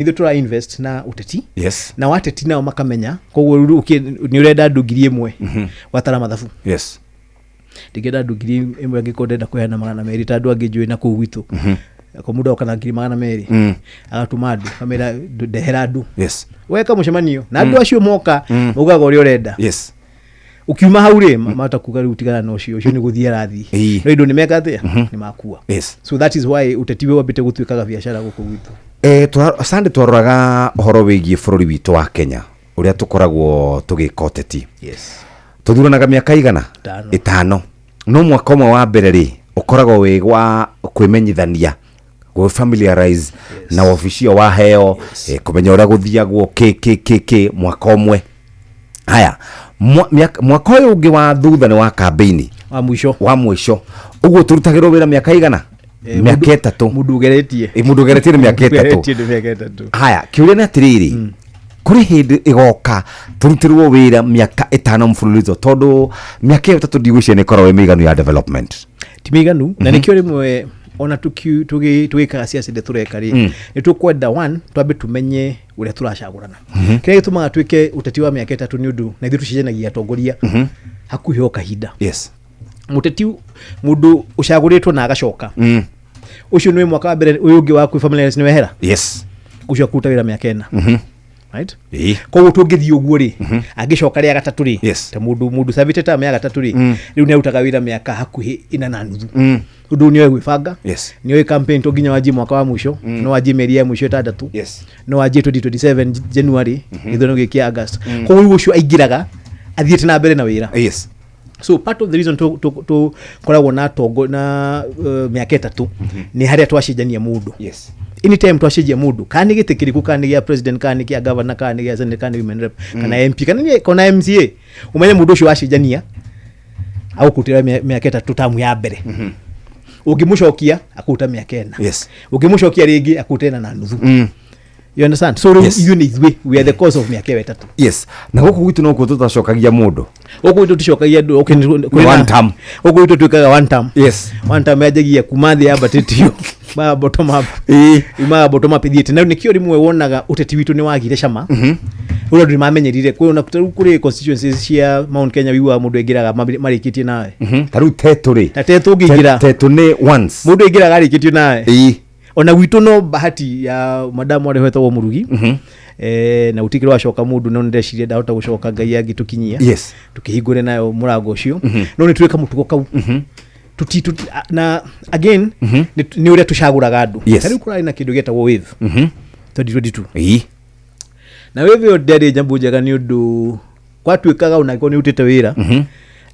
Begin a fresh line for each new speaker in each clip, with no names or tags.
Ithuĩ tũra invest na ũteti na wateti nao makamenya. Koguo rĩu nĩ ũrenda andũ 1,000 watara mathabu. Ndingĩenda andũ 1,000 angĩkorwo ndĩrenda kũheana 200 ta andũ angĩ njũĩ na kũu gwitũ. Ko mũndũ agoka na 200,000, agatũma andũ, akamera, "Ndehera andũ." Weka mũcemanio na andũ acio moka, maugaga ũrĩa ũrenda. Ukiuma hau rĩ, mahota kuga, "Rĩu tigana na ũcio, ũcio nĩ gũthiĩ arathiĩ." No indo nĩ meka atĩa? Nĩ makua. So that is why ũteti wĩ wambĩte gũtuĩkaga biacara gũkũ gwitũ.
Sande, twaroraga ũhoro wĩgiĩ bũrũri witũ wa Kenya, ũrĩa tũkoragwo tũgĩka ũteti. Tũthuranaga mĩaka igana?
5.
5. No mwaka ũmwe wa mbere rĩ, ũkoragwo wĩ wa kwĩmenyithania, gwĩ familiarize na wabici ĩyo waheo, kũmenya ũrĩa gũthiagwo, kĩ kĩ kĩ kĩ mwaka ũmwe. Haya, mwaka ũyũ ũngĩ wa thutha nĩ wa kambĩini.
Wa mũico.
Wa mũico. Ũguo tũrutagĩrwo wĩra mĩaka igana? Mĩaka 3.
Mũndũ ũgeretie.
Mũndũ ũgeretie nĩ mĩaka 3.
Ũgeretie nĩ mĩaka 3.
Haya, kĩũria nĩ atĩrĩrĩ, kũrĩ hĩndĩ ĩgoka tũrutĩrwo wĩra mĩaka 5 mfululizo? Tondũ mĩaka ĩyo 3 ndigwĩciria nĩ ĩkoragwo ĩ mĩiganu ya development.
Ti mĩiganu, na nĩkĩo rĩmwe ona tũgĩkaga ciaca iria tũreka rĩ, nĩ tũkwenda one twambe tũmenye ũrĩa tũracagũrana. Kĩrĩa gĩtũmaga twĩke ũteti wa mĩaka 3 nĩ ũndũ na ithuĩ tũcenjanagia atongoria hakuhĩ o kahinda. Mũteti, mũndũ ũcagũrĩtwo na agacoka, ũcio nĩ mwaka wa mbere, ũyũ ũngĩ wa kwĩ familiarize nĩ wehera. Ũcio akũruta wĩra mĩaka 4, right? Koguo tũngĩthiĩ ũguo rĩ, angĩcoka rĩa gatatũ rĩ, ta mũndũ cavĩte ta mĩa gatatũ rĩ, rĩu nĩ arutaga wĩra mĩaka hakuhĩ 4.5. Ũndũ nĩ oĩ gwĩbanga, nĩ oĩ campaign to nginya wanjie mwaka wa mũico, no wanjie mĩeri ya mũico 6, no wanjie 2027 January, gĩthurano gĩkĩ August. Koguo rĩu ũcio aingĩraga athiĩte na mbere na wĩra. So part of the reason tũkoragwo na tongo na mĩaka 3 nĩ harĩa twacenjania mũndũ. Anytime twacenjia mũndũ, kana nĩ gĩtĩ kĩrĩkũ, kana nĩ gĩa president, kana nĩ kĩa governor, kana nĩ gĩa senate, kana nĩ women rep, kana MP, kana nĩ kana MCA, ũmenye mũndũ ũcio wacenjania agũkũrutĩra mĩaka 3 tamu ya mbere. Ũngĩmũcokia akũruta mĩaka 4. Ũngĩmũcokia rĩngĩ akũruta 4.5. You understand? So rĩu ithuĩ nĩ ithuĩ, we are the cause of mĩaka ĩyo 3.
Yes, na gũkũ gwitũ nokuo tũtacokagia mũndũ.
Gũkũ gwitũ tũcokagia andũ, okay, kũrĩ
One term.
Gũkũ gwitũ twĩkaga one term. One term yanjagia kuma thĩ yambatĩtio ma bottom up. Imaga bottom up ithiĩte, na nĩkĩo rĩmwe wonaga ũteti witũ nĩ wagire cama ũrĩa andũ nĩ mamenyerire. Kwĩ rĩu kũrĩ constituencies cia Mount Kenya wiguaga mũndũ aingĩraga marĩkĩtie nawe.
Ta rĩu Tetũ rĩ?
Ta Tetũ ũngĩingĩra,
Tetũ nĩ once.
Mũndũ aingĩraga arĩkĩtio nawe. Ona gwitũ no bahati ya madamu arĩa wetagwo Mũrugi, na gũtikĩrĩ wacoka mũndũ, no nĩndeciria ndahota gũcoka Ngai angĩtũkinyia tũkĩhingũre nayo mũrango ũcio. No nĩ twĩka mũtugo kau tuti, tuti, na again nĩ ũrĩa tũcagũraga andũ. Ta rĩu kũrarĩ na kĩndũ gĩetagwo wave 2022. Na wave ĩyo ndĩarĩ nyamũ njega, nĩ ũndũ gwatuĩkaga ona angĩkorwo nĩ ũrutĩte wĩra,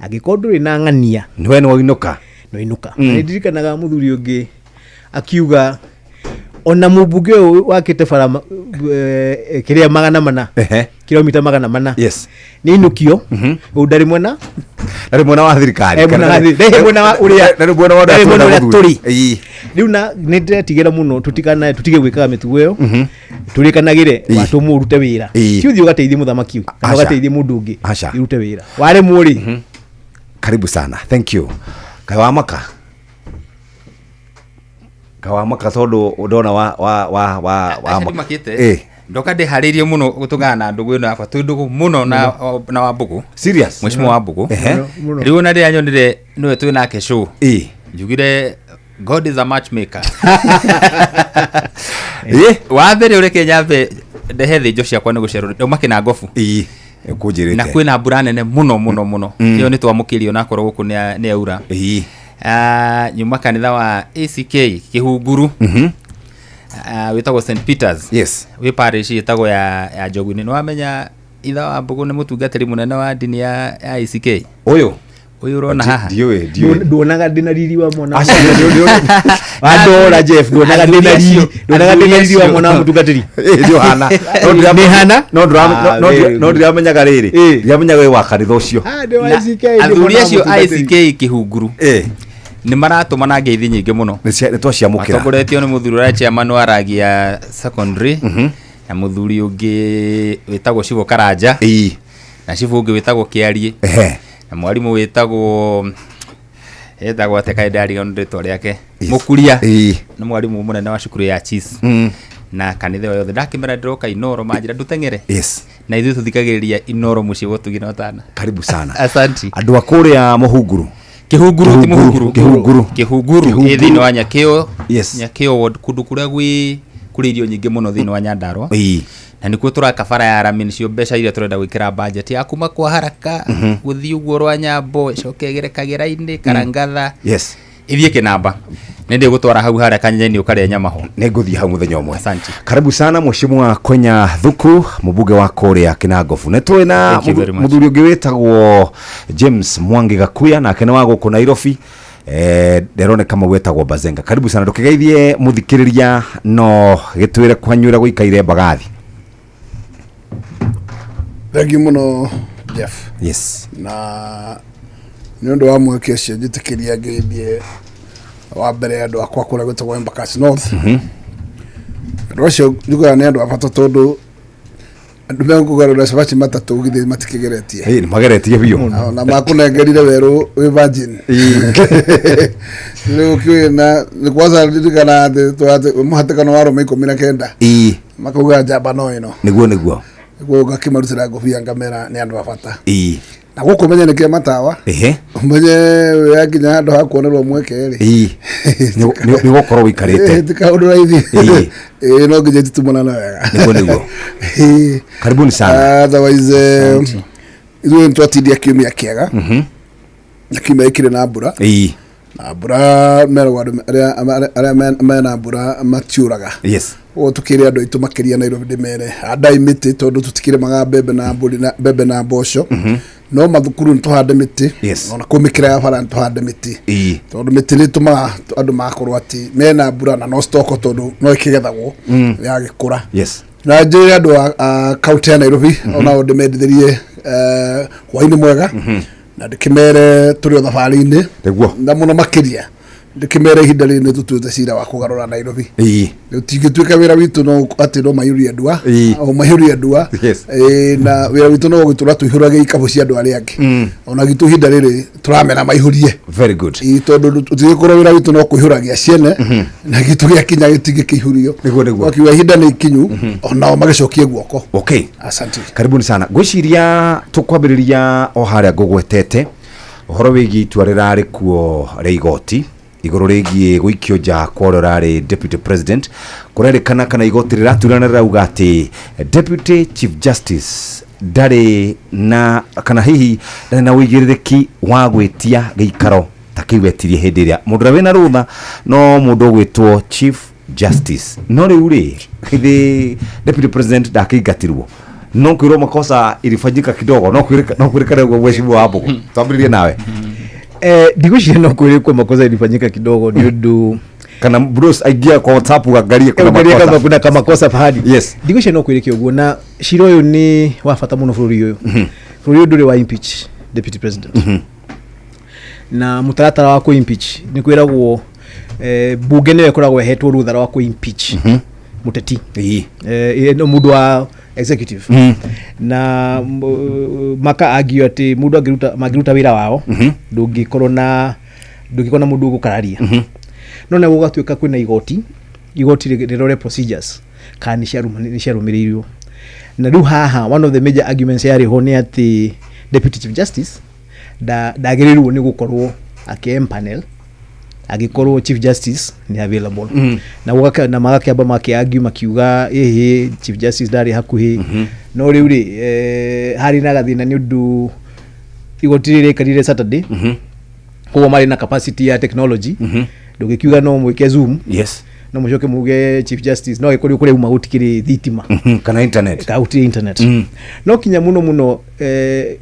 angĩkorwo ndũrĩ na ng'ania,
nĩwe nĩ wainũka.
No inũka. Na nĩ ndirikanaga mũthuri ũngĩ akiuga ona mũmbunge ũyũ wakĩte bara kĩrĩa 400, kilomita 400, nĩ inũkio ũyũ ndarĩ mwena.
Ndarĩ mwena wa thirikari.
Ndarĩ mwena wa ũrĩa-
Ndarĩ mwena wa
ndarĩ mwena ũrĩa
tũrĩ.
tũrĩ. Rĩu na nĩ ndĩretigĩra mũno tũtikana tũtige gwĩkaga mĩtugo ĩyo, tũrĩkanagĩre. Watũmwo ũrute wĩra, ti ũthiĩ ũgateithie mũthamaki kana
Aca.
ũgateithie mũndũ ũngĩ.
Aca.
Ũrute wĩra, waremwo rĩ.
Karibu sana, thank you. Kaĩ wamaka, kaĩ wamaka tondũ ndona wa wa wa wa wa
Aca ndimakĩte. Ndoka ndĩharĩirie mũno gũtũngana na ndũgũ ĩno yakwa, twĩ ndũgũ mũno na Wambũgũ.
Serious?
Mheshimiwa Wambũgũ.
Mũno.
Rĩu ona rĩrĩa nyonire nĩwe twĩ nake show, njugire, "God is a matchmaker." Wa mbere, ũreke nyambe ndehe thĩnjo ciakwa nĩ gũcerwo, ndauma Kĩnangobu. Na
Kũnjĩrĩte.
Kwĩna mbura nene mũno mũno mũno. Ĩyo nĩ twamũkĩrio nakorwo gũkũ nĩ yaura. Ah, nyuma kanitha wa ACK Kĩhunguru, wĩtagwo St Peters, wĩ parish ĩtagwo ya Njogu-inĩ. Nĩ wamenya itha wa Mbũgũ nĩ mũtungatĩri mũnene wa ndini ya ACK?
Ũyũ?
Ũyũ ũrona haha.
Ndiũĩ, ndiũĩ.
Nduonaga ndĩna riri wa mwana
Aca, ndiũĩ.
wa ndora Jeff, nduonaga ndĩna riri, nduonaga ndĩna riri wa mwana wa mũtungatĩri?
Nĩ ũhana.
Nĩ hana?
No
Ah, very
no
good.
ndiramenyaga rĩrĩ. Ndiramenyaga wĩ wa kanitha ũcio.
Ah, ndĩ wa
Na
ACK, ndĩ
athuri
mwana wa
acio a
mũtungatĩri.
ACK Kĩhunguru nĩ maratũmana ngeithi nyingĩ mũno.
Nĩ twaciamũkĩra.
Matongoretio nĩ mũthuri ũrĩa chairman wa Ragia Secondary, na mũthuri ũngĩ wĩtagwo Cibũ Karanja, na cibũ ũngĩ wĩtagwo Kĩariĩ, na mwarimũ wĩtagwo etagwo atĩa, kaĩ ndariganĩrwo rĩtwa rĩake, Mũkuria, nĩ mwarimũ mũnene wa cukuru ya Chiefs. Na kanitha ĩyo yothe ndakĩmera ndĩroka Inoro, manjĩra ndũteng'ere. Na ithuĩ tũthikagĩrĩria Inoro mũciĩ wa ũtugi na ũtana.
Karibu sana.
Asanti.
Andũ a kũrĩa Mũhunguru.
Kĩhunguru, ti Mũhunguru.
Kĩhunguru.
Kĩhunguru.
Kĩhunguru.
Ĩ thĩinĩ wa Nyakĩo. Nyakĩo ward, kũndũ kũrĩa gwĩ kũrĩ irio nyingĩ mũno thĩinĩ wa Nyandarua. Na nĩkuo tũraka bara ya rami, nĩcio mbeca iria tũrenda gwĩkĩra budget ya kuma kwa Haraka gũthiĩ ũguo rwa Nyambo, ĩcoke ĩgere Kagera-inĩ, Karangatha, ĩthiĩ Kĩnamba. Nĩ ndĩgũtwara hau harĩa Kanyenye-inĩ ũkarĩa nyama ho.
Nĩ ngũthiĩ hau mũthenya ũmwe.
Asante.
Karibu sana Mheshimiwa Kwenya Thuku, mũmbunge wa kũrĩa Kinangobu. Nĩ tũrĩ na
Thank you very much.
mũthuri ũngĩ wĩtagwo James Mwangi Gakuya, nake nĩ wa gũkũ Nairobi. Ndĩroneka mau wetagwo Bazenga. Karibu sana, ndũkĩgeithie mũthikĩrĩria no gĩtwĩre kwanyu ũrĩa gũikaire Mbagathi.
Thank you mũno, Jeff. Na nĩ ũndũ wa mweke ũcio, njĩtĩkĩria ngeithie wa mbere andũ akwa kũrĩa gwĩtagwo Embakasi North. Andũ acio njugaga nĩ andũ a bata, tondũ andũ mekũgarũra cabaci matatũ githĩ matikĩgeretie?
Ĩ, nĩ mageretie biũ.
Na makũnengerire werũ wĩ virgin. Rĩu kĩũĩ na nĩ kwanza ririkana atĩ mũhatĩkano wa arũme 19, makauga njamba no ĩno.
Nĩguo.
Nĩguo ngakĩmarutĩra ngũbia ngamera nĩ andũ a bata. Na gũkũ menye nĩ kĩa matawa, ũmenye yakinya handũ ha kuonerwo mweke rĩ,
Nĩ gũkorwo ũikarĩte.
Ti kaũndũ raithi. Ĩĩ, no nginya ititumũrana wega.
Nĩguo. Karibuni sana.
Otherwise, ithuĩ nĩ twatindia kiumia kĩega, na kiumia gĩkĩrĩ na mbura, na mbura meragwo andũ arĩa mena mbura matiũraga. Ũguo tũkĩre andũ aitũ makĩria Nairobi, ndĩmere handai mĩtĩ, tondũ tũtikĩrĩmaga mbembe na mbũri na mbembe na mboco, no mathukuru nĩ tũhande mĩtĩ. Ona kũu mĩkĩra ya bara nĩ tũhande mĩtĩ, tondũ mĩtĩ nĩ ĩtũmaga andũ magakorwo atĩ mena mbura na no stoko, tondũ no ĩkĩgethagwo yagĩkũra. Na njĩre andũ a kaunti ya Nairobi onao ndĩmendithĩrie hwainĩ mwega, na ndĩkĩmere tũrĩ o thabarĩ-inĩ. Na mũno makĩria ndĩkĩmere ihinda rĩrĩ nĩ tũtuĩte cira wa kũgarũra Nairobi. Rĩu tingĩtuĩka wĩra witũ no atĩ no maiyũrie ndua, o maiyũrie ndua. Na wĩra witũ no gũgĩtũra tũihũragia ikabũ cia andũ arĩa angĩ, ona gitũ ihinda rĩrĩ tũramera maihũrie.
Very good.
Ĩĩ, tondũ tũtigĩkorwo wĩra witũ no kũihũragia ciene na gitũ gĩakinya gĩtingĩkĩihũrio.
Nĩguo.
Wakiuga ihinda nĩ ikinyu onao magĩcokie guoko. Asante.
Karibuni sana. Ngwĩciria tũkwambĩrĩria o harĩa ngũgwetete ũhoro wĩgiĩ itua rĩrarĩ kuo rĩa igoti igũrũ rĩgiĩ gũikio nja kwa ũrĩa ũrarĩ deputy president. Kũrerĩkana kana igoti rĩraturana rĩrauga atĩ deputy chief justice ndarĩ na kana hihi ndarĩ na ũigĩrĩrĩki wa gwĩtia gĩikaro ta kĩu etirie hĩndĩ ĩrĩa mũndũ ũrĩa wĩna rũtha no mũndũ ũgwĩtwo chief justice. No rĩu rĩ, githĩ deputy president ndakĩingatirwo? No kwĩrwo makosa ilifanyika kidogo, no kwĩrĩkana ũguo. Mheshimiwa wa Mbugu, twambĩrĩrie nawe.
Ndigwĩciria no kwĩrĩkwo makosa ilifanyika kidogo, nĩ ũndũ
Kana Bruce aingia kwa WhatsApp uangalie kuna
Uangalie
makosa.
Kama kuna kamakosa pahali. Ndigwĩciria no kwĩrĩke ũguo, na cira ũyũ nĩ wa bata mũno bũrũri ũyũ. Bũrũri ũyũ ndũrĩ wa impeach deputy president, na mũtaratara wa kũ impeach nĩ kwĩragwo bunge nĩyo ĩkoragwo ĩhetwo rũtha rwa kũ impeach mũteti, no mũndũ wa executive, na maka argue atĩ mũndũ angĩruta mangĩruta wĩra wao, ndũngĩkorwo na mũndũ ũgũkararia. No na gũgatuĩka kwĩna igoti rĩrore procedures kana nĩ ciarũmĩrĩirwo. Na rĩu haha one of the major arguments yarĩ ho nĩ atĩ deputy chief justice ndagĩrĩirwo nĩ gũkorwo akĩ empanel angĩkorwo chief justice nĩ available. Na magakĩamba makĩargue makiuga ĩhĩ, chief justice ndarĩ hakuhĩ. No rĩu rĩ, harĩ na gathĩna nĩ ũndũ igoti rĩrĩ rĩaikarire Saturday, koguo marĩ na capacity ya technology, ndũngĩkiuga no mwĩke Zoom, no mũcoke muge chief justice no ĩkorirwo kũrĩa uma gũtikĩrĩ thitima
Kana internet.
Kana gũtirĩ internet. No kinya mũno mũno,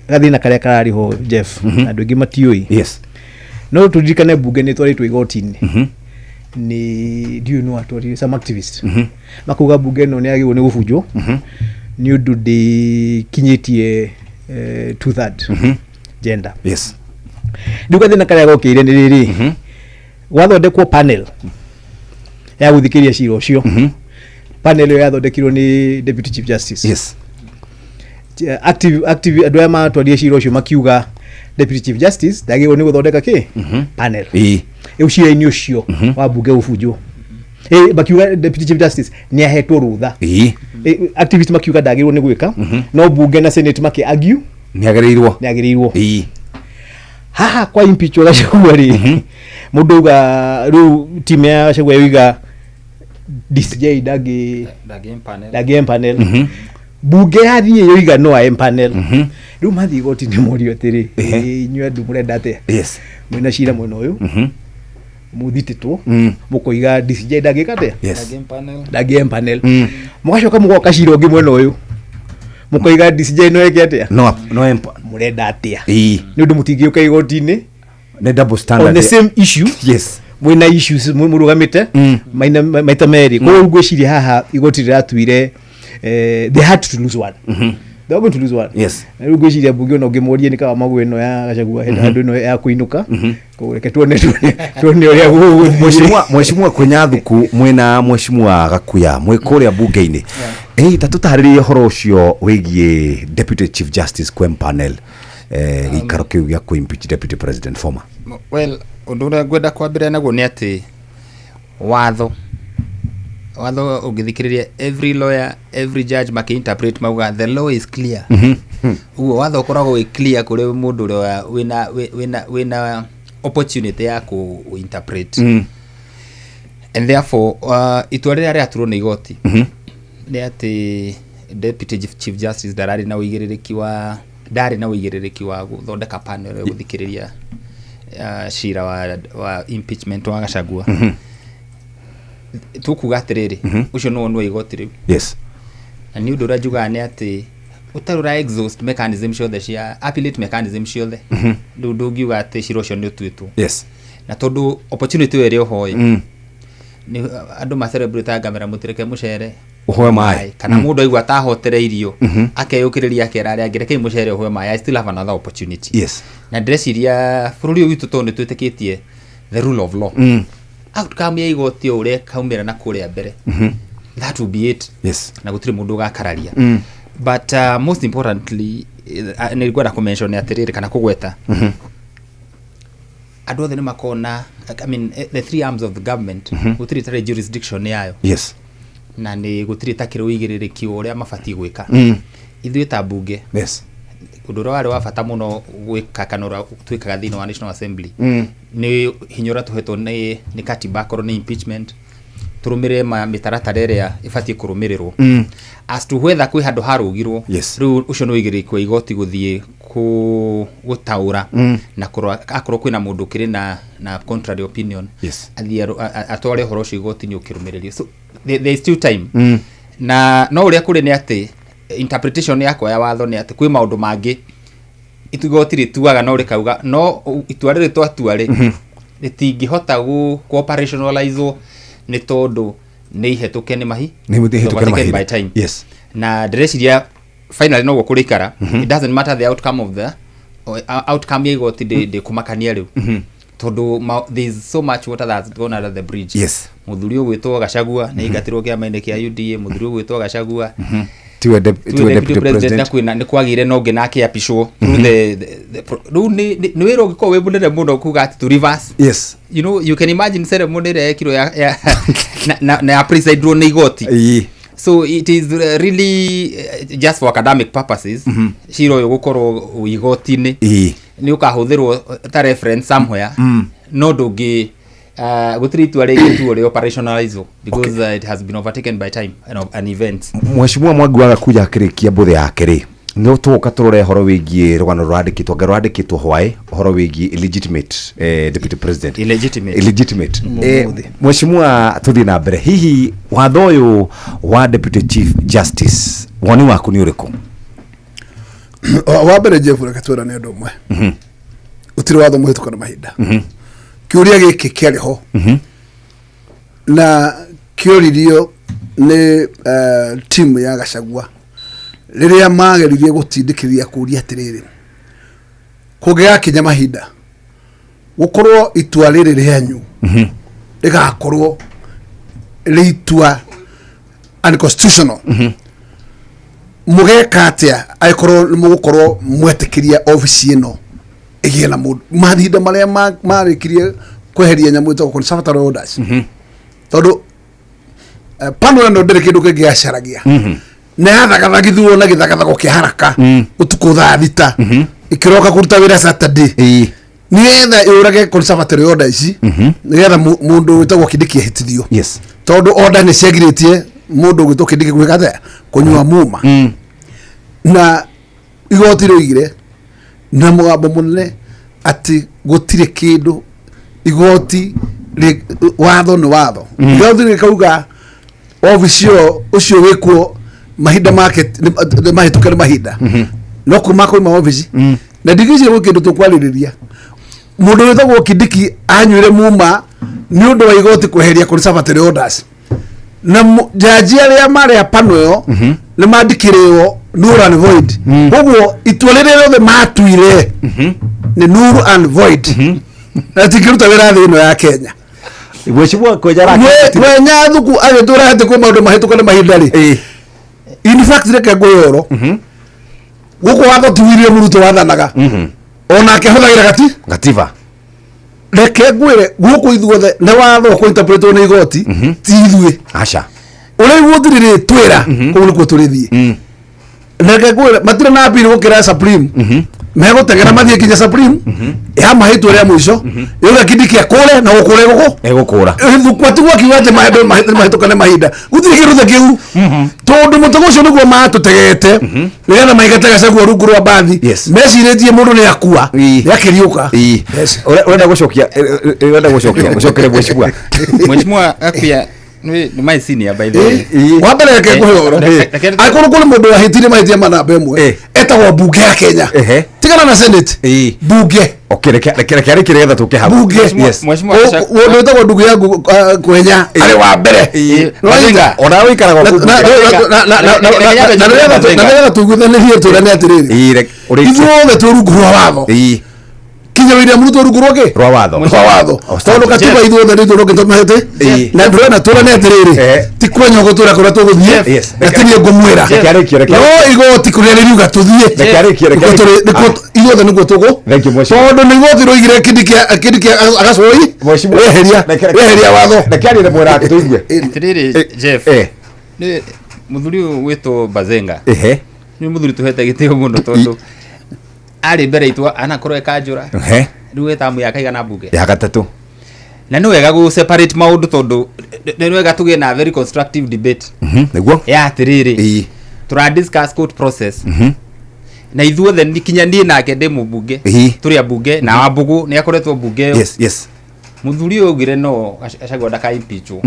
gathĩna karĩa kararĩ ho, Jeff, andũ aingĩ matiũĩ, no tũririkane mbunge nĩ twarĩtwo igoti-inĩ nĩ ndiũĩ no atwarire some activist, makauga mbunge ĩno nĩ yagĩrĩirwo nĩ gũbunjwo nĩ ũndũ ndĩkinyĩtie two third gender. Rĩu gathĩna karĩa gokĩire nĩ rĩrĩ, gwathondekwo panel ya gũthikĩrĩria cira ũcio. Panel ĩyo yathondekirwo nĩ deputy chief justice. Active andũ aya matwarire cira ũcio makiuga deputy chief justice ndagĩrĩirwo nĩ gũthondeka kĩ panel. Rĩu cira-inĩ ũcio wa mbunge gũbunjwo. Makiuga deputy chief justice nĩ ahetwo rũtha. Activist makiuga ndagĩrĩirwo nĩ gwĩka, no bunge na senate maki argue
nĩ agĩrĩirwo.
Nĩ agĩrĩirwo. Haha kwa impeach Gachagua rĩ, mũndũ auga rĩu timu ya Gachagua yoiga DCJ ndangĩ ndangĩ empanel. Bunge yathiĩ yoiga no a empanel. Rĩu mathiĩ igoti-inĩ morio atĩrĩ, "Ĩ, inyuĩ andũ mũrenda atĩa? Mwĩna cira mwena ũyũ, muthitĩtwo, mũkoiga DCJ ndangĩka atĩa? Ndangĩ empanel. Mũgacoka mũgoka cira ũngĩ mwena ũyũ, mũkoiga DCJ no eke atĩa?
No
Mũrenda atĩa? Nĩ ũndũ mũtingĩũka igoti-inĩ
Nĩ double
on
standard.
The same issue. Mwĩna issues mũrũgamĩte maita merĩ. Koguo ngwĩciria haha igoti rĩratuire, they had to lose one, they were going to lose one. Na rĩu ngwĩciria mbunge ona ũngĩmoria nĩ kaba magwe ĩno ya Gachagua handũ ĩno ya kũinũka. Koguo reke tuone ũrĩa gũgũthiĩ.
Mheshimiwa Kwinyathuku mwĩna Mheshimiwa Gakuya mwĩ kũrĩa bunge-inĩ, ta tũtarĩrie ũhoro ũcio wĩgiĩ deputy chief justice kwempanel gĩikaro kĩu gĩa kũ-impeach deputy president former.
Well, ũndũ ũrĩa ngwenda kwambĩrĩria naguo nĩ atĩ watho ũngĩthikĩrĩria every lawyer, every judge makĩ-interpret, mauga the law is clear. Ũguo watho ũkoragwo wĩ clear kũrĩ mũndũ ũrĩa wĩna opportunity ya kũ interpret, and therefore itua rĩrĩa rĩaturwo nĩ igoti nĩ atĩ deputy chief justice ndararĩ na ũigĩrĩrĩki wa ndarĩ na ũigĩrĩrĩki wa gũthondeka panel ya gũthikĩrĩria cira wa impeachment wa Gachagua. Tũkuga atĩrĩrĩ, ũcio nĩwo nĩ wa igoti rĩu. Na nĩ ũndũ ũrĩa njugaga nĩ atĩ ũtarĩ ũra exhaust mechanism ciothe cia appellate mechanism ciothe, rĩu ndũngiuga atĩ cira ũcio nĩ ũtuĩtwo. Na tondũ opportunity ĩyo ĩrĩ oho ĩ, nĩ andũ ma celebrate ngamera mũtireke mũcere
Ũhoe maĩ.
Kana mũndũ aigua atahotereirio, akeyũkĩrĩria, akera arĩa angĩ, "Rekei mũcere ũhoe maĩ, I still have another opportunity." Na ndĩreciria bũrũri ũyũ witũ, tondũ nĩ twĩtĩkĩtie the rule of law, outcome ya igoti o ũrĩa ĩkaumĩra na kũrĩa mbere, that will be it. Na gũtirĩ mũndũ ũgakararia. But most importantly, nĩ ngwenda kũmention atĩrĩrĩ kana kũgweta andũ othe nĩ makona, I mean, the three arms of the government gũtirĩ tarĩ jurisdiction yayo. Na nĩ gũtirĩ takĩrĩ ũigĩrĩrĩki wa ũrĩa mabatiĩ gwĩka. Ithuĩ ta mbunge, ũndũ ũrĩa warĩ wa bata mũno gwĩka kana ũrĩa twĩkaga thĩinĩ wa National Assembly, nĩ hinya ũrĩa tũhetwo nĩ katiba, akorwo nĩ impeachment, tũrũmĩrĩre mĩtaratara ĩrĩa ĩbatiĩ kũrũmĩrĩrwo. As to whether kwĩ handũ harũgirwo, rĩu ũcio nĩ ũigĩrĩrĩki wa igoti gũthiĩ gũtaũra na kũrora akorwo kwĩna mũndũ ũkĩrĩ na contrary opinion, athiĩ atware ũhoro ũcio igoti-inĩ ũkĩrũmĩrĩrio. So there is still time. Na no ũrĩa kũrĩ nĩ atĩ interpretation yakwa ya watho nĩ atĩ kwĩ maũndũ mangĩ igoti rĩtuaga no rĩkauga no itua rĩrĩ twatua rĩ rĩtingĩhota gu operationalize nĩ tondũ nĩ ihĩtũke nĩ mahi
Nĩ ihĩtũke nĩ
overtaken
mahinda.
by time. Na ndĩreciria finally noguo kũrĩikara. It doesn't matter the outcome of the outcome ya igoti ndĩkũmakania rĩu, tondũ there is so much water that's gone under the bridge. Mũthuri ũgwĩtwo Gachagua nĩ aingatirwo kĩama-inĩ kĩa UDA. Mũthuri ũgwĩtwo Gachagua
tiwe
tiwe
tiwe
deputy president, na kwĩna nĩ kwagĩire na ũngĩ nake apicwo through the rĩu nĩ wĩra ũngĩkorwo wĩ mũnene mũno kuga atĩ to reverse. You can imagine ceremony ĩrĩa yekirwo ya na ya presidirwo nĩ igoti. So it is really just for academic purposes cira ũyũ gũkorwo igoti-inĩ. Nĩ ũkahũthĩrwo ta reference somewhere, no ndũngĩ gũtirĩ itua rĩngĩtuo rĩ operationalize because it has been overtaken by time and events.
Mheshimiwa Mwangi wa Gakuya akĩrĩkia mbũthĩ yake rĩ, no tũgũka tũrore ũhoro wĩgiĩ rũgano rũrandĩkĩtwo anga rũrandĩkĩtwo hwaĩ, ũhoro wĩgiĩ illegitimate deputy president.
Illegitimate.
Illegitimate. Mheshimiwa, tũthiĩ na mbere. Hihi watho ũyũ wa deputy chief justice, woni waku nĩ ũrĩkũ?
Wa mbere, Jeff, reke twĩrane ũndũ ũmwe, gũtirĩ watho mũhĩtũka na mahinda. Kĩũria gĩkĩ kĩarĩ ho na kĩoririo nĩ timu ya Gachagua rĩrĩa mageririe gũtindĩkĩrĩria kũria atĩrĩrĩ, kũngĩgakinya mahinda gũkorwo itua rĩrĩ rĩanyu rĩgakorwo rĩ itua unconstitutional, mũgeka atĩa angĩkorwo nĩ mũgũkorwo mwetĩkĩria obici ĩno ĩgĩe na mũndũ mahinda marĩa marĩkirie kweheria nyamũ ĩtagwo conservatory orders, tondũ Panel ĩno ndĩrĩ kĩndũ kĩngĩ yacaragia, nĩ yathagathagithiwo na gĩthagathago kĩa haraka ũtukũ thaa 6, ĩkĩroka kũruta wĩra Saturday, nĩgetha yũrage conservatory order ici, nĩgetha mũndũ wĩtagwo Kindiki ehĩtithio, tondũ order nĩ ciagirĩtie mũndũ ũgwĩtwo Kindiki gwĩka atĩa? Kũnyua muma. Na igoti rĩoigire na mũgambo mũnene atĩ gũtirĩ kĩndũ igoti watho nĩ watho. Igoti rĩkauga obici ĩyo ũcio wĩkuo mahinda make nĩ mahĩtũke nĩ mahinda, no kuma koima obici na ndigĩciria gwĩ kĩndũ tũkwarĩrĩria. Mũndũ wĩtagwo Kindiki anyuire muma nĩ ũndũ wa igoti kweheria conservatory orders, na jaji arĩa marĩ a pano ĩyo nĩ mandĩkĩrĩo null and void. Koguo itua rĩrĩa rĩothe matuire nĩ null and void na tingĩruta wĩra thĩ ĩno ya Kenya.
Mheshimiwa Kwenja.
Mwenya Thuku agĩtwĩra atĩ kwĩ maũndũ mahĩtũke nĩ mahinda rĩ, in fact reke ngwĩre ũro gũkũ watho ti William Ruto wathanaga, onake ahũthagĩra gati
gatiba.
Reke ngwĩre, gũkũ ithuothe nĩ watho kũinterpretwo nĩ igoti, ti ithuĩ.
Aca.
Ũrĩa igoti rĩrĩ twĩra kũu nĩkuo tũrĩthiĩ. Reke ngwĩre, matirĩ na appeal gũkĩra Supreme. Megũteng'era mathiĩ nginya Supreme ya mahĩtwo rĩa mũico yauga Kindiki akũre na gũkũre gũkũ.
Egũkũra.
Thuku akiuga atĩ maũndũ mahĩtũka nĩ mahinda, gũtirĩ kĩndũ ta kĩu, tondũ mũtego ũcio nĩguo matũtegete nĩgetha maingate Gachagua rungu rwa mbathi. Mecirĩtie mũndũ nĩ akua, nĩ akĩriũka. Yes.
Ũrenda gũcokia, ũrenda gũcokia, ũcokere mheshimiwa.
Mheshimiwa Gakuya nĩ my senior, by the way.
Wa mbere, reke ngũhe ũhoro. Angĩkorwo kũrĩ mũndũ wahĩtirie mahĩtia ma namba 1, etagwo mbunge ya Kenya. Tigana na Senate, mbunge.
Okay, reke arĩkie nĩgetha tũke hau.
Mbunge.
Mheshimiwa
Mũndũ wĩtagwo ndugu yangu Kwenya arĩ wa mbere. Nĩwanyita?
Ona wĩikaraga kũu
Na-
mbunge.
na nĩgetha tũiguithanĩrie tũrane atĩrĩrĩ,
Ũrĩkie.
ithuothe twĩ rungu rwa watho, kinya William Ruto rungu rwa kĩ?
Rwa watho.
Rwa watho.
Asante.
Tondũ katiba ithuothe nĩ ithuĩ tũmahĩtĩ na ndũrenda tũrane atĩrĩrĩ, ti kwenya gũtwĩra kũrĩa tũgũthiĩ, na ti niĩ ngũmwĩra,
Reke arĩkie, reke
no igoti kũrĩa rĩriuga tũthiĩ,
Reke arĩkie, reke
nĩkuo
arĩkie.
ithuothe nĩkuo tũgũ,
Thank you, mheshimiwa.
tondũ nĩ igoti rĩoigire Kindiki agacoi
Mheshimiwa.
weheria weheria watho.
Reke arĩre mwena wake tũigue.
Atĩrĩrĩ, Jeff, nĩ mũthuri ũyũ gwĩtwo Bazenga, nĩ mũthuri tũhete gĩtĩo mũno tondũ arĩ mbere itũ anakorwo ekanjũra. Rĩu etamu ya kaigana mbunge?
Ya gatatũ.
Na nĩ wega gũ separate maũndũ tondũ nĩ wega tũgĩe na very constructive debate
Nĩguo.
ya atĩrĩrĩ, tũra discuss court process na ithuothe kinya niĩ nake ndĩ mũmbunge, tũrĩ ambunge na Wambũgũ nĩ akoretwo mbunge ĩyo. Mũthuri ũyũ augire no Gachagua ndaka impeachwo.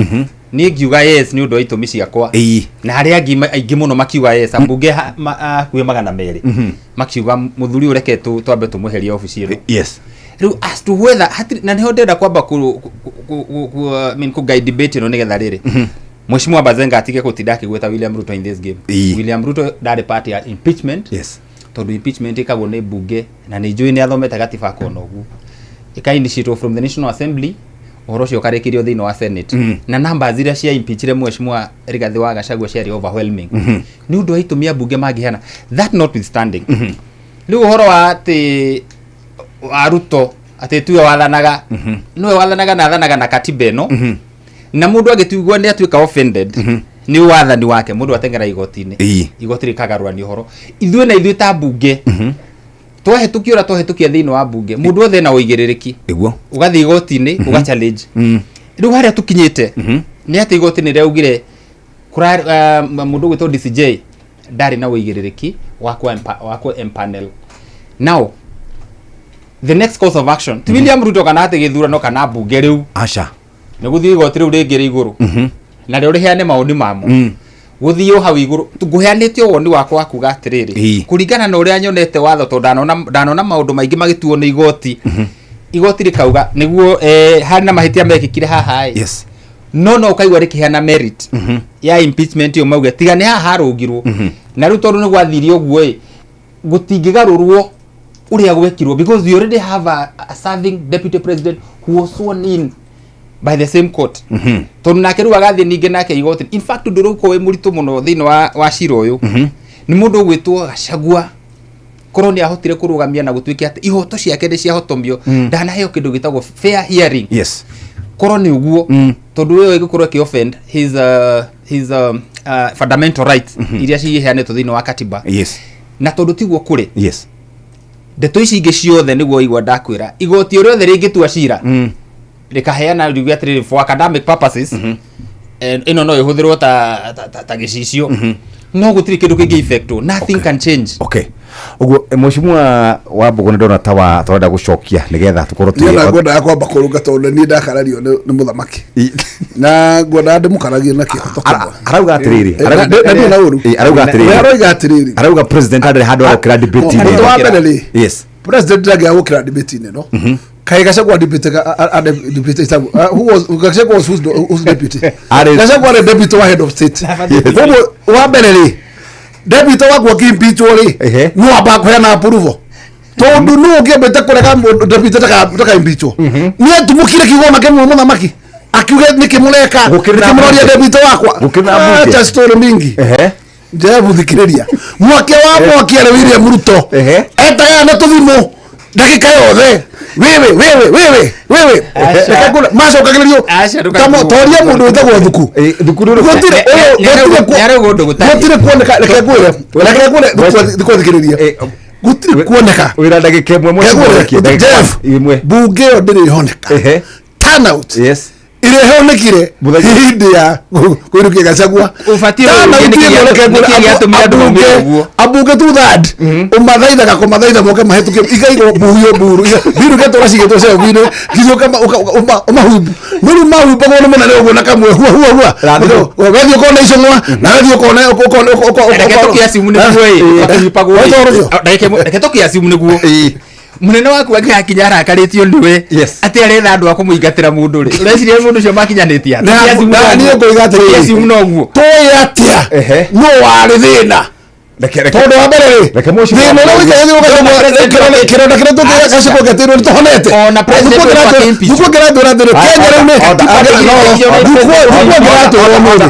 Niĩ ngiuga yes nĩ ũndũ wa itũmi ciakwa, na arĩa angĩ aingĩ mũno makiuga yes. Ambunge hakuhĩ 200 makiuga mũthuri ũyũ reke twambe tũmweherie obici ĩno. Rĩu as to whether hatirĩ, na nĩho ndĩrenda kwamba I mean, kũ guide debate ĩno nĩgetha rĩrĩ Mheshimiwa Bazenga atige gũtinda akĩgweta William Ruto in this game. William Ruto ndarĩ part ya impeachment, tondũ impeachment ĩkagwo nĩ mbunge, na nĩ njũĩ nĩ athomete gatiba akona ũguo ĩka initiate from the National Assembly, ũhoro ũcio ũkarĩkĩrio thĩinĩ wa Senate, na numbers iria cia impeachire Mheshimiwa Rigathi wa Gachagua ciarĩ overwhelming nĩ ũndũ wa itũmi ambunge mangĩheana. That notwithstanding, rĩu ũhoro wa atĩ wa Ruto atĩ tuwe wathanaga, nĩwe wathanaga na athanaga na katiba ĩno, na mũndũ agĩtuigua nĩ atuĩka offended nĩ wathani wake, mũndũ ateng'era igoti-inĩ, igoti rĩkagarũrania ũhoro. Ithuĩ na ithuĩ ta mbunge twahĩtũkia ũrĩa twahĩtũkia thĩinĩ wa mbunge, mũndũ wothe ena ũigĩrĩrĩki, ũgathiĩ igoti-inĩ ũga challenge. Rĩu harĩa tũkinyĩte nĩ atĩ igoti nĩ rĩaugire kũra mũndũ ũgwĩtwo DCJ ndarĩ na ũigĩrĩrĩki wa kũ empanel. Now the next course of action ti William Ruto kana atĩ gĩthurano kana mbunge rĩu,
Aca.
Nĩ gũthiĩ igoti rĩu rĩngĩ rĩ igũrũ narĩo rĩheane mawoni mamo. Gũthiĩ o hau igũrũ ngũheanĩte woni wakwa wa kuga atĩrĩrĩ, kũringana na ũrĩa nyonete watho, tondũ ndanona maũndũ maingĩ magĩtuo nĩ igoti, igoti rĩkauga nĩguo harĩ na mahĩtia mekĩkire haha ĩ, no ũkaigua rĩkĩheana merit ya impeachment ĩyo, mauge tiga nĩ haha harũngirwo, na rĩu tondũ nĩ gwathire ũguo ĩ, gũtingĩgarũrwo ũrĩa gwekirwo because we already have a serving deputy president who was sworn in by the same court, tondũ nake rĩu agathiĩ ningĩ nake igoti. In fact, ũndũ ũrĩa ũkorwo wĩ mũritũ mũno thĩinĩ wa cira ũyũ nĩ mũndũ ũgwĩtwo Gachagua korwo nĩ ahotire kũrũgamia na gũtuĩke atĩ ihoto ciake nĩ ciahotomio, ndanaheo kĩndũ gĩtagwo fair hearing. Korwo nĩ ũguo, Tondũ ĩyo ĩgũkorwo ĩkĩ offend his fundamental rights iria ciheanĩtwo thĩinĩ wa katiba. Na tondũ tiguo kũrĩ, ndeto ici ingĩ ciothe, nĩguo igua ndakwĩra, igoti o rĩothe rĩngĩtua cira rĩkaheana riuge atĩrĩrĩ, for academic purposes, ĩno no ĩhũthĩrwo ta gĩcicio, no gũtirĩ kĩndũ kĩngĩ effect, nothing can change.
Okay, ũguo mheshimiwa wa Mbũgũ, nĩ ndona ta wa tũrenda gũcokia nĩgetha tũkorwo
Niĩ ona ngwendaga kwamba kũrũnga, tondũ niĩ ndakarario nĩ mũthamaki na ngwendaga ndĩmũkaragie na kĩhoto kĩmwe.
Arauga atĩrĩrĩ,
Na ndirĩ na ũru.
Arauga
We
atĩrĩrĩ,
aroiga atĩrĩrĩ,
arauga president ndarĩ handũ arokĩra debate.
Ũndũ wa mbere rĩ,
Yes.
President ndangĩaga gũkĩra debate-inĩ ĩno. Kaĩ Gachagua debate debate ĩtagwo, who was Gachagua, was whose deputy? Gachagua arĩ deputy wa head of state. Koguo wa mbere rĩ, deputy waku akĩimpeachwo rĩ, no amba kũheana approval, tondũ nũ ũngĩambĩte kũrega mũndũ deputy ndakaimpeachwo? Nĩ atumũkire kiugo ona kĩmwe mũthamaki akiuge nĩkĩ mũreka,
Gũkĩrĩ na
nĩkĩ mũroria
mbunge.
deputy wakwa?
Gũkĩrĩ na mbunge.
Acha story mingi. Jebu, thikĩrĩria, mwakia wa mwaki arĩ William Ruto etagaga na tũthimũ ndagĩka yothe, wewe, wewe, wewe, wewe.
Aca.
Reke macokagĩrĩrio.
Aca, ndũkaiguo.
Toria mũndũ wĩtagwo Thuku.
Thuku nĩ ũrĩkũ?
Gũtirĩ ũyũ,
Nĩarauga ũndũ gũtarĩ.
Gũtirĩ kuoneka. Reke ngwĩre, reke ngwĩre, Thuku, thikĩrĩria, gũtirĩ kuoneka.
Wĩra ndagĩka ĩmwe, mheshimiwa.
Reke ngwĩre,
Rekie, ndagĩka
Jeff,
ĩmwe.
Mbunge ĩyo ndĩrĩ ĩhoneka. Turnout ĩrĩa ĩhonekire hĩndĩ ya kũinũkia Gachagua.
Ũbatiĩ
Turnout
kũũria nĩkĩ
ĩmwe, reke ngwĩre,
nĩkĩ gĩatũmire andũ maumĩre ũguo?
Ambunge two third ũmathaithaga kũmathaitha moke mahĩtũkie, ikaigwo mbuhio mburu mbiru igatũra cigĩtwo cebu-inĩ nginya ũmahumbu. No rĩu mahumbagwo nĩ mũnene ũguo na kamwe hua hua hua.
Rathimũ.
Wethiĩ ũkona icũng'wa na wethiĩ ũkona
Reke tũkĩassume nĩguo ĩ, makĩhumbagwo ĩ.
Ũtoro ũcio.
Ndagĩka ĩmwe, reke tũkĩassume nĩguo mũnene waku angĩgakinya arakarĩtio nĩwe atĩ aretha andũ a kũmũingatĩra mũndũ rĩ, ũreciria mũndũ ũcio makinyanĩtie atĩa?
Na niĩ ngoiga atĩrĩrĩ,
Tũkĩassume noguo.
Tũĩ atĩa nũ warĩ thĩna?
Reke reke
Tondũ wa mbere rĩ,
Reke mheshimiwa
thĩna ũrĩa ũikaraga
President-
kĩronda kĩrĩa tũkĩra Gachagua gĩatĩirwo nĩ tũhonete.
Ona president
Thuku
wetu akĩimpeach.
Thuku angĩratwĩra atĩrĩ, Kenya rĩu nĩ Thuku angĩratwĩra ũmũthĩ.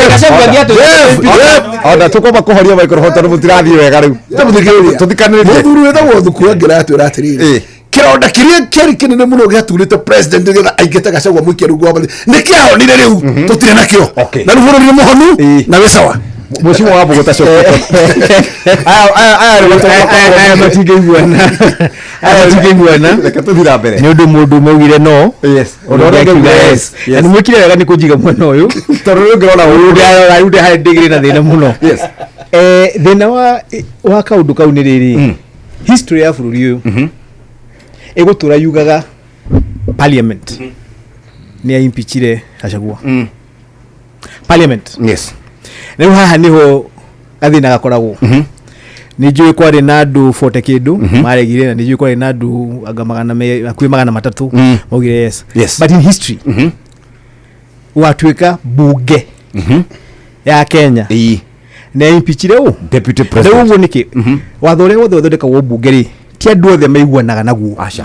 Gachagua angĩatwĩra
Jeff, Jeff,
Ona tũkwamba kũhoria microphone tondũ mũtirathiĩ wega rĩu.
Tũthikĩrĩria.
Tũthikanĩrĩrie.
Mũthuri wĩtagwo Thuku angĩratwĩra atĩrĩrĩ, kĩronda kĩrĩa kĩarĩ kĩnene mũno gĩaturĩte president nĩgetha aingate Gachagua mũikie rungu wa bathi nĩ kĩahonire, rĩu tũtirĩ nakĩo, na rĩu bũrũri nĩ mũhonu na wĩ sawa.
Mheshimiwa wa Mbũgũ, tacokia aya aya aya rĩu.
Aya matingĩiguana, aya matingĩiguana.
Reke tũthiĩ na mbere.
Nĩ ũndũ mũndũ maugire no
Ũndũ ũrĩa
ũngĩ
ũngĩ
akiuga
yes.
yes. Na nĩ mwĩkire wega nĩ kũnjiga mwena ũyũ,
tondũ rĩu ũngĩrora
ũyũ ndĩrarora rĩu ndĩ ndĩgĩrĩ na thĩna mũno. Thĩna wa kaũndũ kau nĩ rĩrĩ, history ya bũrũri ũyũ ĩgũtũra yugaga parliament nĩ yaimpeachire Gachagua, parliament. Rĩu haha nĩho gathĩna gakoragwo. Nĩ njũĩ kwarĩ na andũ 40 kĩndũ maregire, na nĩ njũĩ kwarĩ na andũ anga hakuhĩ 300 maugire yes. But in history gwatuĩka bunge ya Kenya nĩ yaimpeachire ũ?
Deputy
Rĩu
president.
Ũguo nĩkĩ watho ũrĩa wothe ũthondekagwo bunge rĩ, ti andũ othe maiguanaga naguo?
Aca.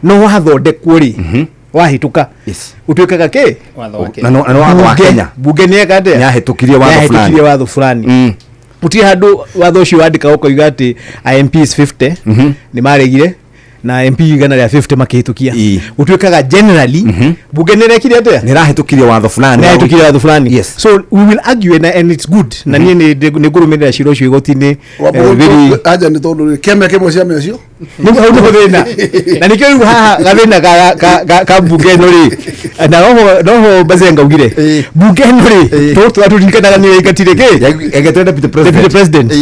No wathondekwo rĩ, wahĩtũka, ũtuĩkaga kĩ?
Watho wa
Na no watho wa
Bunge-
Kenya.
Bunge nĩ eka atĩa?
Nĩyahĩtũkirie watho
Nĩyahĩtũkirie
fulani.
Watho fulani. Gũtirĩ handũ watho ũcio wandĩkaga ũkoiga atĩ a MPs 50 nĩ maregire na MP 150 makĩhĩtũkia. Gũtuĩkaga generally bunge nĩ ĩrekire atĩa?
Nĩ ĩrahĩtũkirie watho fulani.
Nĩ yahĩtũkirie watho fulani. So we will argue and it's good, na niĩ nĩ ngũrũmĩrĩra cira ũcio igoti-inĩ.
Anja, nĩ tondũ rĩ, kĩama kĩmwe ciama ũcio.
Nĩguo hau nĩho thĩna, na nĩkĩo rĩu haha gathĩna ka mbunge ĩno rĩ, na noho Bazenga augire mbunge ĩno rĩ, tũtũra tũririkanaga nĩyo ĩingatire kĩ?
Yaingatire deputy president.
Deputy president.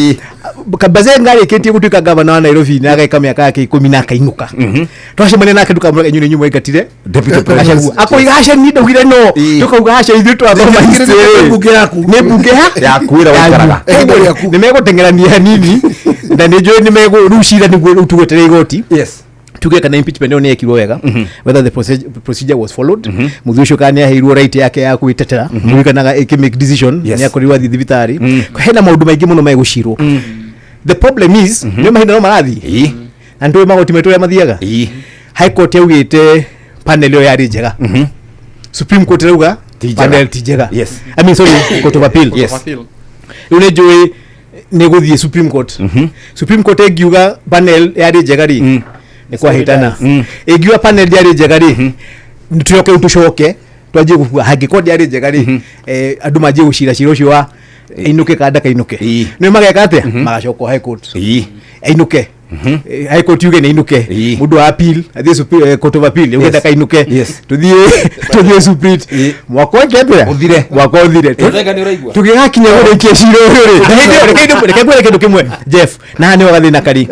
Bazenga arĩkĩtie gũtuĩka gavana wa Nairobi na ageka mĩaka yake 10 na akainũka. Twacemania nake ndũkamũraga, inyuĩ nĩ inyuĩ mwaingatire
Deputy president.
Gachagua. Akoiga aca, niĩ ndaugire no. Tũkauga aca, ithuĩ twathoma history.
Nĩ mbunge yaku.
Nĩ mbunge ya
Yaku ĩrĩa waikaraga.
Ihinda rĩaku.
Nĩ megũteng'erania hanini, na nĩ njũĩ nĩ megũ rĩu cira nĩguo rĩu tũgweterere igoti tuge kana impeachment ĩyo nĩ yekirwo wega, whether the procedure was followed, mũthuri ũcio kana nĩ aheirwo right yake ya gwĩtetera, mũririkanaga ĩkĩ make decision, nĩ akorirwo athiĩ thibitarĩ, hena maũndũ maingĩ mũno megũcirwo. The problem is nĩ mahinda no marathiĩ na nĩtũĩ magoti maitũ ũrĩa mathiaga. High Court yaugĩte panel ĩyo yarĩ njega, Supreme Court ĩrauga
Ti njega.
Panel ti njega. I mean, sorry, Court of Appeal. Rĩu nĩ njũĩ nĩ gũthiĩ Supreme Court. Supreme Court ĩngiuga panel yarĩ njega rĩ, nĩ kwahĩtana. Ĩngiuga panel yarĩ njega rĩ, nĩ tũcoke rĩu tũcoke. Twanjie gũbua hangĩkorwo ndĩarĩ njega rĩ, andũ manjie gũcira cira ũcio wa ainũke kana ndakainũke. Nĩ mageka atĩa? Magacoka high court. Ainũke. High court yuge nĩ ainũke. Mũndũ wa appeal athiĩ court of appeal yuge ndakainũke. Tuthiĩ tuthiĩ supreme. Mwaka ũngĩ atĩa?
Ũthire.
Mwaka ũthire.
Ũthenga nĩ ũraigua?
Tũgĩgakinya gũrĩkia cira ũyũ rĩ, na hĩndĩ ĩyo, reke ngwĩre kĩndũ kĩmwe, Jeff, na haha nĩho gathĩna karĩ.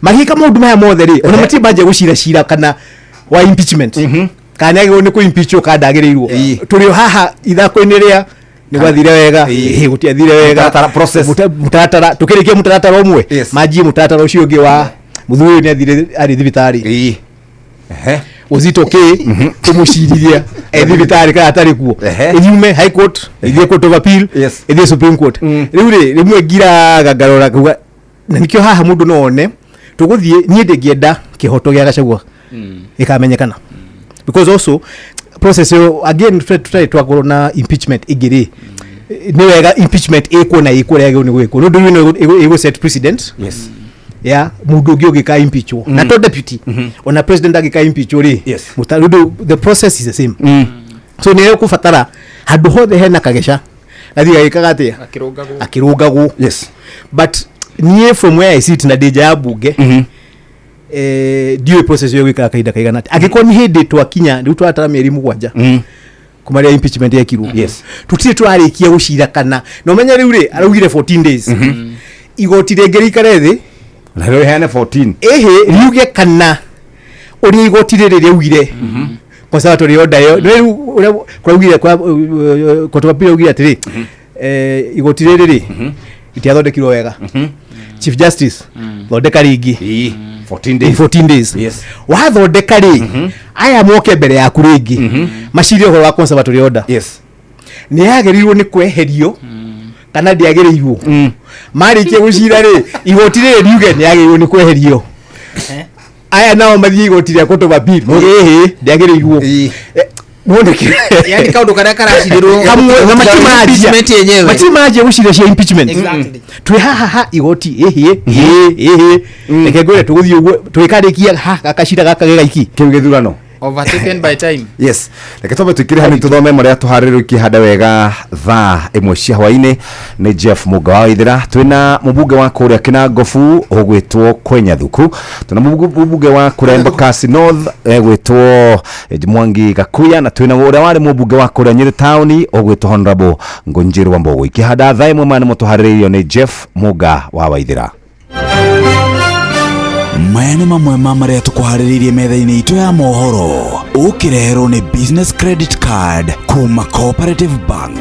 Magĩka maũndũ maya mothe rĩ, ona matirĩ manjia gũcira cira kana wa impeachment, kana nĩagĩrĩirwo nĩ kũ-impeachwo kana ndagĩrĩirwo. Tũrĩ o haha ithako-inĩ rĩa nĩ gwathire wega, gũtiathire wega.
Mũtaratara, process.
Mũtaratara, tũkĩrĩkia mũtaratara ũmwe, manjie mũtaratara ũcio ũngĩ wa mũthuri ũyũ nĩ athire arĩ thibitarĩ. Ũzito kĩ kũmũcirithia e thibitarĩ kana atarĩ kuo. Ĩthiume high court, ĩthiĩ court of appeal, ĩthiĩ supreme court. Rĩu rĩ, rĩmwe ngiraga ngarora ngauga na nĩkĩo haha mũndũ no one tũgũthiĩ. Niĩ ndĩngĩenda kĩhoto gĩa Gachagua gĩkamenyekana, because also process ĩyo again tũtarĩ twakorwo na impeachment ĩngĩ rĩ, nĩ wega impeachment ĩkwo na ĩkwo ũrĩa yagĩrĩirwo nĩ gwĩkwo, nĩ ũndũ rĩu ĩno ĩgũ set precedent ya mũndũ ũngĩ ũngĩka impeachwo na to deputy, ona president angĩka impeachwo rĩ, ũndũ the process is the same. So nĩ ĩkũbatara handũ hothe hena kageca gathiĩ gagĩkaga atĩa?
Akĩrũngagwo.
Akĩrũngagwo. But niĩ from where I sit na ndĩ nja ya bunge, ndiũĩ process ĩyo gwĩkaga kahinda kaigana atĩa. Angĩkorwo nĩ hĩndĩ twakinya rĩu tũratara mĩeri 7 kuma rĩrĩa impeachment yekirwo, tũtirĩ tũrarĩkia gũcira kana na ũmenye rĩu rĩ araugire 14 days, igoti rĩngĩ rĩikare thĩ
Na rĩo rĩheane 14.
Ĩhĩ, riuge kana ũrĩa igoti rĩrĩ rĩaugire conservatory order ĩyo rĩu ũrĩa kũraugire kwa court of appeal yaugire atĩrĩ, igoti rĩrĩ rĩ ritiathondekirwo wega, chief justice thondeka rĩngĩ.
14
in
days.
14 days. Wathondeka rĩ, aya moke mbere yaku rĩngĩ macire ũhoro wa conservatory order, nĩ yagĩrĩirwo nĩ kweherio kana ndĩagĩrĩirwo. Marĩkia gũcira rĩ, igoti rĩrĩ riuge nĩ yagĩrĩirwo nĩ kweherio, aya nao mathiĩ igoti rĩa court of appeal mauge ĩhĩ ndĩagĩrĩirwo. Nĩwona
Yani kaũndũ karĩa karacirĩrwo
kamwe na matirĩ maranjia
impeachment yenyewe.
Matirĩ maranjia gũcira cia impeachment. Twĩ haha ha igoti ĩhĩ ĩhĩ ĩhĩ, reke ngwĩre tũgũthiĩ ũguo tũgĩkarĩkia ha gakacira gaka ge gaiki.
Kĩu gĩthurano.
Overtaken by time.
Yes, reke twambe twĩkĩre hanini tũthome marĩa tũharĩrĩrio ikĩhanda wega thaa 1 cia hwaĩ-inĩ. Nĩ Jeff Mũnga wa Waithĩra, twĩna mũmbunge wa kũrĩa Kĩnangobu ũgwĩtwo Kwenya Thuku, twĩna mũmbunge wa kũrĩa Embakasi North egwĩtwo Mwangi Gakuya, na twĩna ũrĩa warĩ mũmbunge wa kũrĩa Nyĩrĩ Town ũgwĩtwo Honorable Ngũnjĩrĩ wa Mbogo. Ikĩhanda thaa 1, maya nĩmo tũharĩrĩirio nĩ Jeff Mũnga wa Waithĩra.
Maya nĩ mamwe ma marĩa tũkũharĩrĩirie metha-inĩ itũ ya mohoro, ũkĩreherwo nĩ business credit card kuma Cooperative Bank.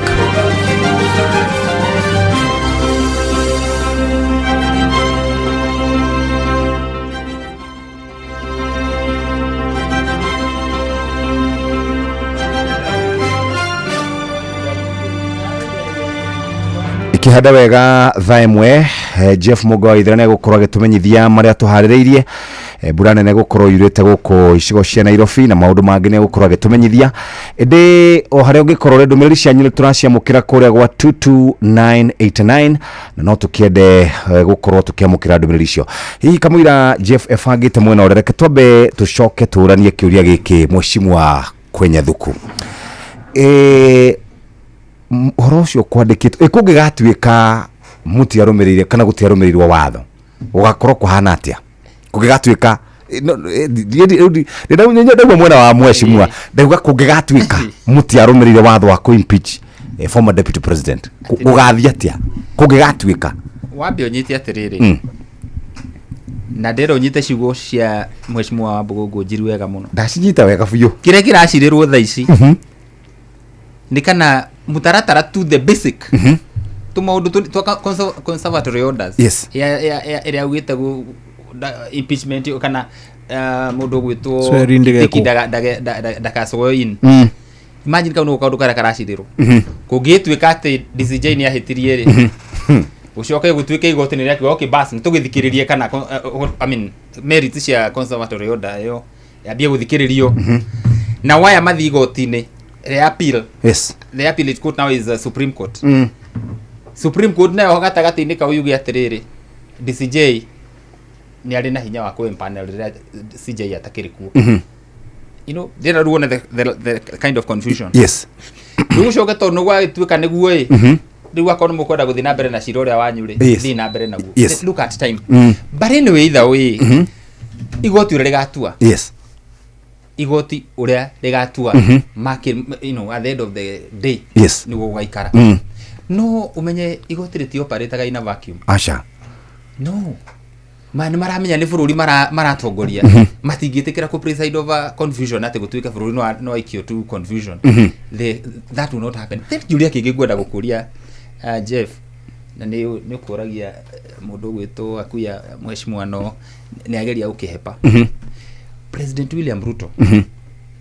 Ikĩhanda wega thaa 1, Jeff Mũnga wa Ithera nĩegũkorwo agĩtũmenyithia marĩa tũharĩrĩirie. Mbura nene gũkorwo yurĩte gũkũ icigo cia Nairobi na maũndũ mangĩ nĩegũkorwo agĩtũmenyithia. Ĩndĩ o harĩa ũngĩkorwo ũrĩ, ndũmĩrĩri cianyu nĩ tũraciamũkĩra kũrĩa gwa 22989, na no tũkĩende gũkorwo tũkĩamũkĩra ndũmĩrĩri icio. Hihi kamũira Jeff ebangĩte mwena ũrĩa, reke twambe tũcoke tũranie kĩũria gĩkĩ. Mheshimiwa Kwenya Thuku, ũhoro ũcio kwandĩkĩtwo ĩ, kũngĩgatuĩka mũtiarũmĩrĩire kana gũtiarũmĩrĩirwo watho, gũgakorwo kũhana atĩa kũngĩgatuĩka? Ndauma mwena wa mheshimiwa, ndauga kũngĩgatuĩka mũtiarũmĩrĩire watho wa kũ-impeach former deputy president, gũgathiĩ atĩa kũngĩgatuĩka?
Wambe ũnyite atĩrĩrĩ, na ndĩrenda ũnyite ciugo cia mheshimiwa wa Mbũgũ Njiru wega mũno.
Ndacinyita wega biũ.
Kĩrĩa kĩracirĩrwo thaa ici nĩ kana mũtaratara to the basic tũmaũndũ twa conservatory orders ĩrĩa augĩte impeachment kana mũndũ ũgwĩtwo
Swearing ndĩgekwo.
Kindiki ndakaswear in. Imagine kau nĩko kaũndũ karĩa karacirĩrwo. Kũngĩtuĩka atĩ DCJ nĩ ahĩtirie rĩ, gũcoke gũtuĩke igoti nĩ rĩakiuga okay bas nĩ tũgĩthikĩrĩrie kana I mean merits cia conservatory order ĩyo yambie gũthikĩrĩrio na waya mathiĩ igoti-inĩ rĩa appeal. The appellate court now is Supreme Court. Supreme Court nayo gatagatĩ-inĩ kau yuge atĩrĩrĩ, DCJ nĩ arĩ na hinya wa kũ-empanel rĩrĩa CJ atakĩrĩ kuo. Ndĩrenda rĩu wone the kind of confusion. Rĩu ũcoke tondũ nĩ gwagĩtuĩka nĩguo ĩ, rĩu akorwo nĩ mũkwenda gũthiĩ na mbere na cira ũrĩa wanyu rĩ, thiĩ na mbere naguo. Look at time. But anyway, either way, igoti ũrĩa rĩgatua, igoti ũrĩa rĩgatua at the end of the day, nĩguo gũgaikara. No ũmenye igoti rĩtioperataga in a vacuum.
Aca.
No ma nĩ maramenya nĩ bũrũri maratongoria, matingĩtĩkĩra kũ preside over confusion, atĩ gũtuĩke bũrũri no aikio to confusion. That will not happen. Then kĩũria kĩngĩ ngwenda gũkũria, Jeff, na nĩ ũkũragia mũndũ ũgwĩtwo akuya mheshimiwa, no nĩ ageria gũkĩhepa. President William Ruto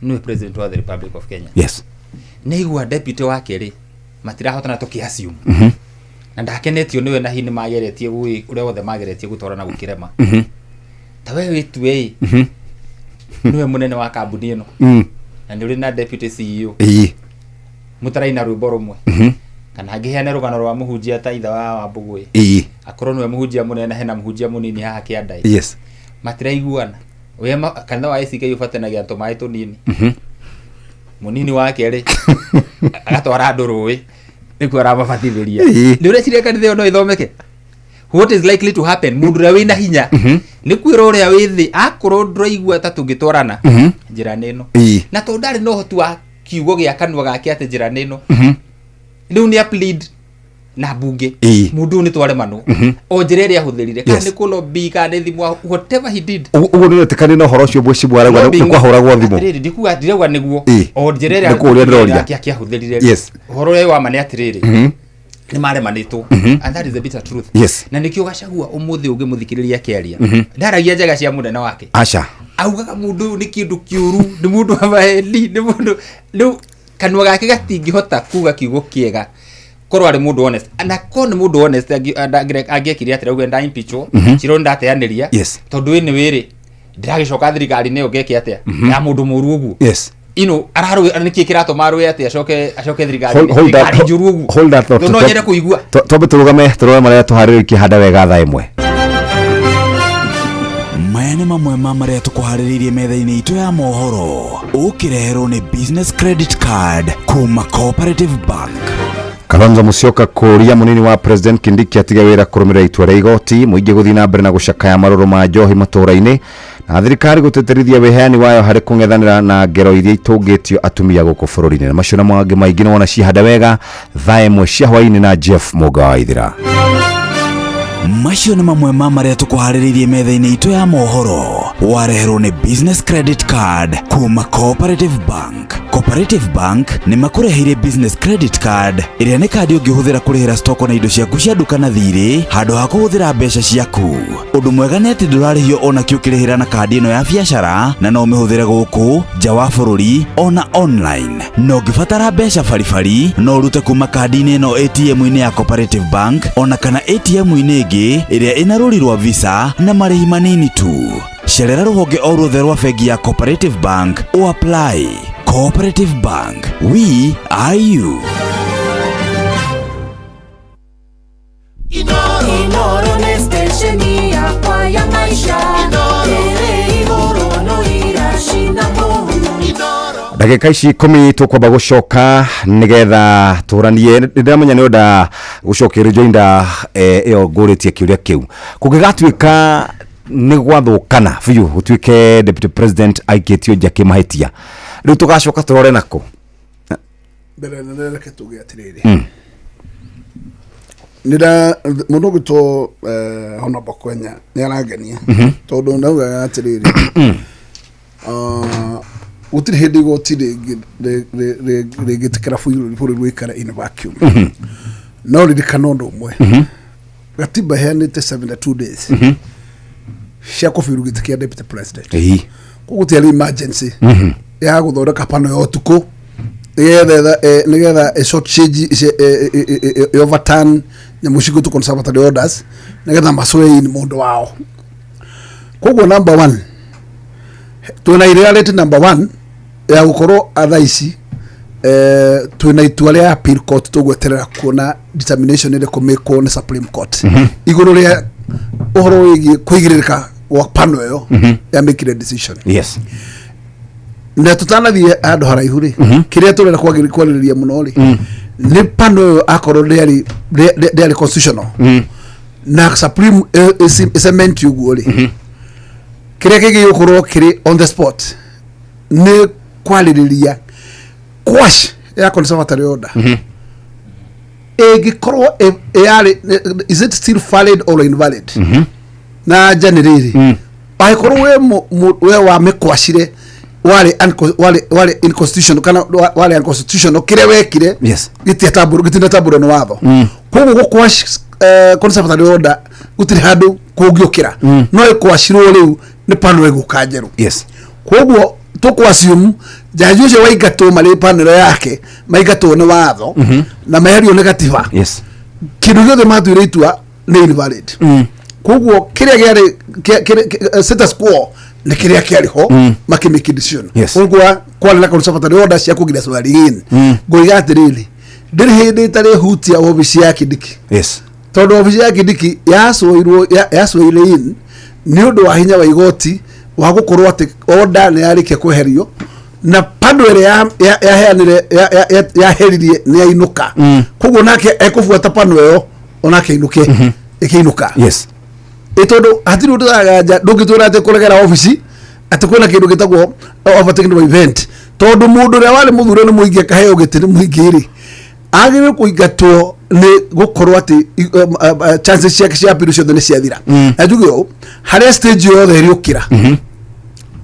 nĩwe president wa the Republic of Kenya. Nĩ igua deputy wake rĩ matirahotana, tũkĩ assume na ndakenetio nĩwe, na hihi nĩ mageretie ũrĩa wothe mageretie gũtwarana gũkĩrema. Ta we wĩtue ĩ nĩwe mũnene wa kambuni ĩno na nĩ ũrĩ na deputy CEO mũtaraina rwĩmbo rũmwe, kana angĩheane rũgano rwa mũhunjia ta ithe wa Wambũgũ ĩ, akorwo nĩwe mũhunjia mũnene, hena mũhunjia mũnini haha kĩanda ĩ, matiraiguana. We kanitha wa ACK ũbatanagia tũmaĩ tũnini, mũnini wake rĩ agatwara andũ rũĩ nĩkuo aramabatithĩria. Nĩ ũreciria kanitha ĩyo no ĩthomeke? What is likely to happen, mũndũ ũrĩa wĩna hinya nĩ kwĩra ũrĩa wĩ thĩ, akorwo ndũraigua ta tũngĩtwarana, njĩra nĩ ĩno. Na tondũ ndarĩ na ũhoti wa kiugo gĩa kanua gake atĩ njĩra nĩ ĩno, rĩu nĩ plead na mbunge, mũndũ ũyũ nĩ twaremanwo, o njĩra ĩrĩa ahũthĩrire, kana nĩ kũlobby, kana nĩ thimũ, whatever he did.
Ũguo nĩ wetĩkania na ũhoro ũcio mheshimiwa arauga nĩ kwahũragwo thimũ?
Atĩrĩrĩ, ndikuga, ndirauga nĩguo. O njĩra ĩrĩa
Nĩ kũũria ndĩroria.
yake akĩahũthĩrire. Ũhoro ũrĩa wa ma nĩ atĩrĩrĩ, nĩ maremanĩtwo, and that is the bitter truth. Na nĩkĩo Gachagua ũmũthĩ ũngĩmũthikĩrĩria akĩaria, ndaragia njega cia mũnene wake.
Aca.
Augaga mũndũ ũyũ nĩ kĩndũ kĩũru, nĩ mũndũ wa maheni, nĩ mũndũ rĩu kanua gake gatingĩhota kuga kiugo kĩega korwo arĩ mũndũ honest. Na korwo nĩ mũndũ honest, angĩekire atĩrĩ, auge nda impeachwo, cira ũyũ ndateanĩria, tondũ ĩ nĩ wĩrĩ ndĩragĩcoka thirikari-inĩ ĩyo, ngeke atĩa ya mũndũ mũru ũguo? Ararũĩ nĩkĩ kĩratũma arũe atĩ acoke thirikari
Hold that,
thirikari njũru ũguo?
hold that thought.
No nyende kũigua.
Twambe tũrũgame tũrore marĩa tũharĩrĩtie handa wega thaa 1.
Maya nĩ mamwe ma marĩa tũkũharĩrĩirie metha-inĩ itũ ya mohoro, ũkĩreherwo nĩ Business Credit Card kuma Cooperative Bank.
Kalonzo Musyoka kũria mũnini wa President Kindiki atige wĩra kũrũmĩrĩra itua rĩa igoti, mũingĩ gũthiĩ na mbere na gũcakaya marũrũ ma njohi matũũra-inĩ, na thirikari gũtĩtĩrithia wĩheani wayo harĩ kũng'ethanĩra na ngero iria itũngĩtio atumia gũkũ bũrũri-inĩ. Na macio na mangĩ maingĩ nĩ wona cihanda wega thaa 1 cia hwaĩ-inĩ na Jeff Mũnga wa Ithira.
Macio nĩ mamwe ma marĩa tũkũharĩrĩirie metha-inĩ itũ ya mohoro, wareherwo nĩ Business Credit Card kuma Cooperative Bank. Cooperative Bank nĩ makũreheire Business Credit Card, ĩrĩa nĩ kandi ũngĩhũthĩra kũrĩhĩra stoko na indo ciaku cia nduka na thirĩ handũ ha kũhũthĩra mbeca ciaku. Ũndũ mwega nĩ atĩ ndũrarĩhio ona kĩ ũkĩrĩhĩra na kandi ĩno ya biacara, na no ũmĩhũthĩre gũkũ nja wa bũrũri ona online. Na ũngĩbatara mbeca baribari, no ũrute kuma kandi-inĩ ĩno ATM-inĩ ya Cooperative Bank ona kana ATM-inĩ ĩngĩ ĩrĩa ĩna rũri rwa Visa na marĩhi manini tu. Cerera rũhonge o ruothe rwa bengi ya Cooperative Bank o apply. Cooperative Bank, we are you.
Inoro nĩ stesheni yakwa ya maisha ĩrĩ igũrũ no iracina mũhu.
Ndagĩka ici 10 tũkwamba gũcoka nĩgetha tũranie. Nĩndĩramenya nĩ ũnda gũcokia rejoinder ĩyo ngũrĩtie kĩũria kĩu. Kũngĩgatuĩka nĩ gwathũkana biũ, gũtuĩke deputy president aikĩtio nja kĩmahĩtia, rĩu tũgacoka tũrore nakũ?
Mbere nene, reke tuge atĩrĩrĩ, nĩra mũndũ ũgwĩtwo Honorable Kwenya nĩ arangenia, tondũ ndaugaga atĩrĩrĩ, gũtirĩ hĩndĩ igoti rĩngĩtĩkĩra bũrũri wĩikare in vacuum. No ririkana ũndũ ũmwe, gatiba ĩheanĩte 72 days cia kũbiru gĩtĩ kĩa deputy president. Koguo gũtiarĩ emergency ya gũthondeka pano ya ũtukũ nĩgetha short change overturn nyamũ cigũtũ conservatory orders nĩgetha maswein mũndũ wao. Koguo number one, twĩna reality number one ya gũkorwo thaa ici twĩna itua rĩa appeal court, tũgweterera kuona determination ĩrĩkũ mĩkwo nĩ Supreme Court igũrũ rĩa ũhoro wĩgiĩ kũigĩrĩrĩka gwa pano ĩyo ya mĩkire decision. Na tũtanathiĩ handũ haraihu rĩ, kĩrĩa tũrenda kwarĩrĩria mũno rĩ, nĩ pano ĩyo akorwo ndĩarĩ constitutional na Supreme ĩcement ũguo rĩ, kĩrĩa kĩngĩ gĩgũkorwo kĩrĩ on the spot nĩ kwarĩrĩria quash ya conservatory order ĩngĩkorwo yarĩ, is it still valid or invalid? Na anja nĩ rĩrĩ, angĩkorwo we wamĩkwacire warĩ inconstitutional kana warĩ unconstitutional, kĩrĩa wekire gĩtinatambũrwo nĩ watho, koguo gũkwash conservatory order gũtirĩ handũ kũngĩũkĩra, no ĩkwacirwo rĩu nĩ panel ĩgũka njerũ. Koguo tũkũ-assume jaji ũcio waingatwo marĩ panel yake maingatwo nĩ watho na meherio nĩ gatiba. Kĩndũ gĩothe matuire itua nĩ invalid. Koguo kĩrĩa gĩarĩ status quo nĩ kĩrĩa kĩarĩ ho makĩmake decision. Koguo kwarĩ na conservatory order cia kũgiria swearing in. Ngoiga atĩrĩrĩ, ndĩrĩ hĩndĩ ĩtarĩ hutia obici ya Kindiki, tondũ obici ya Kindiki yacoirwo yacoire in nĩ ũndũ wa hinya wa igoti wa gũkorwo atĩ order nĩ yarĩkia kweherio na panel ĩrĩa yaheanire yaheririe nĩ yainũka. Koguo nake ekũbuata panel ĩyo onake ainũke ĩkĩinũka. Ĩ tondũ hatirĩ ũndũ ũraganja, ndũngĩtwĩra atĩ kũregera obici atĩ kwĩna kĩndũ gĩtagwo overtaken by event, tondũ mũndũ ũrĩa warĩ mũthure nĩ mũingĩ akaheo gĩtĩ nĩ mũingĩ rĩ, agĩrĩirwo kũingatwo nĩ gũkorwo atĩ chances ciake cia appeal ciothe nĩ ciathira. Na njuge ũũ, harĩa stage yothe ĩrĩũkĩra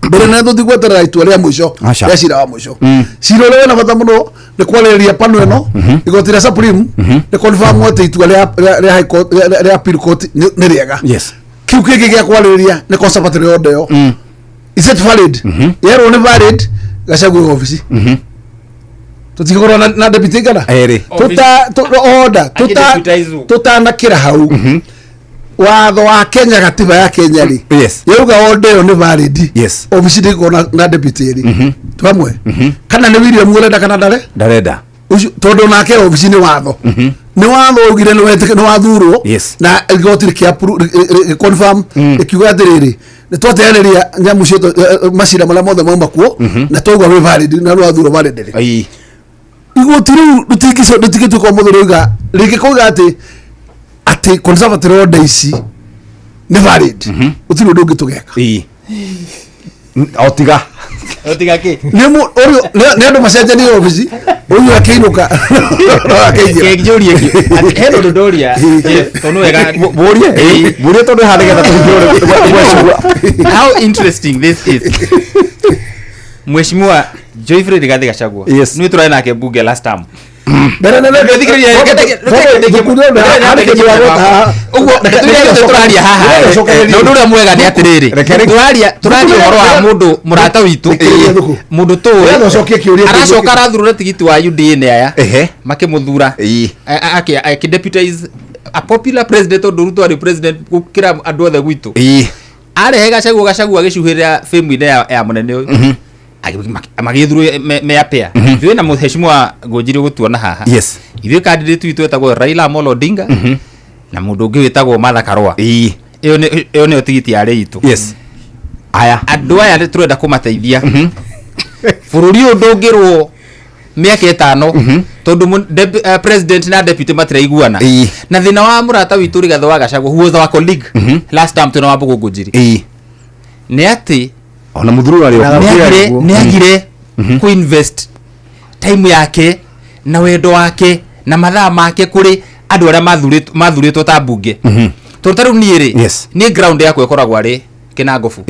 mbere na tũtigweterera itua rĩa mũico
Aca.
rĩa cira wa mũico. Cira ũrĩa wĩna bata mũno nĩ kwarĩrĩria panel ĩno, igoti rĩa Supreme nĩ confirm atĩ itua rĩa High Court, rĩa appeal court nĩ rĩega. Kiu kĩngĩ gĩa kwarĩrĩria nĩ conservatory order ĩyo, is it valid? Yerwo nĩ valid, Gachagua obici tũtigũkorwo na deputy kana
Erĩ.
tuta order tuta
Akĩdeputize.
Tutanakĩra hau, watho wa Kenya, gatiba ya Kenya rĩ, yauga order ĩyo nĩ valid, obici ndĩgũkorwo na deputy ĩrĩ twamwe, kana nĩ William ũrenda kana ndare
Ndarenda.
Ũcio, tondũ nake obici nĩ watho, nĩ watho augire nĩ wathurwo na igoti rĩkĩ confirm, rĩkiuga atĩrĩrĩ, nĩ twateanĩria nyamũ ciothe, macira marĩa mothe mauma kuo, na twauga wĩ valid na nĩ wathurwo valid rĩ. Igoti rĩu rĩtingĩtuĩka ũmũthĩ rĩuga rĩngĩkauga atĩ conservatory order ici nĩ valid, gũtirĩ ũndũ ũngĩ tũgeka.
Ii. O tiga
Tiga kĩ?
Nĩ andũ macenjanie obici, ũyũ akĩinũka no akĩingĩra.
Kĩnjũrie kĩ? Hena ũndũ ndoria, Jeff, tondũ wega
Mũrie mũrie, tondũ haha nĩgetha tũhingũre.
How interesting this is. Mheshimiwa Joyfrey Rigathi Gachagua nĩwe tũrarĩ nake bunge last term.
Mbere nene.
Ũguo tũrĩa tũraria haha, na ũndũ ũrĩa mwega nĩ atĩrĩrĩ, tũraria ũhoro wa mũndũ mũrata witũ, mũndũ tũĩ
Nĩgetha ũcokie kĩũria kĩu.
Aracoka arathurwo tigiti wa UDA nĩ aya makĩmũthura, akĩdeputize a popular president, tondũ Ruto arĩ president gũkĩra andũ othe gwitũ. Arehe Gachagua, Gachagua agĩcuhĩrĩra fame-inĩ ya mũnene ũyũ. Magĩthurwo me apea ithuĩ na mũheshimiwa Ngũnjiri gũtuona haha. Ithuĩ candidate witũ etagwo Raila Amolo Odinga na mũndũ ũngĩ wĩtagwo Martha Karũa. Ĩyo nĩyo tigiti yarĩ itũ.
Aya.
Andũ aya nĩ tũrenda kũmateithia. Bũrũri ũyũ ndũngĩrwo mĩaka 5 tondũ president na deputy matiraiguana. Na thĩna wa mũrata witũ Rigathĩ wa Gachagua, who was our colleague last time twĩna wa Mbũgũ Ngũnjiri, nĩ atĩ
Ona mũthuru arĩ
nĩ agire kũ-invest time yake na wendo wake na mathaa make kũrĩ andũ arĩa mathurĩtwo ta mbunge, tondũ ta rĩu niĩ rĩ, niĩ ground yakwa ĩkoragwo arĩ Kĩnangobu.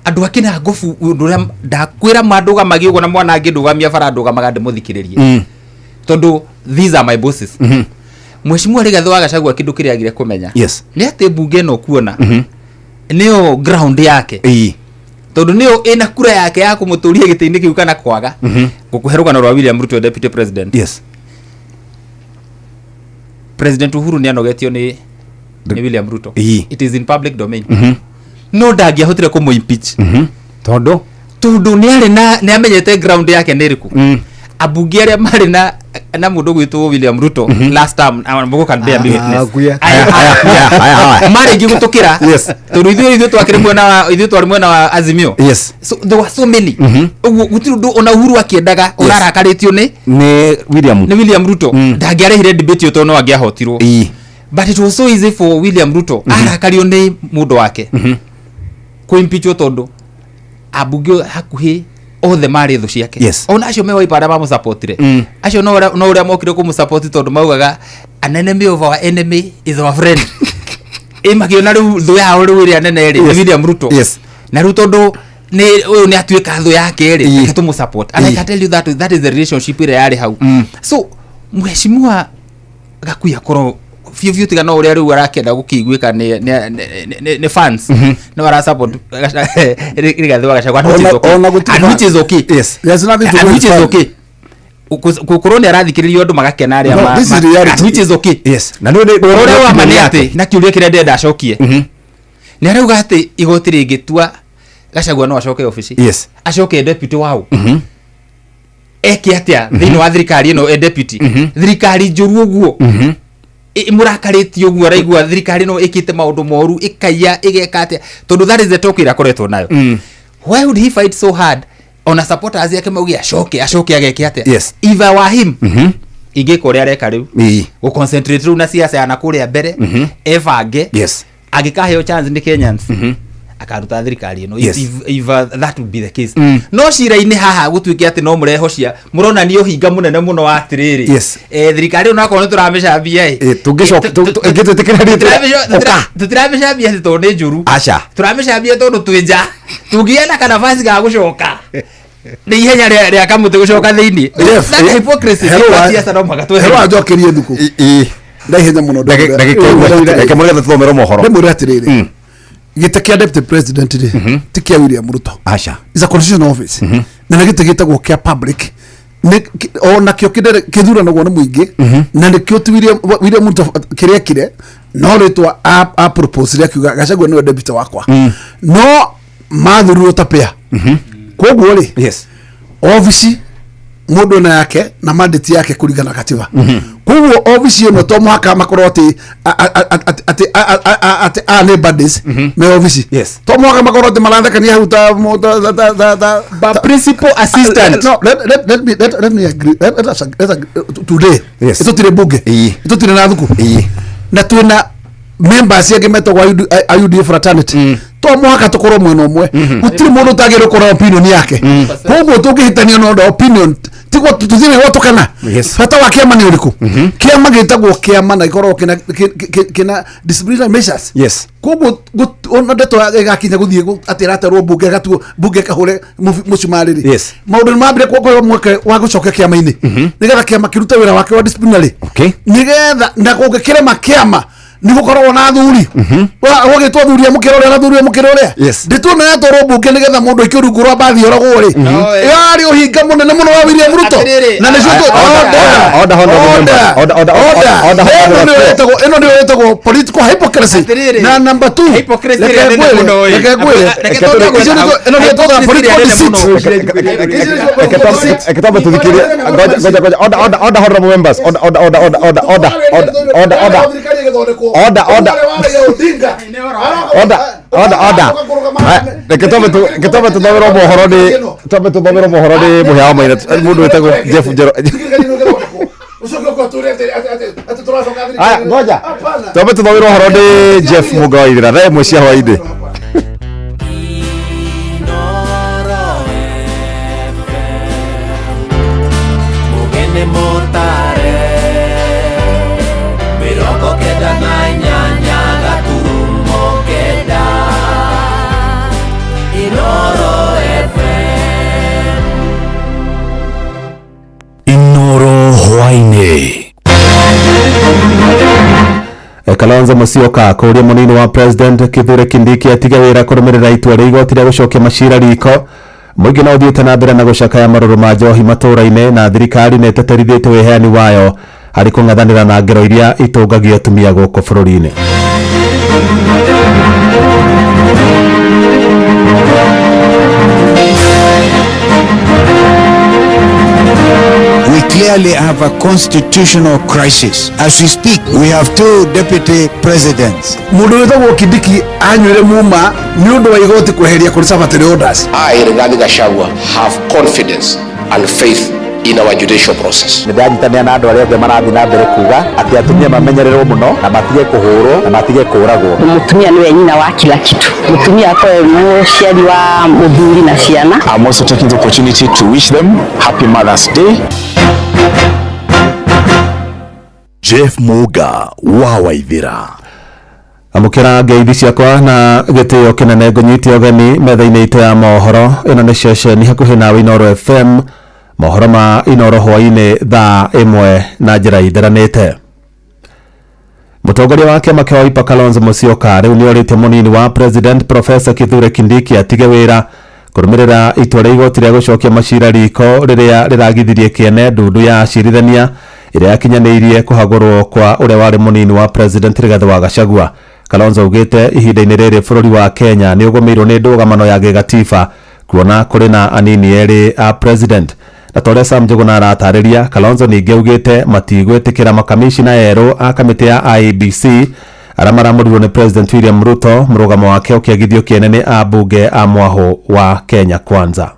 Andũ a Kĩnangobu, ũndũ ũrĩa ndakwĩra, mandũgamagia ũguo na mwana angĩndũgamia bara ndũgamaga ndĩmũthikĩrĩrie, tondũ these are my bosses. Mheshimiwa Rigathĩ wa Gachagua, kĩndũ kĩrĩa agire kũmenya nĩ atĩ mbunge ĩno kuona nĩyo ground yake, tondũ nĩyo ĩna kura yake ya kũmũtũria gĩtĩ-inĩ kĩu kana kwaga. Ngũkũhe rũgano rwa William Ruto, deputy president. President Uhuru nĩ anogetio nĩ William Ruto. It is in public domain, no ndangĩahotire kũmũ impeach.
Tondũ
Tondũ nĩ arĩ na nĩ amenyete ground yake nĩ ĩrĩkũ. Ambunge arĩa marĩ na Na mũndũ gwĩtwo William Ruto last time, Mbogo can bear me witness.
Akuya.
Aya,
Aya, aya, aya, aya.
marĩ aingĩ gũtũkĩra. Tondũ ithuĩ twakĩrĩ mwena wa, ithuĩ twarĩ mwena wa Azimio. So there were so many. Ũguo gũtirĩ ũndũ ona Uhuru akĩendaga ũrarakarĩtio nĩ
Nĩ William.
Nĩ William Ruto. Ndangĩarehire debate ĩyo tondũ no angĩahotirwo. But it was so easy for William Ruto arakario nĩ mũndũ wake kũimpeachwo, tondũ ambunge hakuhĩ othe marĩ thũ ciake. Ona acio me Wiper arĩa mamũsupportire, acio no ũrĩa mokire kũmũsupport tondũ maugaga an enemy of our enemy is our friend. Ĩ makĩona rĩu thũ yao rĩu ĩrĩa nene rĩ nĩ William Ruto. Na rĩu tondũ nĩ ũyũ nĩ atuĩka thũ yake rĩ, reke tũmũsupport. And I can tell you that that is the relationship ĩrĩa yarĩ hau. So mheshimiwa Gakuya korwo biũ biũ, tiga no ũrĩa rĩu arakĩenda gũkĩiguĩka nĩ fans, no ara support Rigathi wa Gachagua, and which is okay.
Ona gũtirĩ
And which is okay.
There's nothing to
And
go
which is
with.
okay. Gũkorwo nĩ arathikĩrĩrio andũ magakena arĩa
No, this is reality.
and which is okay.
Na nĩ
Ũrĩa wa ma nĩ atĩ na kĩũria kĩrĩa ndĩrenda acokie, nĩ arauga atĩ igoti rĩngĩtua Gachagua no acoke obici, acoke deputy wao, eke atĩa thĩinĩ wa thirikari ĩno e deputy, thirikari njũru ũguo, ĩmũrakarĩtie ũguo, araigua thirikari ĩno ĩkĩte maũndũ moru, ĩkaiya, ĩgeka atĩa, tondũ that is the talk ĩrĩa akoretwo nayo. Why would he fight so hard ona supporters yake mauge acoke, acoke ageke atĩa? If I were him, ingĩka ũrĩa areka rĩu, gũconcentrate rĩu na siasa ya nakũrĩa mbere, ebange. Angĩkaheo chance nĩ Kenyans, akaruta thirikari ĩno. If that would be the case. No cira-inĩ haha gũtuĩke atĩ no mũrehocia, mũronania ũhinga mũnene mũno wa atĩrĩrĩ, thirikari ĩno nakorwo nĩ tũramĩcambia ĩ.
Tũngĩcoka ĩngĩtwĩtĩkĩra nĩ ũka.
Tũtiramĩcambia atĩ tondũ nĩ njũru.
Aca.
Tũramĩcambia tondũ twĩ nja, tũngĩgĩa na kanabaci ga gũcoka nĩ ihenya rĩa kamũtĩ gũcoka thĩinĩ.
Jeff,
That hypocrisy
hello,
thĩinĩ wa siasa no mũhaka
Hello,
tweherie.
anjokerie thukũ ndaihenya mũno.
Ndagĩka ĩmwe, reke mũgetha tũthomere mohoro.
Ndĩmwĩre atĩrĩrĩ, gĩtĩ kĩa deputy president rĩ, ti kĩa William Ruto.
Aca.
Is a constitutional office na nĩ gĩtĩ gĩtagwo kĩa public. Ona kĩo kĩthuranagwo nĩ mũingĩ, na nĩkĩo ti William Ruto kĩrĩa ekire no rĩtwa a propose rĩa akiuga Gachagua nĩwe deputy wakwa, no mathurirwo ta pair. Koguo rĩ, obici mũndũ na yake na mandate yake kũringana na katiba. Koguo obici ĩno to mũhaka makorwo atĩ atĩ atĩ a nĩ buddies me obici. To mũhaka makorwo atĩ marathekania hau ta ta ta ta ta
But principal assistant.
No, let me agree, let us let agree today. Ĩtũtirĩ bunge, ĩtũtirĩ na thuku, na twĩna members angĩ metagwo a UDA fraternity. To mũhaka tũkorwo mwena ũmwe. Gũtirĩ mũndũ ũtagĩrĩirwo gũkorwo na opinion yake. Koguo tũngĩhĩtania no ũndũ opinion, tiguo tũtirĩ gwatũkana. Bata wa kĩama nĩ ũrĩkũ? Kĩama gĩtagwo kĩama na gĩkoragwo kĩna disciplinary measures. Koguo ona ndeto ĩgakinya gũthiĩ atĩ ĩraterwo bunge, ĩgatuo bunge ĩkahũre mũcumarĩ rĩ, maũndũ nĩ mambire kuokorwo mweke wa gũcokia kĩama-inĩ nĩgetha kĩama kĩrute wĩra wake wa disciplinary, nĩgetha na kũngĩkĩrema kĩama nĩ gũkoragwo na athuri. Gũgĩtwo athuri a mũkĩra ũrĩa na athuri a mũkĩra ũrĩa. Ndĩtuona yatwarwo bunge nĩgetha mũndũ aikio rungu rwa mbathi oragwo rĩ, yarĩ ũhinga mũnene mũno wa William Ruto.
Atĩrĩrĩ,
Na nĩcio
Order, order, honorable member. Order, order, order, order,
Ĩno
honorable.
nĩyo ĩtagwo political hypocrisy.
Atĩrĩrĩ,
Na number two,
hypocrisy
reke
ĩrĩa nene
ngwĩre,
mũno, ĩ.
reke ngwĩre.
Reke twambe
Icio ĩno nĩyo ĩtagwo
hypocrisy
political
ĩrĩa nene
deceit.
mũno.
Reke twambe tũthikĩrie. Ngoja, ngoja, ngoja. Order, order, order, honorable members. Order, order, order, order, order, order, order, order, order. Order, order. Order, order, order. Haya, reke twambe tũthomerwo mohoro nĩ, twambe tũthomerwo mohoro nĩ mũhĩa wa maina, mũndũ wĩtagwo Jeff Njero. Haya, ngoja twambe tũthomerwo ũhoro nĩ Jeff Mũnga wa Ithira thaa 1 cia hwainĩ.
Inoro FM Mugene motare 98.9 Inoro FM.
Inoro hwainĩ.
Kalonzo Musyoka kũria mũnini wa president Kithure Kindiki atige wĩra kũrũmĩrĩra itua rĩa igoti rĩa gũcokia macira riko. Mũingĩ no ũthiĩte na mbere na gũcakaya marũrũ ma njohi matũũra-inĩ, na thirikari nĩ ĩteterithĩtie wĩheani wayo harĩ kũng'ethanĩra na ngero iria itũngagio atumia gũkũ bũrũri-inĩ.
We clearly have a constitutional crisis. As we speak, we have two deputy presidents.
Mundu witagwo Kindiki anyuire muma ni undu wa igoti kweheria conservatory orders.
I, Rigathi Gachagua, have confidence and faith in our judicial process.
Nĩndanyitanĩra na andũ arĩa othe marathiĩ na mbere kuga atĩ atumia mamenyererwo mũno na matige kũhũrwo na matige kũragwo.
Mũtumia nĩwe nyina wa kila kitu. Mũtumia akorwo mũciari wa mũthuri na ciana.
I'm also taking the opportunity to wish them happy Mother's Day.
Jeff Muga wa Waithira.
Amũkĩra ngeithi ciakwa na gĩtĩo kĩnene ngũnyite ũgeni metha-inĩ itũ ya mohoro. Ĩno nĩ ceceni hakuhĩ nawe Inooro FM. Mohoro ma Inooro hwaĩ-inĩ thaa 1 na njĩra itheranĩte. Mũtongoria wa kĩama kĩa Wiper Kalonzo Musyoka rĩu nĩorĩtie mũnini wa President Professor Kithure Kindiki atige wĩra kũrũmĩrĩra itua rĩa igoti rĩa gũcokia macira riko rĩrĩa rĩragithirie kĩene ndundu ya acirithania ĩrĩa yakinyanĩirie kũhagũrwo kwa ũrĩa warĩ mũnini wa President Rigathi wa Gachagua. Kalonzo augĩte ihinda-inĩ rĩrĩ bũrũri wa Kenya nĩ ũgũmĩirwo nĩ ndũgamano ya gĩgatiba kuona kũrĩ na anini erĩ a President. Na ta ũrĩa Sam Njuguna aratarĩria, Kalonzo ningĩ augĩte matigwĩtĩkĩra makamishina erũ a kamĩtĩ ya IEBC arĩa maramũrirwo nĩ President William Ruto, mũrũgamo wake ũkĩagithio kĩene nĩ ambunge a mwahũ wa Kenya Kwanza.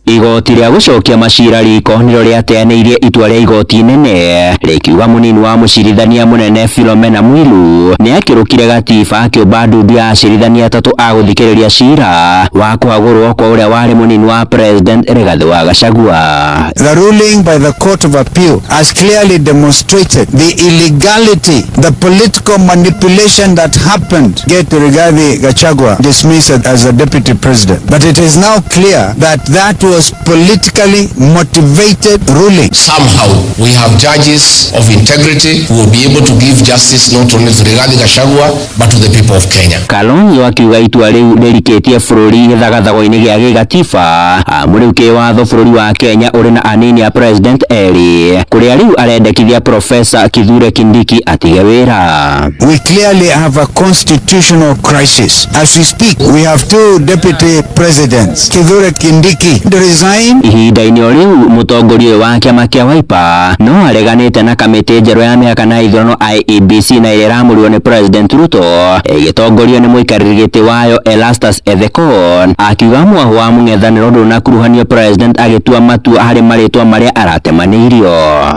Igoti rĩa gũcokia macira riko nĩrĩo rĩateanĩirie itua rĩa igoti inene rĩkiuga mũnini wa mũcirithania mũnene Philomena Mwilu nĩakĩrũkire gatiba akĩũmba ndundu ya acirithania atatũ a gũthikĩrĩria cira wa kũhagũrwo kwa ũrĩa warĩ mũnini wa President Rigathi wa Gachagua.
The ruling by the Court of Appeal has clearly demonstrated the illegality, the political manipulation that happened get Rigathi Gachagua dismissed as a deputy president. But it is now clear that that was politically motivated ruling.
Somehow we have judges of integrity who will be able to give justice not only to Rigathi Gachagua but to the people of Kenya.
Kalonzo akiuga itua rĩu rĩrikĩtie bũrũri gĩthagathago-inĩ gĩa gĩgatiba amu rĩu kĩwatho bũrũri wa Kenya ũrĩ na anini a president erĩ kũrĩa rĩu arendekithia Professor Kithure Kindiki atige wĩra.
We clearly have a constitutional crisis. As we speak, we have two deputy presidents. Kithure Kindiki resign.
Ihinda-inĩ o rĩu mũtongoria ũyũ wa kĩama kĩa Wiper no areganĩte na kamĩtĩ njerũ ya mĩhaka na ithurano IEBC na ĩrĩa ĩramũrirwo nĩ President Ruto ĩgĩtongorio nĩ mũikarĩri gĩtĩ wayo Erastus Ethekon akiuga mwahũ wa mũng'ethanĩro ndũnakuruhanio President agĩtua matua harĩ marĩtwa marĩa aratemanĩirio.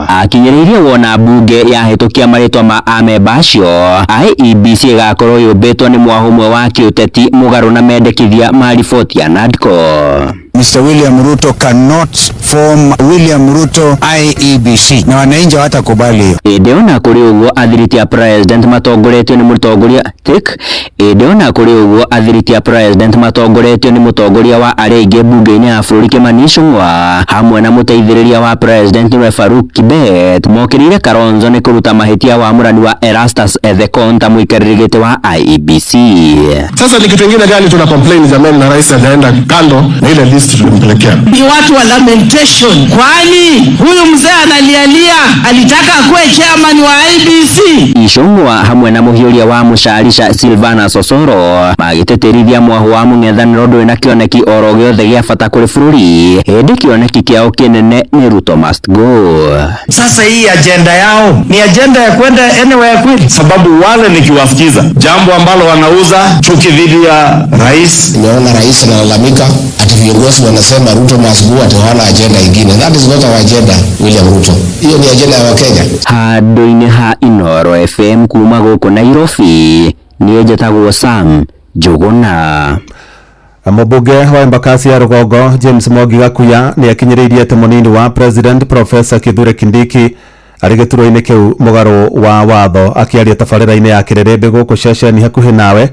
Akinyĩrĩirie wona mbunge yahĩtũkia marĩtwa ma amemba acio IEBC ĩgakorwo yũmbĩtwo nĩ mwahũ ũmwe wa kĩũteti mũgarũ na mendekithia ma riboti ya NADCO.
Mr. William Ruto cannot form William Ruto IEBC na wananchi hawatakubali hiyo.
Ĩndĩ ona kũrĩ ũguo athiriti a president matongoretio nĩ mũtongoria tik ĩndĩ ona kũrĩ ũguo athiriti a president matongoretio nĩ mũtongoria wa arĩa aingĩ mbunge-inĩ ya bũrũri Kimani Ichung'wa hamwe na mũteithĩrĩria wa president nĩwe Farouk Kibet mokĩrĩire Kalonzo nĩ kũruta mahĩtia wa mũrani wa Erastus Ethekon ta mũikarĩri gĩtĩ wa IEBC.
Sasa ni kitu kingine gani tuna complain jamani, na rais hajaenda kando na ile list tulimpelekea?
Ni watu wa lamentation, kwani huyu mzee analialia alitaka kuwe chairman wa IEBC.
Ichung'wa hamwe na mũhiũria wa mũcarisha Silvana Sosoro magĩtĩtĩrithia mwahũ wa mũng'ethanĩro ndũrĩ na kĩoneki oro gĩothe gĩa bata kũrĩ bũrũri hĩndĩ kĩoneki kĩao kĩnene nĩ Ruto must go.
Sasa hii agenda yao ni agenda ya kwenda anywhere kweli,
sababu wale nikiwasikiza jambo ambalo wanauza chuki dhidi ya rais.
Nimeona rais analalamika ati viongozi wanasema Ruto must go, ati hawana agenda ingine. That is not our agenda, William Ruto. Hiyo ni agenda ya Wakenya.
Handũ-inĩ ha Inooro FM kuma gũkũ Nairobi niĩ njĩtagwo Sam Njuguna.
Mũmbunge wa Embakasi ya Rũgongo James Mwangi Gakuya nĩ akinyĩrĩirie atĩ mũnini wa President Professor Kithure Kindiki arĩ gĩturwa-inĩ kĩu mũgarũ wa watho. Akĩaria tabarĩra-inĩ ya kĩrĩrĩmbĩ gũkũ ceceni hakuhĩ nawe,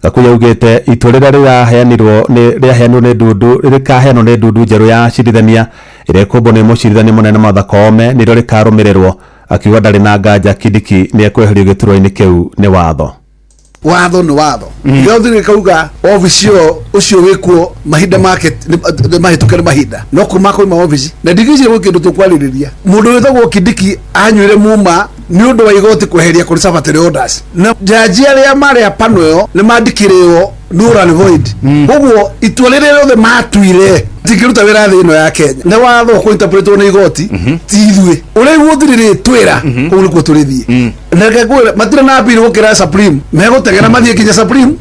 Gakuya augĩte itua rĩrĩa rĩraheanirwo nĩ rĩaheanirwo nĩ ndundu rĩkaheanwo nĩ ndundu njerũ ya acirithania ĩrĩa ĩkũmbwo nĩ mũcirithania mũnene Martha Koome nĩrĩo rĩkarũmĩrĩrwo. Akiuga ndarĩ na nganja Kindiki nĩ ekweherio gĩturwa-inĩ kĩu nĩ watho.
Watho nĩ watho. Gĩothe gĩkauga obici ĩyo ũcio wĩkuo mahinda make mahĩtũke nĩ mahinda no kuma koima obici na ndigĩciria gwĩ kĩndũ tũkwarĩrĩria. Mũndũ wĩtagwo Kindiki anyuire muma nĩ ũndũ wa igoti kweheria conservatory orders na jaji arĩa marĩ a pano ĩyo nĩ mandĩkĩrĩrwo Null and void. Koguo itua rĩrĩa rĩothe matuire rĩtingĩruta wĩra thĩ ĩno ya Kenya. Nĩ watho kũinterpretwo nĩ igoti ti ithuĩ. Ũrĩa igoti rĩrĩtwĩra kũu nĩkuo tũrĩthiĩ. Reke ngwĩre matirĩ na appeal gũkĩra Supreme. Megũteng'era mathiĩ kinya Supreme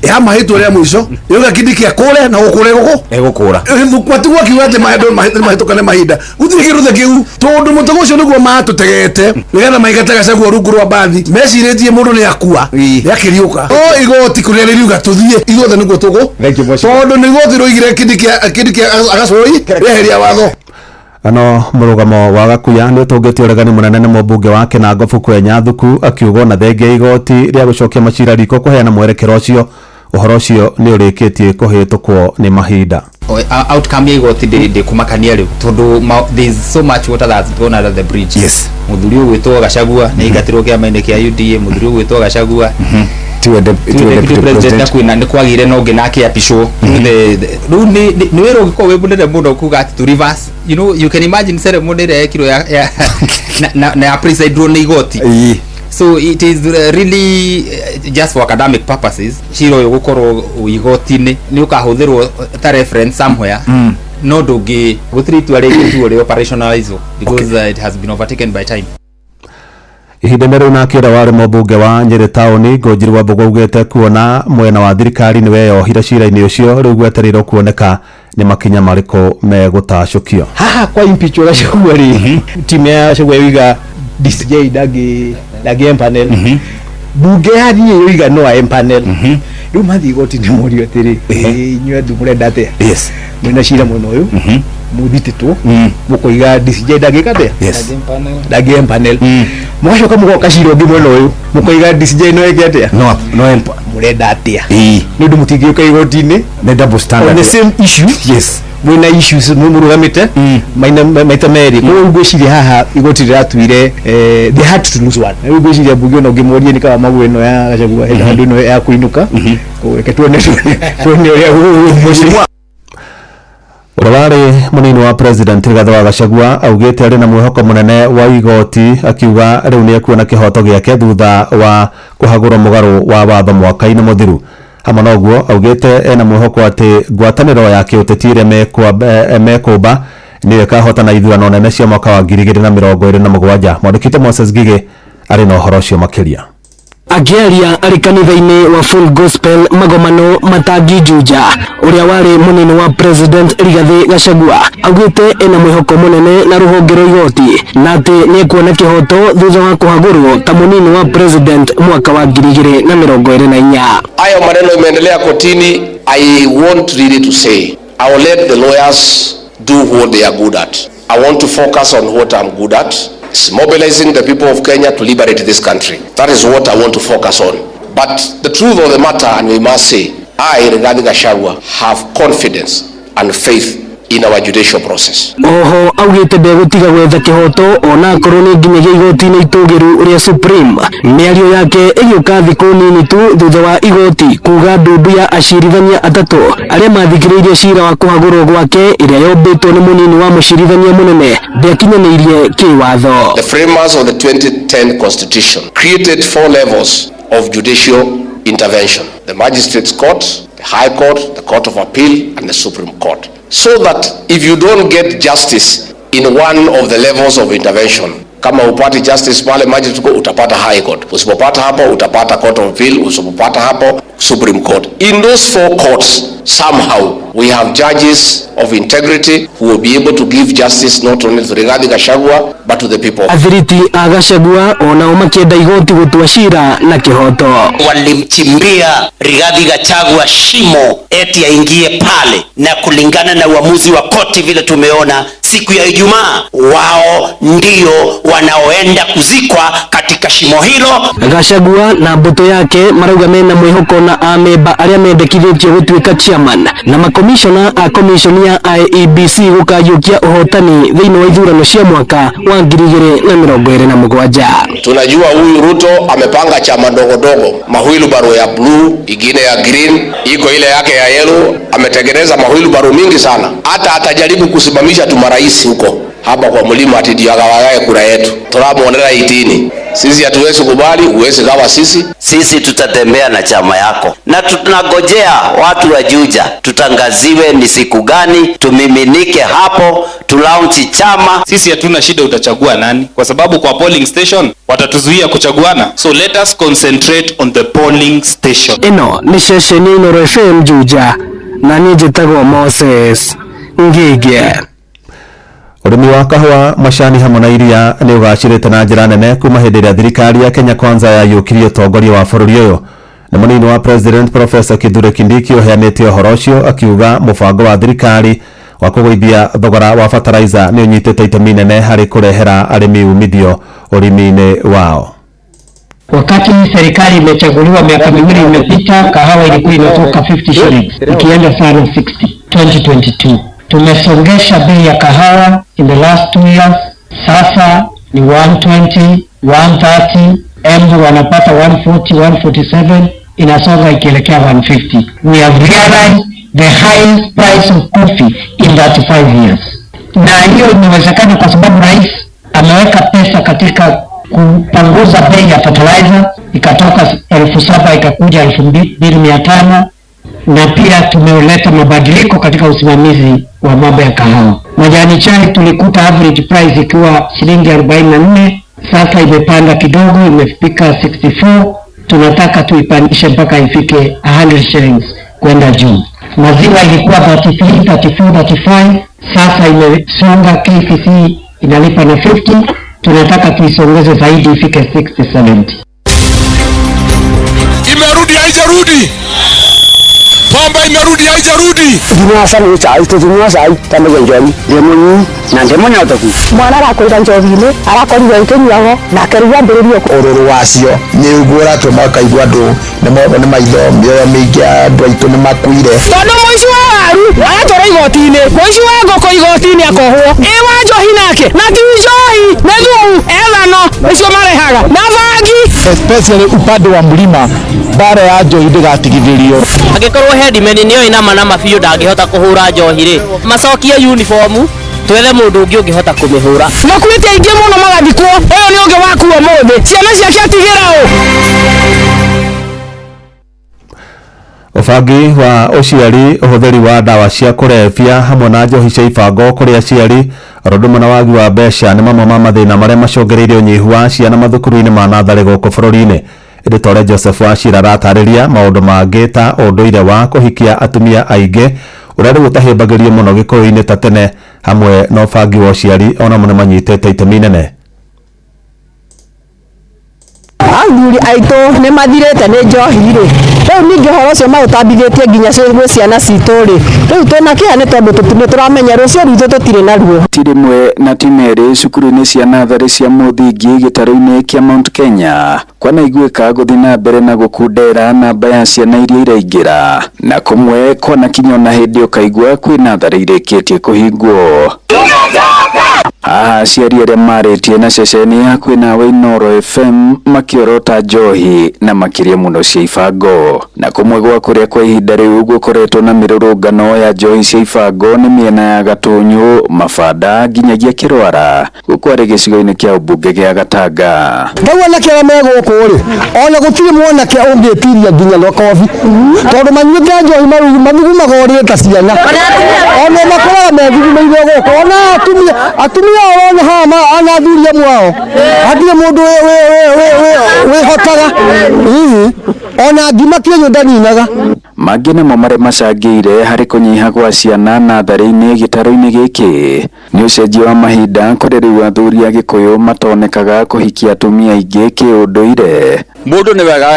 ya mahĩtwo rĩa mũico yoga Kindiki akũre na gũkũre gũkũ
egũkũra
gwatigwo akiuga atĩ mahĩtũkane mahinda gũtirĩ kĩndũ ta kĩu tondũ mũtego ũcio nĩguo matũtegete nĩgetha maingate Gachagua rungu rwa mbathi mecirĩtie mũndũ nĩ akua nĩakĩriũka o igoti kũrĩa rĩriuga tũthiĩ ithuothe nĩguo tũgũ tondũ nĩ igoti rũigire Kindiki agacoi rĩeheria watho.
Ano mũrũgamo wa Gakuya nĩ ũtũngĩtie ũregani mũnene nĩ mũmbunge wa Kinango Kwenya Thuku akiuga ona thengia igoti rĩa gũcokia macira riko kũheana mwerekero ũcio ũhoro ũcio nĩ ũrĩkĩtie kũhĩtũkwo nĩ mahinda.
Outcome ya igoti ndĩkũmakania rĩu tondũ there is so much water that's gone under the bridge.
Yes.
Mũthuri ũgwĩtwo Gachagua nĩ aingatirwo kĩama-inĩ kĩa UDA, mũthuri ũgwĩtwo Gachagua
tiwe deputy president
kwina nĩ kwagĩire na ũngĩ nake apicwo. Rĩu nĩ wĩra ũngĩkorwo wĩ mũnene mũno kuga atĩ to reverse, you know, you can imagine ceremony ĩrĩa yekirwo na ya presidirwo nĩ igoti. So it is really just for academic purposes cira ũyũ gũkorwo igoti-inĩ nĩ ũkahũthĩrwo ta reference somewhere. No ndũngĩ gũtirĩ itua rĩngĩ rĩ operationalize because it has been overtaken by time.
Ihinda-inĩ rĩu nake ũrĩa warĩ mũmbunge wa Nyĩrĩ taũni Ngũnjiri wa Mbũgũ augĩte kuona mwena wa thirikari nĩ weyohire cira-inĩ ũcio rĩu gwetereirwo kuoneka nĩ makinya marĩkũ megũtacũkio.
Haha kwa impeach Gachagua rĩ timu ya Gachagua yoiga DCJ ndangĩ empanel bunge yathiĩ yoiga no empanel rĩu mathiĩ igoti-inĩ morio atĩrĩ inyuĩ andũ mũrenda atĩa mwĩna cira mwena ũyũ muthitĩtwo mũkoiga DCJ ndangĩka atĩa ndangĩ empanel mũgacoka mũgoka cira ũngĩ mwena ũyũ mũkoiga DCJ no ĩke atĩa
no
mũrenda atĩa nĩ ũndũ mũtingĩũka igoti-inĩ
nĩ double standard
on the same issue.
Yes.
Mwĩna issues mũrũgamĩte maita merĩ koguo ngwĩciria haha igoti rĩratuire they had to lose one. Rĩu ngwĩciria mbunge ona ũngĩmoria nĩ kaba maguo ĩno ya Gachagua hena handũ ĩno ya kũinũka reke tuone ũrĩa gũgũthiĩ.
Ũrĩa warĩ mũnini wa president Rigathĩ wa Gachagua augĩte arĩ na mwĩhoko mũnene wa igoti akiuga rĩu nĩ ekuona kĩhoto gĩake thutha wa kũhagũrwo mũgarũ wa watho mwaka-inĩ mũthiru. Hamwe na ũguo augĩte ena mwĩhoko atĩ ngwatanĩro ya kĩũteti ĩrĩa mekũmba nĩyo ĩkahotana ithurano nene cia mwaka wa 2027. Mwandĩki Moses Gige arĩ na ũhoro ũcio makĩria.
Akĩaria arĩ kanitha-inĩ wa Full Gospel magomano Matangi Juja ũrĩa warĩ mũnini wa president Rigathĩ Gachagua augĩte ena mwĩhoko mũnene na rũhonge rwa igoti na atĩ nĩekuona kĩhoto thutha wa kũhagũrwo ta mũnini wa president mwaka wa 2024.
Hayo maneno imeendelea kotini. I want really to say I will let the lawyers do what they are good at. I want to focus on what I'm good at. It's mobilizing the people of Kenya to liberate this country. That is what I want to focus on. But the truth of the matter, and we must say, I, Rigathi Gachagua, have confidence and faith in our judicial process.
Oho augĩte ndegũtiga gwetha kĩhoto ona akorwo nĩ nginyagia igoti-inĩ itũgĩru rĩa Supreme. Mĩario yake ĩgĩũka thikũ nini tu thutha wa igoti kuga ndundu ya acirithania atatũ arĩa mathikĩrĩirie cira wa kũhagũrwo gwake ĩrĩa yombĩtwo nĩ mũnini wa mũcirithania mũnene ndĩakinyanĩirie kĩwatho.
The framers of the 2010 Constitution created 4 levels of judicial intervention: the Magistrates Court, the High Court, the Court of Appeal, and the Supreme Court. So that if you don't get justice in one of the levels of intervention, kama upati justice pale Magistrate Court, utapata High Court. Usipopata hapo utapata Court of Appeal, usipopata hapo Supreme Court. In those 4 courts, somehow we have judges of integrity who will be able to give justice not only to Rigathi Gachagua but to the people.
Athiriti a Gachagua onao makĩenda igoti gũtua cira na kĩhoto.
Walimchimbia Rigathi Gachagua shimo eti aingie pale, na kulingana na uamuzi wa koti vile tumeona siku ya Ijumaa, wao ndio wanaoenda kuzikwa katika shimo hilo.
Gachagua na mbũtũ yake marauga mena mwĩhoko na amemba arĩa mendekithĩtio gũtuĩka chairman na makomishona a commission ya IEBC gũkayũkia ũhotani thĩinĩ wa ithurano cia mwaka wa 2027.
Tunajua huyu Ruto amepanga chama ndogo ndogo, mahuilubaru ya blue, ingine ya green, iko ile yake ya yellow. Ametengeneza mahuilubaru mingi sana, hata atajaribu kusimamisha tu marais huko hapa kwa mlima ati ndio agawagae kura yetu. Turamuonera itini. Sisi hatuwezi kubali, huwezi gawa sisi.
Sisi tutatembea na chama yako, na tunangojea watu wa Juja tutangaziwe ni siku gani, tumiminike hapo, tulaunchi chama.
Sisi hatuna shida utachagua nani, kwa sababu kwa polling station watatuzuia kuchaguana. So let us concentrate on the polling station.
Ĩno nĩ ceceni Inooro FM Juja na niĩ njĩtagwo Moses Ngĩngĩ.
Ũrĩmi wa kahũa, macani hamwe na iria nĩ ũgacĩrĩte na njĩra nene kuma hĩndĩ ĩrĩa thirikari ya Kenya Kwanza yayũkirie ũtongoria wa bũrũri ũyũ. Nĩ mũnini wa President Professor Kithure Kindiki ũheanĩte ũhoro ũcio akiuga mũbango wa thirikari wa kũgũithia thogora wa fertilizer nĩ ũnyitĩte itemi nene harĩ kũrehera arĩmi umithio ũrĩmi-inĩ wao.
Wakati serikali imechaguliwa miaka miwili imepita, kahawa ilikuwa inatoka 50 shillings ikienda sana 60. 2022 tumesongesha bei ya kahawa in the last 2 years, sasa ni 120, 130, Embu wanapata 140, 147, inasonga ikielekea 150. We have realized the highest price of coffee in 35 years. Na hiyo imewezekana kwa sababu rais ameweka pesa katika kupunguza bei ya fertilizer, ikatoka 7,000 ikakuja 2,500, na pia tumeleta mabadiliko katika usimamizi wa mambo ya kahawa. Majani chai tulikuta average price ikiwa shilingi 44, sasa imepanda kidogo, imefika 64. Tunataka tuipandishe mpaka ifike 100 shillings kwenda juu. Maziwa ilikuwa 33, 34, 35, sasa imesonga, KCC inalipa na 50, tunataka tuisongeze zaidi ifike 60, 70.
Imerudi haijarudi? Pombe imerudi haijarudi?
Ndinywa cai, tũtinyua cai ta mũthenya njohi, ndĩ mũnyui na ndĩ mũnyotoku.
Mwana arakũrĩra njohi-inĩ, arakorirwo ĩkĩnyuagwo nake rĩu ambĩrĩrie
ũrũrũ wacio nĩ ũguo ũratũma ũkaigua andũ nĩ morwo nĩ maitho, mĩoyo mĩingĩ ya andũ aitũ nĩ makuire.
Tondũ mũici wa waru aratwarwo igoti-inĩ, mũici wa ngũkũ igoti-inĩ akohwo, ĩ wa njohi nake na ti njohi nĩ thumu ethano nĩcio marehaga na bangi.
Especially upande wa mlima, bara ya njohi ndĩgatigithĩrio.
Angĩkorwo headman nĩoĩ nama na mabiũ ndangĩhota kũhũra njohi rĩ, macokie uniform twethe mũndũ ũngĩ ũngĩhota kũmĩhũra.
Makuĩte aingĩ mũno magathikwo, ũyũ nĩ ũngĩ wakuo mũthĩ, ciana ciake atigĩra ũ.
Ũbangi wa ũciari, ũhũthĩri wa ndawa cia kũrebia hamwe na njohi cia ibango kũrĩ aciari, ũndũ ũmwe na wagi wa mbeca nĩ mamwe ma mathĩna marĩa macũngĩrĩirie ũnyihu wa ciana mathukuru-inĩ ma natharĩ gũkũ bũrũri-inĩ. Ĩndĩ ta ũrĩa Joseph Wachira aratarĩria maũndũ mangĩ ta ũndũire wa kũhikia atumia aingĩ ũrĩa rĩu ũtahĩmbagĩrio mũno gĩkũyũ-inĩ ta tene hamwe na ũbangi wa ũciari onamo nĩmanyitĩte itemi nene.
Athuri aitũ nĩ mathirĩte nĩ njohi rĩ, rĩu ningĩ ũhoro ũcio maũtambithĩtie nginya gwĩ ciana citũ rĩ, rĩu twĩna kĩeha nĩ tondũ nĩ tũramenya rũciũ rwitũ tũtirĩ naruo.
Ti rĩmwe na ti merĩ cukuru-inĩ cia natharĩ cia mũthingi gĩtarũ-inĩ kĩa Mount Kenya kwanaiguĩka gũthiĩ na mbere na gũkundera namba ya ciana iria iraingĩra, na kũmwe kwanakinya ona hĩndĩ ũkaigua kwĩ natharĩ irĩkĩtie kũhingwo. Haha aciari arĩa marĩtie na ceceni ya kwĩnawe Inooro FM makĩorota njohi na makĩria mũno cia ibango, na kũmwe gwa kũrĩa kwa ihinda rĩu gũkoretwo na mĩrũrũngano ya njohi cia ibango nĩ mĩena ya Gatũnyũ, Mabanda nginyagia Kĩrwara, gũkũ arĩ gĩcigo-inĩ kĩa ũmbunge gĩa Gatanga.
Rĩu anake arĩa me gũkũ rĩ, ona gũtirĩ mwanake ũngĩtiria nginya rũkobi, tondũ manyuĩte njohi mathugumaga ũrĩe ta ciana, ona makoraga methugumĩire gũkũ, ona atumia orona haha ana athuri amwe ao hatirĩ mũndũ wĩhotaga, ona ngima kĩenyũ ndaninaga.
Mangĩ namo marĩa macangĩire harĩ kũnyiha gwa ciana natharĩ-inĩ gĩtarũ-inĩ gĩkĩ nĩ ũcenjia wa mahinda kũrĩa rĩu athuri a Gĩkũyũ matonekaga kũhikia atumia aingĩ kĩũndũire.
Mũndũ nĩ wega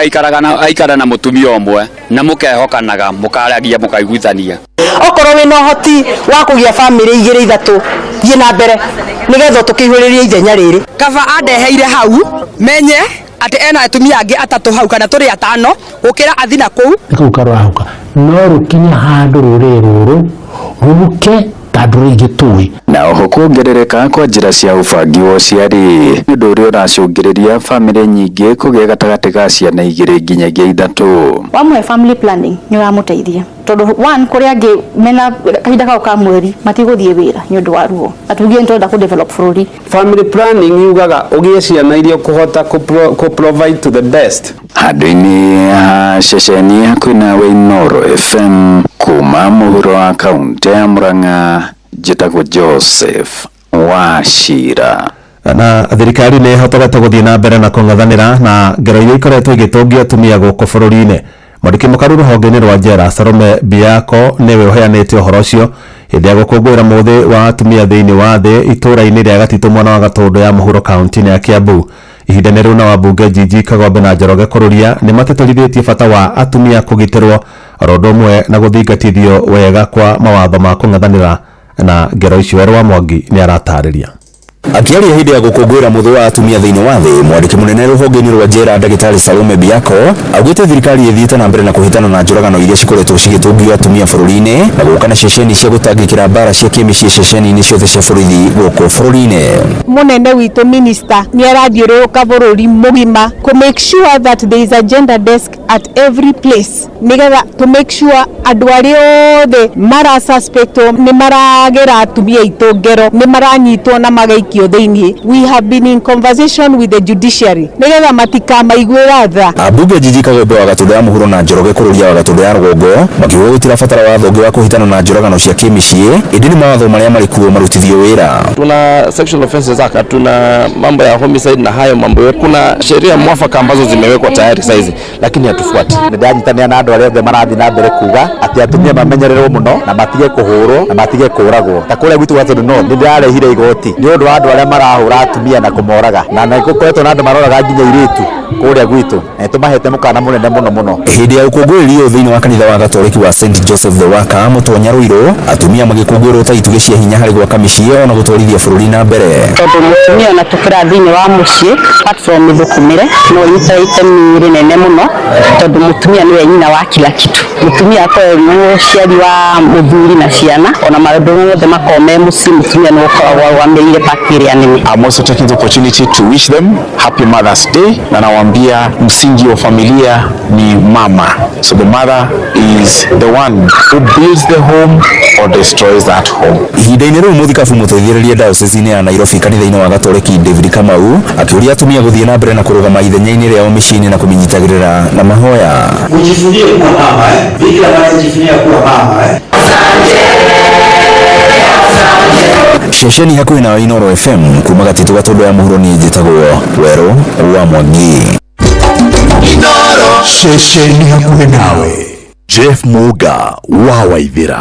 aikara na mũtumia ũmwe na mũkehokanaga, mũkaragia, mũkaiguithania.
Okorwo wĩna ũhoti wa kũgĩa bamĩrĩ igĩrĩ ithatũ, thiĩ na mbere nĩgetha tũkĩihũrĩrie ithenya rĩrĩ.
Kaba andeheire hau menye atĩ ena atumia angĩ atatũ hau kana tũrĩ atano gũkĩra athi na kũu.
Nĩ kũu karwahuka no rũkinya handũ rũrĩrĩ rũrũ rũhuke ta ndũrĩ ingĩ tũĩ.
Na
Na oho kuongerereka kwa njĩra cia ũbangi wa ũciari nĩ ũndũ ũrĩa ũracũngĩrĩria bamĩrĩ nyingĩ kũgĩa gatagatĩ ga ciana 2 nginyagia 3.
Wamwe family planning nĩ ũramũteithia tondũ one kũrĩa angĩ mena kahinda kau ka mweri matigũthiĩ wĩra nĩ ũndũ wa ruo na tuge nĩ tũrenda kũ develop bũrũri.
Family planning yugaga ũgĩe ciana iria ũkũhota kũ provide to the best.
Handũ-inĩ ha ceceni hakuhĩ nawe Inooro FM kuma mũhuro wa kaũntĩ ya Murang'a njĩtagwo Joseph Wachira.
Na thirikari nĩ ĩhotete gũthiĩ na mbere na kũng'ethanĩra na ngero iria ikoretwo igĩtũngia atumia gũkũ bũrũri-inĩ. Mwandĩki mũkaru rũhonge-inĩ rwa njera Salome Biako nĩwe ũheanĩte ũhoro ũcio hĩndĩ ya gũkũngũĩra mũthĩ wa atumia thĩinĩ wa thĩ itũũra-inĩ rĩa Gatitũ mwena wa Gatũndũ ya mũhuro kaunti-inĩ ya Kiambu. Ihinda-inĩ rĩu nao ambunge Njinji Kagombe na Njoroge Kũrũria nĩ matĩtĩrithĩtie bata wa atumia kũgitĩrwo oro ũndũ ũmwe na gũthingatithio wega kwa mawatho ma kũng'ethanĩra na ngero icio. Werũ wa Mwangi nĩ aratarĩria.
Akĩaria hĩndĩ ya gũkũngũĩra mũthĩ wa atumia thĩinĩ wa thĩ, mwandĩki mũnene rũhonge-inĩ rwa njera ndagĩtarĩ Salome Biako augĩte thirikari ĩthiĩte na mbere na kũhĩtana na njũragano iria cikoretwo cigĩtũngio atumia bũrũri-inĩ na gũka na ceceni cia gũtangĩkĩra mbara cia kĩmĩciĩ ceceni-inĩ ciothe cia borithi gũkũ bũrũri-inĩ.
Mũnene witũ minister nĩ arathiũrũrũka bũrũri mũgima kũ make sure that there is a gender desk at every place nĩgetha to make sure andũ arĩa othe mara suspectwo nĩ maragera atumia aitũ ngero nĩ maranyitwo na magaikio thĩinĩ. We have been in conversation with the judiciary nĩgetha matikamaiguĩra tha.
Ambunge Njinji Kagombe wa Gatũndũ ya mũhuro na Njoroge Kũrũria wa Gatũndũ ya rũgongo makiuga gũtirabatara watho ũngĩ wa kũhĩtana na njũragano cia kĩmĩciĩ ĩndĩ nĩ mawatho marĩa marĩ kuo marutithio wĩra.
Tuna sexual offences act, tuna mambo ya homicide na hayo mambo yote. Kuna sheria mwafaka ambazo zimewekwa tayari saizi lakini hatufuati.
Nĩndanyitanĩra na andũ arĩa othe marathiĩ na mbere kuga atĩ atumia mamenyererwo mũno na matige kũhũrwo na matige kũragwo. Ta kũrĩa gwitũ Gatũndũ North nĩndĩrarehire igoti nĩ ũndũ wa andũ arĩa marahũra atumia na kũmoraga, na nĩ gũkoretwo na andũ maroraga nginya airĩtu kũrĩa gwitũ, na nĩtũmahete mũkana mũnene mũno mũno.
Hĩndĩ ya ũkũngũĩri ũyũ thĩinĩ wa kanitha wa Gatoreki wa St Joseph the Worker Mũtonya Rũirũ, atumia magĩkũngũĩrwo ta itugĩ cia hinya harĩ gwaka mĩciĩ ona gũtwarithia bũrũri na mbere.
Tondũ mũtumia ona tũkĩra thĩinĩ wa mũciĩ apart from mĩthũkũmĩre no ĩnyitaga itemi rĩnene mũno tondũ mũtumia nĩwe nyina wa kila kitu. Mũtumia akoragwo mũciari wa mũthuri na ciana ona maũndũ mothe makoragwo me mũciĩ mũtumia nĩwe ũkoragwo arũgamĩrĩire part ĩrĩa nene.
I'm also taking the opportunity to wish them happy Mother's Day, na nawaambia msingi wa familia ni mama. So the mother is the one who builds the home or destroys that home.
Ihinda-inĩ rĩu mũthikabu mũteithĩrĩria diocese-inĩ ya Nairobi kanitha-inĩ wa Gatoreki David Kamau akĩũria atumia gũthiĩ na mbere na kũrũgama ithenya-inĩ rĩao mĩciĩ-inĩ na kũmĩnyitagĩrĩra na mahoya.
Ujivunie kuwa mama Bikira Maria ajivunia kuwa mama
Ceceni hakuhĩ nawe Inooro FM kuma Gatitũ Gatũndũ ya mũhuro niĩ njĩtagwo Werũ wa Mwangi.
Ceceni hakuhĩ nawe Jeff Muga wa Waithĩra.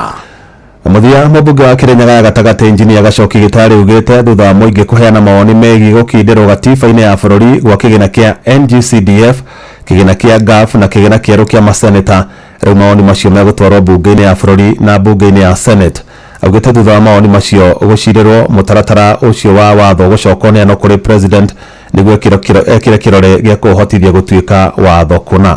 Mũthia mũmbunge wa Kĩrĩnyaga ya gatagatĩ injinia Gacoki Gĩtarĩ ugĩte thutha wa mũingĩ kũheana mawoni megiĩ gũkindĩrwo gatiba-inĩ ya bũrũri gwa kĩgĩna kĩa NGCDF, kĩgĩna kĩa GAF na kĩgĩna kĩerũ kĩa maseneta. Rĩu mawoni macio megũtwarwo mbunge-inĩ ya bũrũri na mbunge-inĩ ya Senate. Augĩte thutha wa mawoni macio gũcirĩrwo mũtaratara ũcio wa watho gũcoka ũneanwo kũrĩ president nĩguo ekĩre kĩrore gĩa kũũhotithia gũtuĩka watho kũna.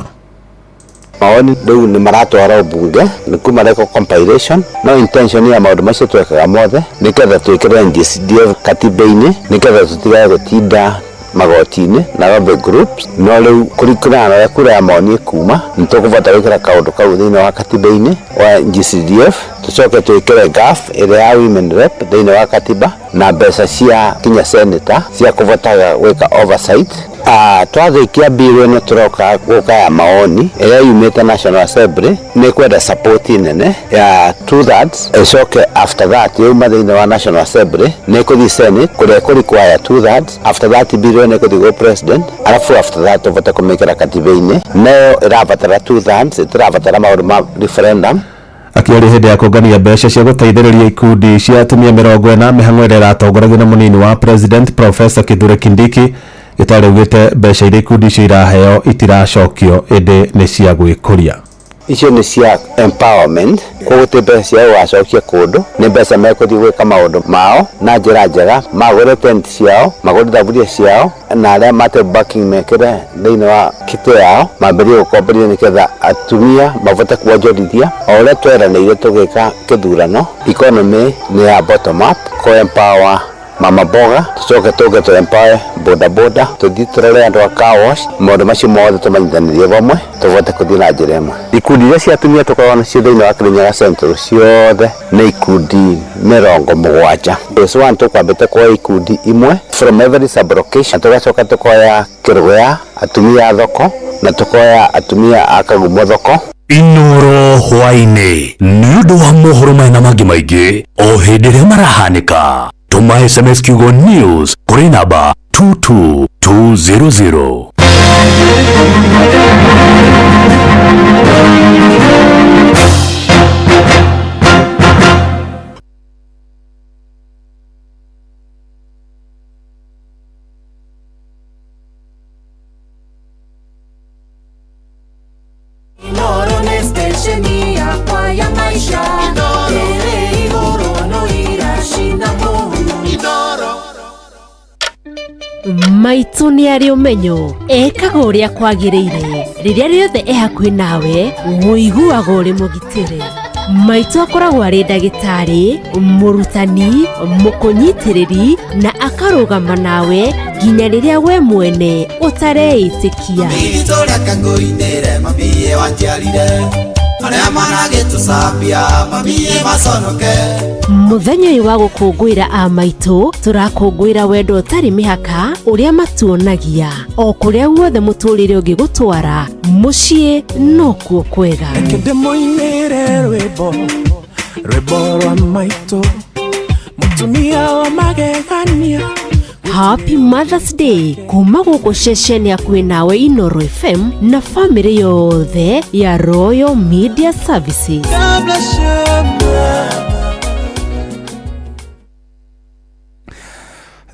Maoni rĩu nĩ maratwarwo mbunge nĩ kuma rekwo compilation, no intention ya maũndũ macio twekaga mothe nĩgetha twĩkĩre NGCDF katiba-inĩ nĩgetha tũtigage gũtinda magoti-inĩ na lobby groups. No rĩu kũringana na ũrĩa kura ya maoni ĩkuma nĩ tũkũbota gwĩkĩra kaũndũ kau thĩinĩ wa katiba-inĩ wa NGCDF, tũcoke twĩkĩre GAF ĩrĩa ya women rep thĩinĩ wa katiba na mbeca cia kinya senator cia kũbotaga gwĩka oversight. Twathikia bill ĩno tũroka gũka ya maoni ĩrĩa yumĩte National Assembly nĩ kwenda support nene ya 2/3, ĩcoke after that yauma thĩinĩ wa National Assembly nĩ ĩkũthiĩ Senate kũrĩa ĩkũ require 2/3. After that bill ĩno ĩkũthiĩ gwĩ president, alafu after that tũbote kũmĩkĩra katiba-inĩ, nayo ĩrabatara 2/3, ĩtirabatara maũndũ ma referendum.
Akĩaria hĩndĩ ya kũngania mbeca cia gũteithĩrĩria ikundi cia atumia 40 mĩhang'o ĩrĩa ĩratongoragio nĩ mũnini wa president Professor Kithure Kindiki, Gĩtarĩ augĩte mbeca iria ikundi icio iraheo itiracokio ĩndĩ nĩ cia gwĩkũria.
Icio nĩ cia empowerment, koguo ti mbeca cia gũgacokia kũndũ, nĩ mbeca mekũthiĩ gwĩka maũndũ mao na njĩra njega, magũre tent ciao, magũre thaburia ciao, na arĩa mate backing mekĩre thĩinĩ wa kitĩ yao, mambĩrĩrie gũkomborithia nĩgetha atumia mabote kuonjorithia. O ũrĩa tweranĩire tũgĩka kĩthurano, economy nĩ ya bottom up, kũ empower mama mboga, tucoke tũke tũ empower boda boda, tũthiĩ tũrore andũ a car wash, maũndũ macio mothe tũmanyithanĩrie vamwe tũvote kũthiĩ na njĩra ĩmwe. Ikundi iria cia atumia tũkoragwo nacio thĩinĩ wa Kirinyaga Central ciothe nĩ ikundi 70. Phase one tũkwambĩte kuoya ikundi imwe from every sub location, tũgacoka tũkoya Kĩrũgũya atumia a thoko, na tũkoya atumia a Kagumo thoko.
Inoro hwaĩ-inĩ nĩ ũndũ wa mohoro maya na mangĩ maingĩ o hĩndĩ ĩrĩa marahanĩka, tũma SMS kiugo news kũrĩ namba 22200.
Inoro nĩ station yakwa ya maisha ĩrĩ igũrũ no iracina mũhu.
Maitũ nĩ arĩ ũmenyo, ekaga ũrĩa kwagĩrĩire. Rĩrĩa rĩothe e hakuhĩ nawe, ũiguaga ũrĩ mũgitĩre. Maitũ akoragwo arĩ ndagĩtarĩ, mũrutani, mũkũnyitĩrĩri na akarũgama nawe nginya rĩrĩa we mwene ũtareĩtĩkia.
Tũrĩa mabie wanjiarire arĩa maragĩtũcambia mabie maconoke.
Mũthenya ũyũ wa gũkũngũĩra a maitũ, tũrakũngũĩra wendo ũtarĩ mĩhaka ũrĩa matuonagia. O kũrĩa guothe mũtũrĩre ũngĩgũtwara, mũciĩ nokuo kwega.
Reke ndĩmũinĩre rwĩmbo, rwĩmbo rwa maitũ, mũtumia wa magegania.
Happy Mother's Day kuma gũkũ ceceni hakuhĩ nawe Inoro FM na famĩlĩ yothe ya Royal Media Services.
God bless you, mama.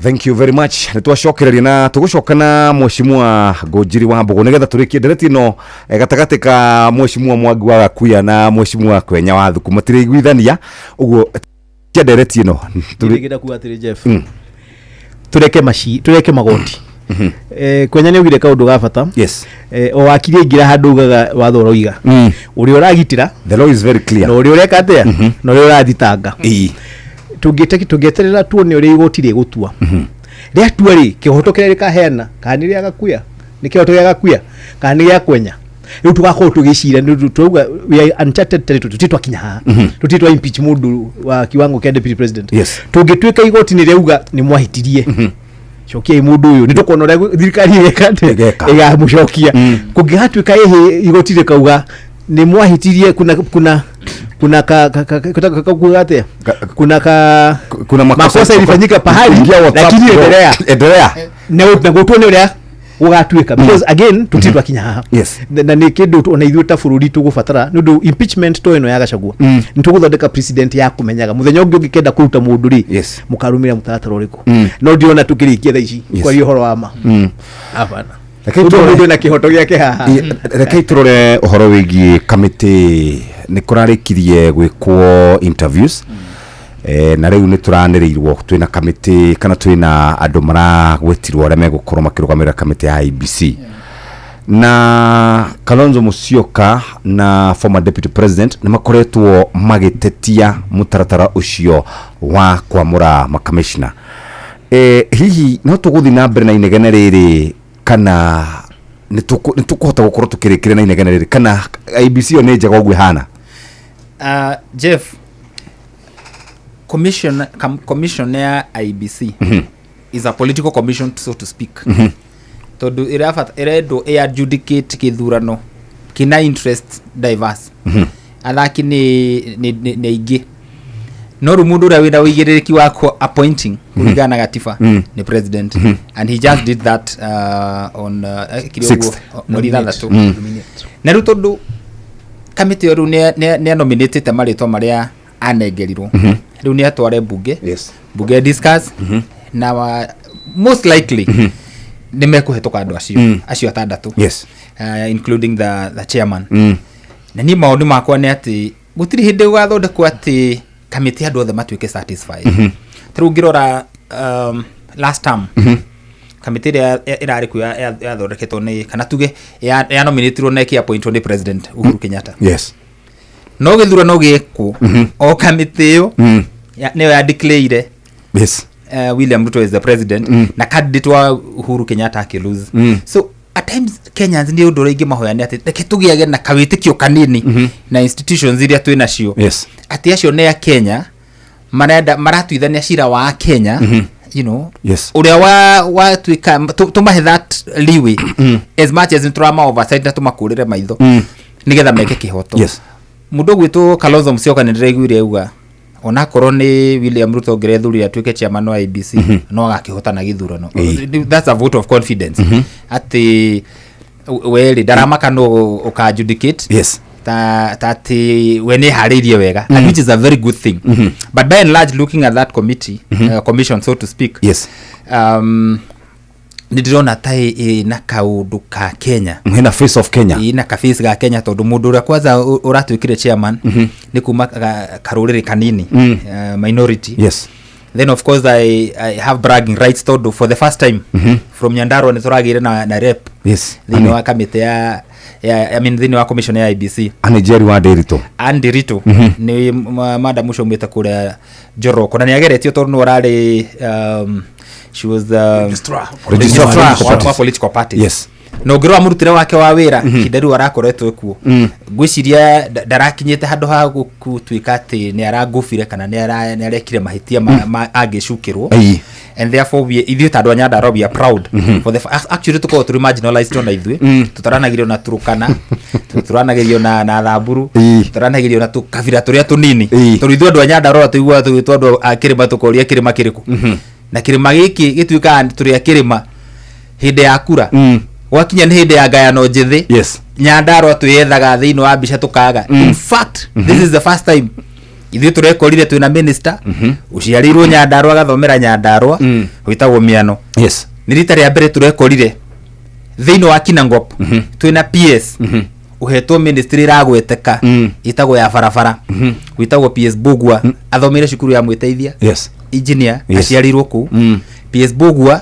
Thank you very much. Nĩ twacokereria na tũgũcoka na mheshimiwa Ngũnjiri wa Mbũgũ nĩgetha tũrĩkie ndereti ĩno, gatagatĩ ka mheshimiwa Mwangi wa Gakuya na mheshimiwa Kwenya wa Thuku matirĩiguithania ũguo tia ndereti ĩno.
Ndĩrenda kuga atĩrĩ, Jeff, tureke maci tureke magoti. Kwenya nĩ augire kaũndũ ga bata. O wakiri aingĩra handũ ugaga watho ũroiga ũrĩa ũragitĩra,
The law is very clear,
na ũrĩa ũreka atĩa na ũrĩa ũrathitanga. Tũngĩeterera tuone ũrĩa igoti rĩgũtua, rĩatua rĩ, kĩhoto kĩrĩa rĩkaheana, kana nĩ rĩa Gakuya, nĩ kĩhoto gĩa Gakuya kana nĩ gĩa Kwenya, rĩu tũgakorwo tũgĩcira. Nĩ ũndũ turauga we are uncharted territory, tũtirĩ twakinya haha, tũtirĩ twa impeach mũndũ wa kiwango kĩa deputy president. Tũngĩtuĩka igoti nĩ rĩauga nĩ mwahĩtirie, cokiai mũndũ ũyũ, nĩ tũkuona ũrĩa thirikari ĩgeka atĩa, ĩgamũcokia. Kũngĩgatuĩka ĩhĩ igoti rĩkauga nĩ mwahĩtirie, kuna ka ka ka ka ka kuga atĩa, kuna ka
kuna makosa,
makosa ilifanyika pahali,
Ingia WhatsApp,
lakini
bro.
endelea.
Endelea.
Na gũtuone ũrĩa gũgatuĩka, because again tũtirĩ twakinya haha. Na nĩ kĩndũ ona ithuĩ ta bũrũri tũgũbatara, nĩ ũndũ impeachment to ĩno ya Gachagua, nĩ tũgũthondeka precedent ya kũmenyaga mũthenya ũngĩ ũngĩkenda kũruta mũndũ rĩ, mũkarũmĩrĩra mũtaratara ũrĩkũ. No ndirona tũkĩrĩkia thaa ici kwaria ũhoro wa ma. Hapana.
Rekei
Ũndũ mũndũ ena kĩhoto gĩake haha.
Rekei tũrore ũhoro wĩgiĩ kamĩtĩ. Nĩ kũrarĩkirie gwĩkwo interviews, na rĩu nĩ tũranĩrĩirwo twĩna kamĩtĩ kana twĩna andũ maragwetirwo arĩa megũkorwo makĩrũgamĩrĩra kamĩtĩ ya IEBC, na Kalonzo Musyoka na former deputy president nĩ makoretwo magĩtetia mũtaratara ũcio wa kwamũra makamishna. Hihi no tũgũthiĩ na mbere na inegene rĩrĩ, kana nĩ tũkũhota gũkorwo tũkĩrĩkĩria na inegene rĩrĩ, kana IEBC ĩyo nĩ njega ũguo ĩhana?
Jeff, commission ya IEBC is a political commission, so to speak, tondu ĩrendwo ĩ adjudicate kĩthurano kĩna interest diverse. Athaki nĩ aingĩ, no rĩu mũndũ ũrĩa wĩna ũigĩrĩrĩki wa appointing kũringana na gatiba nĩ president, and he just did that on ekire ũguo,
Sixth.
mweri 6. Na rĩu tondũ kamĩtĩ ĩyo rĩu nĩ anominatĩte marĩtwa marĩa anengerirwo, rĩu nĩ atware mbunge, mbunge discuss, na most likely nĩ mekũhetũka andũ acio, acio atandatũ, including the chairman. Na niĩ maũndũ makwa nĩ atĩ gũtirĩ hĩndĩ gũgathondekwo atĩ kamĩtĩ andũ othe matuĩke satisfied. Ta rĩu ũngĩrora last term, kamĩtĩ ĩrĩa ĩrarĩ kuo yathondeketwo nĩ, kana tuge ya nominatirwo na ĩkĩ-appointwo nĩ President Uhuru Kenyatta. No gĩthurano gĩkwo, o kamĩtĩ ĩyo nĩyo ya declare William Ruto is the president, na candidate wa Uhuru Kenyatta akĩlose. So at times Kenyans, nĩ ũndũ ũrĩa ingĩmahoya nĩ atĩ reke tũgĩage na kawĩtĩkio kanini na institutions iria twĩ nacio, atĩ acio nĩ a Kenya marenda maratuithania cira wa Kenya, ũrĩa wa watuĩka tũmahe that leeway, as much as nĩtũrama oversight na tũmakũrĩre maitho, nĩgetha meke kĩhoto. Mũndũ ũgwĩtwo Kalonzo Musyoka, nĩ ndĩraiguire auga onakorwo nĩ William Ruto ũngĩrethurire atuĩke chairman wa IEBC, no agakĩhotana gĩthurano. That's a vote of confidence atĩ we rĩ ndaramaka no ũka adjudicate, ta atĩ we nĩ harĩirie wega, and which is a very good thing. But by and large, looking at that committee, commission, so to speak, nĩ ndĩrona ta ĩna kaũndũ ka Kenya.
Hena face of Kenya.
Ĩna ka face ga Kenya, tondũ mũndũ ũrĩa kwanza ũratuĩkire chairman nĩ kuma karũrĩrĩ kanini, minority. Then of course I have bragging rights, tondũ for the first time from Nyandarua nĩ tũragĩire na rep thĩinĩ wa kamĩtĩ ya, I mean, thĩinĩ wa commission ya IEBC.
Anĩ Jerry wa Ndiritu.
Andy Rito nĩ madam ũcio umĩte kũrĩa Njoroko, na nĩ ageretio tondũ nĩ ararĩ she was the
Registrar
registrar
of political
wa
parties.
political parties. Na ũngĩrora mũrutĩre wake wa wĩra, ihinda rĩu arakoretwo kuo, ngwĩciria ndarakinyĩte handũ ha gũtuĩka atĩ nĩ arangũbire kana nĩ arekire mahĩtia angĩcukĩrwo. And therefore ithuĩ ta andũ a Nyandarua, we are proud for the actually tũkoragwo tũrĩ marginalized, ona ithuĩ tũtaranagĩrio na Turukana, tũranagĩrio na Thamburu, tũranagĩrio na tũkabira tũrĩa tũnini, tondũ ithuĩ andũ a Nyandarua tũiguaga tũgĩtwo andũ a kĩrĩma, tũkoria kĩrĩma kĩrĩkũ, na kĩrĩma gĩkĩ gĩtuĩkaga tũrĩ a kĩrĩma hĩndĩ ya kura. Gwakinya nĩ hĩndĩ ya ngayano njĩthĩ, Nyandarua twĩyethaga thĩinĩ wa mbica tũkaga. In fact, this is the first time ithuĩ tũrekorire twĩna minister ũciarĩirwo Nyandarua, agathomera Nyandarua, wĩtagwo Miano. Nĩ rita rĩa mbere tũrekorire thĩinĩ wa Kinangop twĩna PS ũhetwo ministry ĩragweteka, ĩtagwo ya barabara, wĩtagwo PS Mbugua, athomeire cukuru ya Mwĩteithia, engineer, aciarĩirwo kũu. PS Mbugua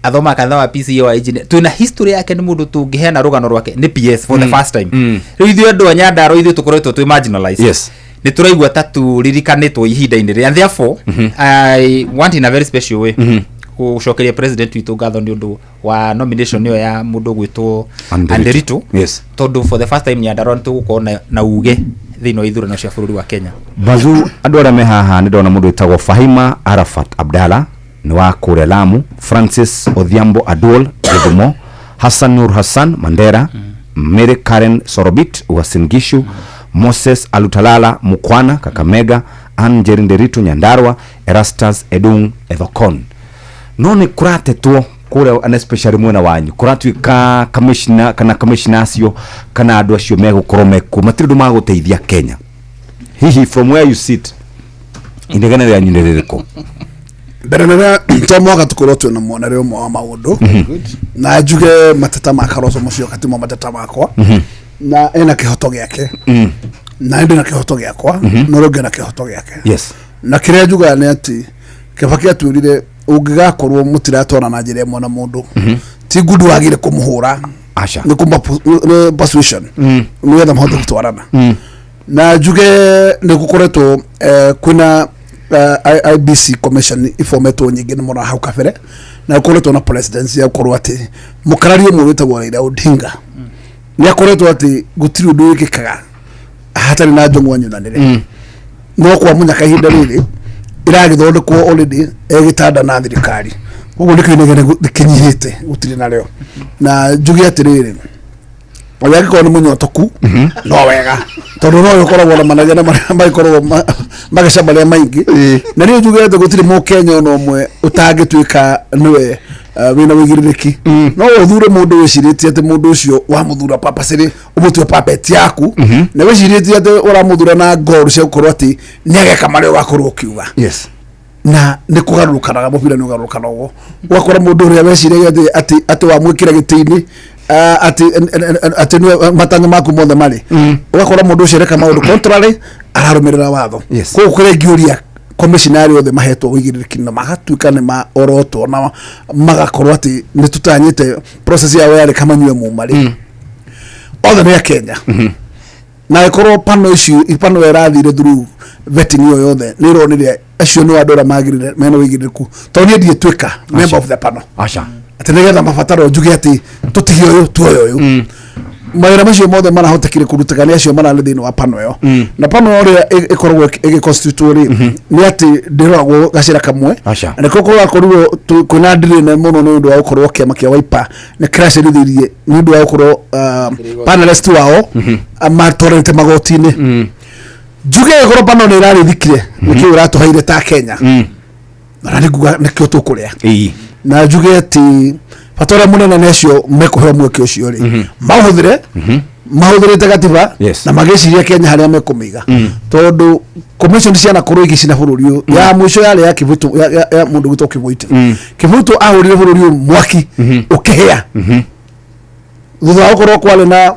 athomaga kanitha wa PCEA wa engineer. Twĩna history yake, nĩ mũndũ tũngĩheana rũgano rwake, nĩ PS for the first time. Rĩu ithuĩ andũ a Nyandarua, ithuĩ tũkoretwo twĩ marginalized, nĩ tũraigua ta tũririkanĩtwo ihinda-inĩ rĩrĩ, and therefore I want in a very special way gũcokeria president witũ ngatho nĩ ũndũ wa nomination ĩyo ya mũndũ ũgwĩtwo
Andy
Ndiritu,
Yes.
tondũ for the first time Nyandarua nĩ tũgũkorwo na uge thĩinĩ wa ithurano cia bũrũri wa Kenya.
Bazu, andũ arĩa me haha, nĩ ndona mũndũ wĩtagwo Fahima Arafat Abdalla, nĩ wa kũrĩa Lamu, Francis Odhiambo Aduol, Gĩthumo, Hassan Nur Hassan, Mandera, Mary Karen Sorobit, Uasin Gishu, Moses Alutalala Mukwana, Kakamega, Ann Njeri Nderitu, Nyandarua, Erastus Edung Ethekon. No nĩ kũratetwo kũrĩa, and especially mwena wanyu, kũratuĩka commissioner kana commissioner acio kana andũ acio megũkorwo mekuo matirĩ ũndũ magũteithia Kenya. Hihi from where you sit, inegene rĩanyu nĩ rĩrĩkũ?
Mbere nene, to mwaka tukorwo twĩna muonere ũmwe wa maũndũ, na njuge mateta ma Kalonzo Musyoka timo mateta makwa, na ena kĩhoto gĩake, na ndĩ na kĩhoto gĩakwa, na ũrĩa ũngĩ ena kĩhoto gĩake. Na kĩrĩa njugaga nĩ atĩ Kĩbaki atwĩrire ũngĩgakorwo mũtiratwarana na njĩra ĩmwe na mũndũ, ti ngundi wagĩrĩire kũmũhũra.
Aca.
Nĩ kũma nĩ persuasion, nĩgetha mahote gũtwarana. Na njuge nĩ gũkoretwo kwĩna IEBC commission ifometwo nyingĩ nĩ mũno hau kabere, na gũkoretwo na presidency ya gũkorwo atĩ mũkarari ũmwe wĩtagwo Raila Odinga nĩ akoretwo atĩ gũtirĩ ũndũ wĩkĩkaga hatarĩ na njũng'wa nyunanĩre. No kwa mũnyaka ihinda rĩrĩ ĩragĩthondekwo already ĩgĩtanda na thirikari, koguo nĩkĩo inegene kĩnyihĩte gũtirĩ narĩo. Na njuge atĩrĩrĩ, ũrĩa angĩkorwo nĩ mũnyotoku no wega, tondũ no ũkoragwo na manegene marĩa magĩkoragwo mageca marĩa maingĩ. Na niĩ njuge atĩ gũtirĩ mũkenya ona ũmwe ũtangĩtuĩka nĩwe wĩna wĩigĩrĩrĩki. No ũthure mũndũ wĩcirĩtie atĩ mũndũ ũcio wamũthura purposely ũmũtue puppet yaku, na wĩcirĩtie atĩ ũramũthura na goal cia gũkorwo atĩ nĩ ageka marĩa ũgakorwo ũkiuga. Na nĩ kũgarũrũkanaga, mũbira nĩ ũgarũrũkanaga, ũgakora mũndũ ũrĩa weciragia atĩ wamwĩkĩra gĩtĩ-inĩ Atĩ atĩ nĩwe matanya maku mothe marĩ ũgakora mũndũ ũcio areka maũndũ contrary ararũmĩrĩra watho. Koguo kũrĩa ingĩũria commissioner othe mahetwo ũigĩrĩrĩki na magatuĩka nĩ maorotwo na magakorwo atĩ nĩ tũtanyĩte process yao yarĩ kamanyue muma rĩ, othe nĩ akenya, na ĩkorwo pano icio, pano ĩrathire through vetting ĩyo yothe, nĩ ĩronire acio nĩ andũ arĩa magĩrĩire mena ũigĩrĩrĩku, tondũ niĩ ndiĩtuĩka member of the panel
Aca.
Atĩ nĩgetha mabataro njuge atĩ tũtige ũyũ, tuoye ũyũ. Mawĩra macio mothe marahotekire kũrutĩka nĩ acio mararĩ thĩinĩ wa pano ĩyo. Na pano ĩyo ũrĩa ĩkoragwo ĩgĩconstitutwo rĩ, nĩ atĩ ndĩroragwo gacĩra kamwe.
Aca.
Na nĩkĩo kũrakorirwo kwĩna ndĩrĩ nene mũno nĩ ũndũ wa gũkorwo kĩama kĩa Wiper nĩ kĩracerithĩirie nĩ ũndũ wa gũkorwo panelist wao matwarĩte magoti-inĩ. Njuge ĩkorwo pano nĩ ĩrarĩthikire nĩkĩo ĩratũheire ta Kenya, na nĩ nguga nĩkĩo tũkũrĩa. Na njuge atĩ bata ũrĩa mũnene nĩ acio mekũheo mweke ũcio rĩ, maũhũthĩre mahũthĩrĩte gatiba na magĩciria Kenya harĩa mekũmĩiga, tondũ commission cianakorwo igĩcina bũrũri ũyũ. Ya mũico yarĩ ya Kivuto, ya mũndũ gwĩtwo Kivuito. Kivuto ahũrire bũrũri ũyũ mwaki ũkĩhĩa thutha wa gũkorwo kwarĩ na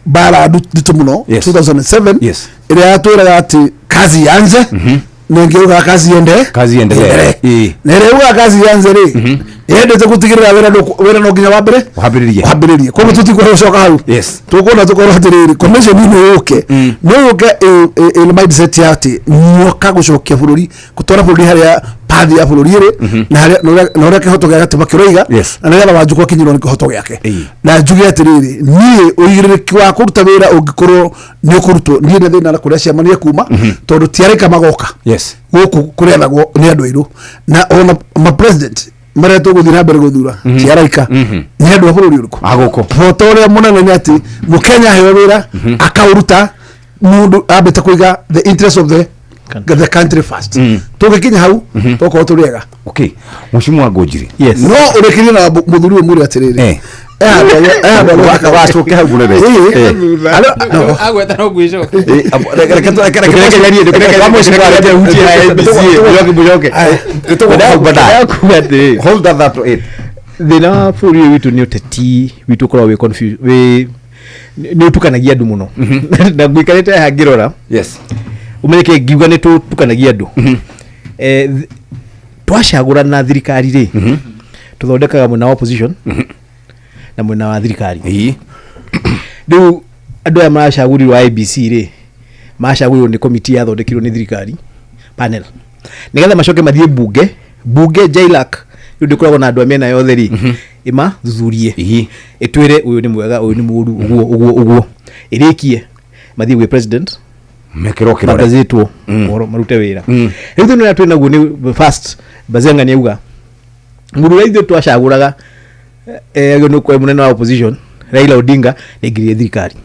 mbara nditũ mũno 2007 ĩrĩa yatwĩraga atĩ kazi ianze, na ĩngĩ yugaga kazi iende
Kazi iendelee. Ĩĩ.
Na ĩrĩa yugaga kazi ianze rĩ, yendete gũtigĩrĩra wĩra wĩra no nginya wambere
wambĩrĩrie.
Wambĩrĩrie. Koguo tũtikwenda gũcoka hau. Tũkwenda tũkorwo atĩrĩrĩ, commission ĩno yũke no yũke ĩna mindset ya atĩ nyoka gũcokia bũrũri, gũtwara bũrũri harĩa pathi ya bũrũri ĩrĩ na harĩa na ũrĩa kĩhoto gĩa gatiba kĩroiga, na nĩgetha Wanjikũ akinyĩrwo nĩ kĩhoto gĩake. Na njuge atĩrĩrĩ, niĩ ũigĩrĩrĩki wa kũruta wĩra ũngĩkorwo nĩ ũkũrutwo, niĩ nĩ thĩna na kũrĩa ciamanie kuma, tondũ ti araika magoka gũkũ kũrĩathagwo nĩ andũ airũ, na ona ma president marĩa tũgũthiĩ na mbere gũthura ti araika, nĩ andũ a bũrũri ũrĩkũ
agũkũ.
Bota ũrĩa mũnene nĩ atĩ mũkenya aheo wĩra akaũruta mũndũ ambĩte kũiga the interest of the country first. Tũngĩkinya hau tũkorwo tũrĩ ega.
Okay, mheshimiwa Ngũnjiri.
No ũrĩkĩrie na mũthuri ũyũ mwĩre atĩrĩrĩ,
Wacoke hau mũnene.
Agweta no ngwicoka.
Hold that thought it.
Thĩna wa bũrũri ũyũ witũ nĩ ũteti witũ ũkoragwo wĩ confused, wĩ nĩ ũtukanagia andũ mũno, na ngũikarĩte haha ngĩrora ũmenye ngiuga nĩ tũtukanagia andũ. Twacagũrana thirikari rĩ, tũthondekaga mwena wa opposition na mwena wa thirikari. Rĩu andũ aya maracagũrirwo IBC rĩ, macagũrirwo nĩ komiti yathondekirwo nĩ thirikari, panel, nĩgetha macoke mathiĩ bunge. Bunge JLAC rĩu ndĩkoragwo na andũ a mĩena yothe rĩ, ĩmathuthurie, ĩtwĩre ũyũ nĩ mwega, ũyũ nĩ mũũru, ũguo ũguo ũguo, ĩrĩkie mathiĩ gwĩ president
mekĩrwo kĩrore.
Magazĩtwo ũhoro marute wĩra. Rĩu thĩna ũrĩa twĩ naguo nĩ first Bazenga nĩ auga mũndũ ũrĩa ithuĩ twacagũraga agĩrĩirwo nĩ gũkorwo mũnene wa opposition Raila Odinga nĩ aingĩrire thirikari.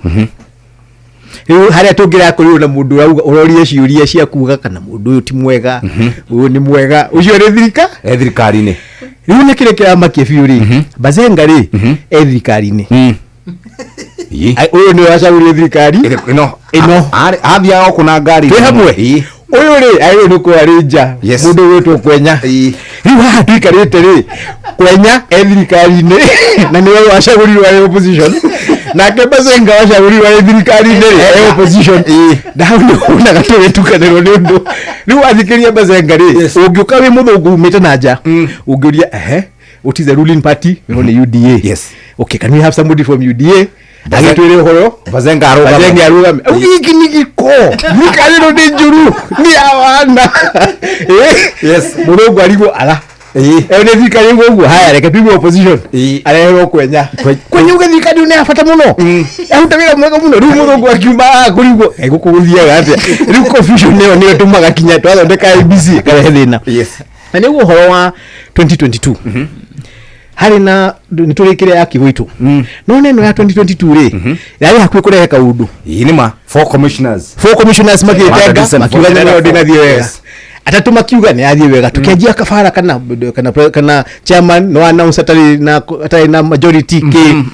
Rĩu harĩa tũngĩrakorirwo na mũndũ ũrauga ũrorie ciũria cia kuga kana mũndũ ũyũ ti mwega, ũyũ nĩ mwega, ũcio nĩ thirika
e thirikari-inĩ.
Rĩu nĩ kĩrĩa kĩramakia biũ rĩ, Bazenga rĩ e thirikari-inĩ. Ai, ũyũ nĩwe wacagũrire thirikari
ĩno.
Ĩno.
Athiaga gũkũ na ngari.
Twĩ hamwe. Ũyũ rĩ agĩrĩirwo nĩ gũkorwo arĩ nja, mũndũ ũgwĩtwo Kwenya. Rĩu haha tũikarĩte rĩ, Kwenya e thirikari-inĩ na nĩwe wacagũrirwo arĩ opposition, nake Bazenga wacagũrirwo arĩ thirikari-inĩ rĩ e opposition, na hau nĩ wonaga tũgĩtukanĩrwo. Nĩ ũndũ rĩu wathikĩria Bazenga rĩ, ũngĩũka wĩ mũthũngũ umĩte na nja, ũngĩũria ehe, what is the ruling party? Wĩrwo nĩ UDA. Okay, can we have somebody from UDA agĩtwĩre ũhoro?
Bazenga arũgame.
Bazenga arũgame. Au gĩkĩ nĩ gĩko, thirikari ĩno nĩ njũru, nĩ ya wana. Mũrũngũ arigwo ara ĩyo nĩ thirikari ĩguo ũguo. Haya, reke tuigue opposition, areherwo Kwenya. Kwenya uge thirikari ĩyo nĩ ya bata mũno, aruta wĩra mwega mũno. Rĩu mũthũngũ akiuma haha kũrigwo gũkũ gũthiaga atĩa. Rĩu confusion ĩyo nĩyo ĩtũmaga kinya twathondeka IBC ĩkarehe thĩna. Na nĩguo ũhoro wa 2022 harĩ na nĩ tũrĩkĩre ya Kivuitu, no neno ya 2022 rĩ yarĩ hakuhĩ kũrehe kaũndũ.
Ĩĩ, nĩ ma four commissioners.
Four commissioners magĩtenga, makiuga nĩ ndĩnathiĩ wega, atatũ makiuga nĩ yathiĩ wega. Tũkĩanjia kabara kana chairman no announce atarĩ na majority kĩ.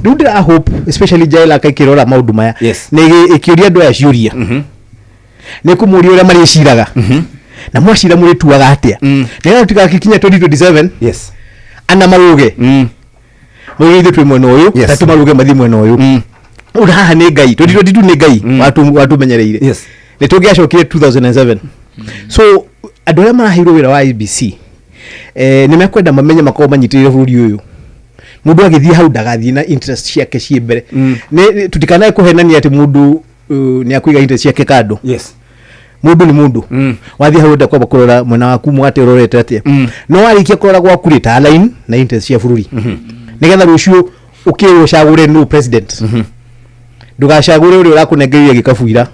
Rĩu ndĩra hope especially JLAC ĩkĩrora maũndũ maya nĩ ĩkĩũria andũ aya ciũria, nĩ kũmũria ũrĩa marĩciraga na mwacira mũrĩtuaga atĩa, nĩgetha tũtigagĩkinya 2027 ana marũge. Mauge ithuĩ twĩ mwena ũyũ, ta tũmaruge mathiĩ mwena ũyũ. Ũndũ haha nĩ Ngai, 2022 nĩ Ngai watumenyereire. Nĩ tũngĩacokire 2007. So andũ arĩa maraheirwo wĩra wa IEBC nĩ mekwenda mamenye makorwo manyitĩrĩire bũrũri ũyũ. Mũndũ agĩthiĩ hau ndagathiĩ na interest ciake ciĩ mbere. Tũtikanae kũhenania atĩ mũndũ nĩ akũiga interest ciake kando. Mũndũ nĩ mũndũ. Wathiĩ hau ũrenda kwamba kũrora mwena waku mũgate ũrorete atĩa. No warĩkia kũrora gwaku rĩ, ta align na interest cia bũrũri. Nĩgetha rũciũ ũkĩrwo ũcagũre nũ president. Ndũgacagũre ũrĩa ũrakũnengereire gĩkabu ira.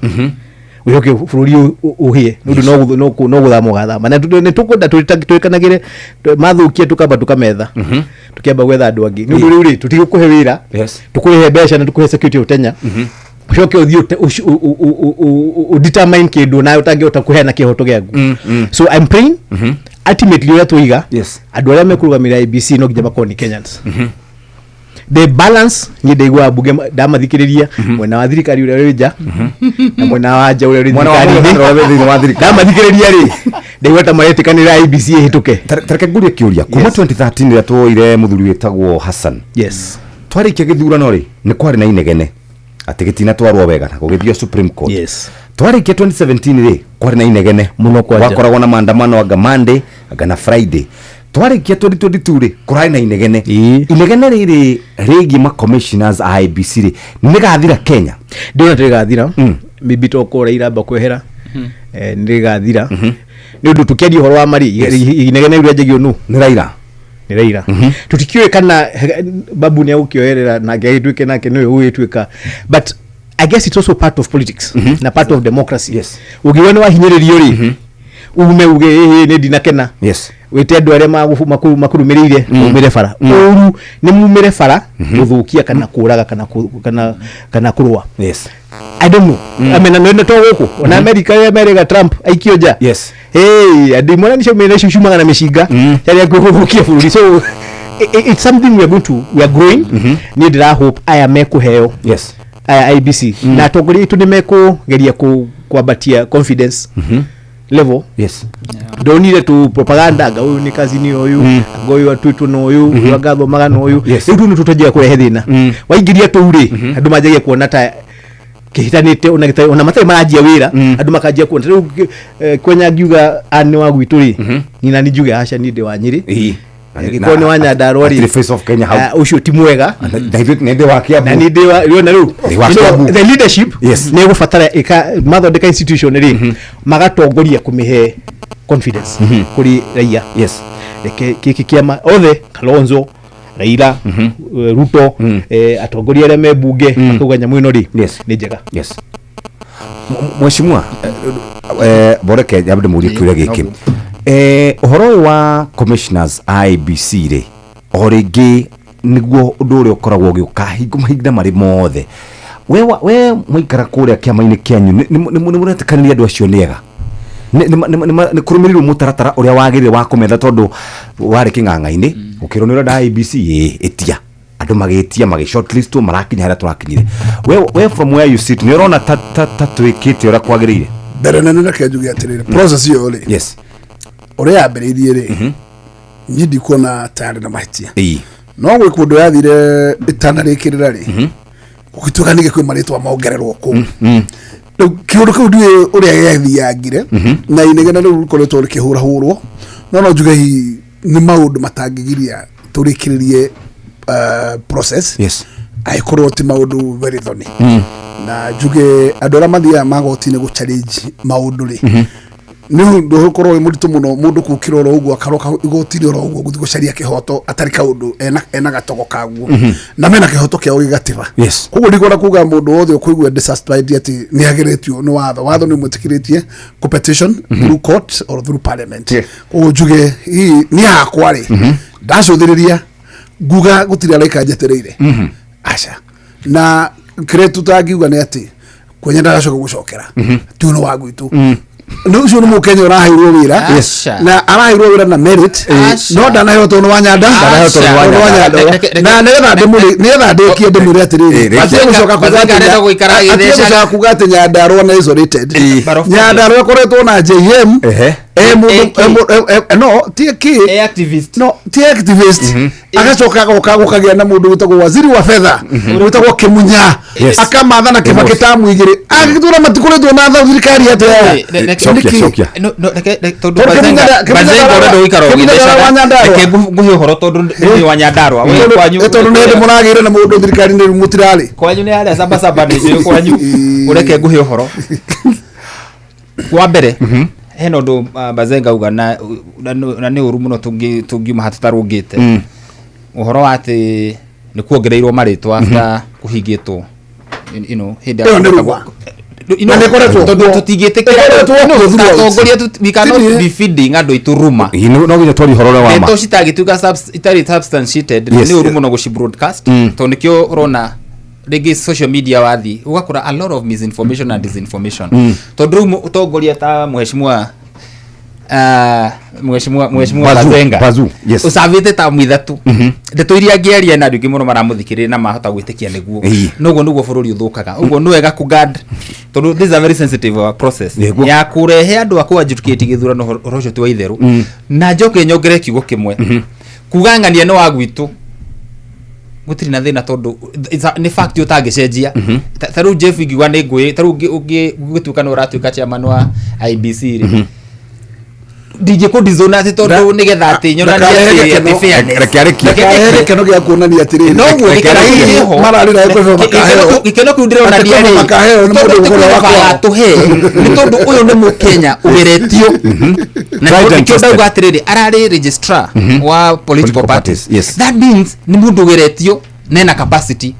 Wĩhoke bũrũri ũhĩe nĩ ũndũ no gũthama ũgathama. Na nĩ tũkwenda twĩkanagĩre mathũkia tũkamba tũkametha. Tũkĩamba gwetha andũ angĩ. Nĩ ũndũ rĩu rĩ, tũtigũkũhe wĩra. Tũkũrĩhe mbeca na tũkũhe security ũtenya. Ũcoke ũthiĩ ũdetermine kĩndũ nawe ũtangĩhota kũheana kĩhoto gĩaku. So I'm praying ultimately ũrĩa twoiga andũ arĩa mekũrũgamĩrĩra IEBC no nginya makorwo nĩ Kenyans. The balance niĩ ndaiguaga mbunge ndamathikĩrĩria mwena wa thirikari ũrĩa ũrĩ nja na mwena wa nja ũrĩa ũrĩ
Mwena wa
thirikari-inĩ.
mũng'ethanĩro ũrĩa wĩ thĩinĩ wa thirikari.
Ndamathikĩrĩria rĩ, ndaigua ta maretĩkanĩra IEBC ĩhĩtũke.
Tareke ngurie kĩũria kuma 2013 rĩrĩa tuoire mũthuri wĩtagwo Hassan. Twarĩkia gĩthurano rĩ, nĩ kwarĩ na inegene atĩ gĩtinatwarwo wega na gũgĩthio Supreme Court. Twarĩkia 2017 rĩ, kwarĩ na inegene
mũno kwanja.
Gwakoragwo na maandamano anga Monday anga na Friday. Twarĩkia 2022 rĩ, kũrarĩ na inegene. Inegene rĩrĩ rĩgiĩ ma commissioners a IEBC rĩ, nĩrĩgathira Kenya?
Ndĩrona rĩgathira. Maybe tokorwo Raila amba kwehera. Nĩ rĩgathira. Nĩ ũndũ tũkĩaria ũhoro wa marĩ, inegene rĩu rĩanjagio nũ?
Nĩ Raila.
Nĩ Raila. Tũtikĩũĩ kana Babu nĩ agũkĩoerera nake agĩtuĩke nake nĩwe ũgĩtuĩka. But I guess it's also part of politics na part of democracy. Ũngĩigua nĩ wahinyĩrĩrio rĩ, ume uge ĩhĩ nĩ ndinakena. Wĩte andũ arĩa makũrũmĩrĩire maumĩre bara. Ũru nĩ mumĩre bara gũthũkia kana kũraga kana kũrũa. I don't know. I mean, no to gũkũ. Ona America rĩrĩa merĩga Trump aikio nja. Hey, andũ imwe nĩcio mena icio ciumaga na mĩcinga. Yarĩa gũthũkia bũrũri. So it's something we are going to, we are growing. Niĩ ndĩra hope aya mekũheo. Aya IEBC. Na atongoria aitũ nĩ mekũgeria kwambatia confidence level. Ndonire tu propaganda anga ũyũ nĩ kazini ũyũ, anga ũyũ atuĩtwo na ũyũ, ũyũ anga athomaga na ũyũ. Rĩu tũu nĩ tũtanjagia kũrehe thĩna. Waingĩria tũu rĩ, andũ manjagia kuona ta kĩhĩtanĩte ona gĩtarĩ ona matarĩ maranjia wĩra, andũ makanjia kuona. Rĩu kwenya ngiuga nĩ wa gwitũ rĩ, nina nĩ njuge aca niĩ ndĩ wa Nyĩrĩ. Angĩkorwo nĩ wa Nyandarua rĩ,
Atĩrĩ face of Kenya hau.
Ũcio ti mwega.
Na ithuĩ nĩ ndĩ wa Kiambu.
Na nĩ ndĩ wa, rĩu na rĩu.
Ndĩ wa
So,
Kiambu.
the leadership nĩ ĩgũbatara ĩka mathondeka institution rĩ, magatongoria kũmĩhe confidence kũrĩ raia. Reke gĩkĩ kĩama othe Kalonzo, Raila, Ruto, atongoria arĩa me mbunge makauga nyamũ ĩno rĩ nĩ njega.
Mheshimiwa, boreke nyambe ndĩmũrie kĩũria gĩkĩ. Ũhoro ũyũ wa commissioners a IEBC rĩ, o rĩngĩ nĩguo ũndũ ũrĩa ũkoragwo ũgĩũka hingo mahinda marĩ mothe. We mwaikara kũrĩa kĩama-inĩ kĩanyu, nĩ mũretĩkanĩria andũ acio nĩ ega? Nĩ kũrũmĩrĩirwo mũtaratara ũrĩa wagĩrĩire wa kũmetha tondũ warĩ kĩng'ang'a-inĩ, ũkĩrwo nĩ ũrenda IEBC, ĩĩ, ĩtia. Andũ magĩtia, magĩ shortlistwo, marakinya harĩa tũrakinyire. We from where you sit, nĩ ũrona ta twĩkĩte ũrĩa kwagĩrĩire?
Mbere nene reke njuge atĩrĩrĩ, process ĩyo rĩ, ũrĩa yambĩrĩirie rĩ, niĩ ndikuona ta yarĩ na mahĩtia. No gwĩ kũndũ yathire ĩtanarĩkĩrĩra rĩ, gũgĩtuĩka ningĩ kwĩ marĩtwa mongererwo kũu. Rĩu kĩũndũ kĩu ndiũĩ ũrĩa gĩathiangire, na inegene rĩu rĩkoretwo rĩkĩhũrahũrwo, no njuge hihi nĩ maũndũ matangĩgiria tũrĩkĩrĩrie process. Angĩkorwo ti maũndũ very thorny. Na njuge andũ arĩa mathiaga magoti-inĩ gũ challenge maũndũ rĩ, nĩ ũndũ ũkorwo wĩ mũritũ mũno mũndũ kũkĩra oro ũguo akaroka igoti-inĩ oro ũguo gũthiĩ gũcaria kĩhoto atarĩ kaũndũ ena gatogo kaguo. Na mena kĩhoto kĩao gĩgatiba. Koguo ndikuona kuga mũndũ wothe ũkũigua dissatisfied atĩ nĩ ageretio nĩ watho. Watho nĩ ũmwĩtĩkĩrĩtie kũ petition through court or through parliament. Koguo njuge hihi niĩ hakwa rĩ, ndacũthĩrĩria nguga gũtirĩ araika njetereire. Aca. Na kĩrĩa tũtangiuga nĩ atĩ kwenya ndagacoka gũcokera. Ti ũyũ nĩ wa gwitũ. Nĩ ũcio nĩ mũkenya ũraheirwo wĩra. Na araheirwo wĩra na merit. No ndanaheo tondũ nĩ wa Nyanda.
Ndanaheo tondũ nĩ wa
Tondũ nĩ wa
Nyandarua.
Nyandarua. Na nĩgetha ndĩkie ndĩmwĩre atĩrĩrĩ, atige gũcoka kuga atĩ atige gũcoka kuga atĩ Nyandarua nĩ isolated. Nyandarua ĩkoretwo na JM Mũndũ no ti ki
activist,
no ti activist, agacoka agoka gũkagĩa na mũndũ wĩtagwo waziri wa fedha wĩtagwo Kĩmunya, akamathana Kĩbakĩ tamu igĩrĩ agĩtũra matikoretwo na thirikari atĩa?
Cokia, cokia.
No, no, reke tondũ
Tondũ
Bazenga ũrenda gũikara
Kĩmunya wa
ũgĩthecaga.
Nyandarũa.
Reke nguhe ũhoro tondũ nĩ wa Nyandarũa. We kwanyu
Tondũ nĩ hĩndĩ mũragĩire na mũndũ thirikari-inĩ rĩu mũtirarĩ.
Kwanyu nĩ harĩa sabasaba, nĩ njũĩ kwanyu. Ũreke nguhe ũhoro wa mbere, hena ũndũ Bazenga auga na nĩ ũru mũno tũngiuma ha tũtarũngĩte ũhoro wa atĩ nĩ kuongereirwo marĩtwa after kũhingĩtwo hĩndĩ ya
Ĩyo nĩ rumor. Na nĩ ĩkoretwo
tondũ
kuo.
tũtingĩtĩkĩra
Ĩkoretwo kuo throughout.
atongoria we cannot be feeding andũ aitũ rumor.
Ĩ, no nginya twarie ũhoro ũrĩa wa ma.
Ndeto citangĩtuĩka itarĩ substantiated nĩ ũru mũno gũci broadcast, tondũ nĩkĩo ũrona rĩngĩ social media wathi ũgakora a lot of misinformation and disinformation, tondũ rĩu ũtongoria ta mheshimiwa
Bazu,
Bazenga
Bazu, yes.
ũcabĩte tamu 3, ndeto iria angĩaria na andũ aingĩ mũno maramũthikĩrĩria na mahota gwĩtĩkia nĩguo. Noguo nĩguo bũrũri ũthũkaga. Ũguo nĩ wega kũguard tondũ this is a very sensitive process ya kũrehe andũ a kũ-adjudicate gĩthurano. Ũhoro ũcio ti wa itherũ. Na njoke nyongere kiugo kĩmwe, kuga ng'ania nĩ wa gwitũ gũtirĩ na thĩna tondũ nĩ fact ũtangĩcenjia. Ta rĩu Jeff ingiuga nĩ ngũĩ, ta rĩu ũngĩtuĩka nĩ ũratuĩka chairman wa IBC rĩ, ndingĩkũ disown atĩ tondũ nĩgetha atĩ nyonanie
Ndakarehe
atĩ
gĩkeno.
atĩ fairness.
Reke arĩkie.
Ndakarehe gĩkeno gĩa kuonania atĩrĩrĩ,
Noguo gĩkeno kĩu kĩho.
Mararĩra kwĩheo makaheo.
Gĩkeno kĩu ndĩronania
Atĩ
rĩ,
makaheo nĩ
tondũ
mũndũ
ti
ũgũrũ wa
kwĩra
kwao.
tũhe nĩ tondũ ũyũ nĩ mũkenya ũgeretio na
Tried and
nĩkĩo
tested.
ndauga atĩrĩrĩ, ararĩ registrar wa political parties. That means nĩ mũndũ ũgeretio nena capacity.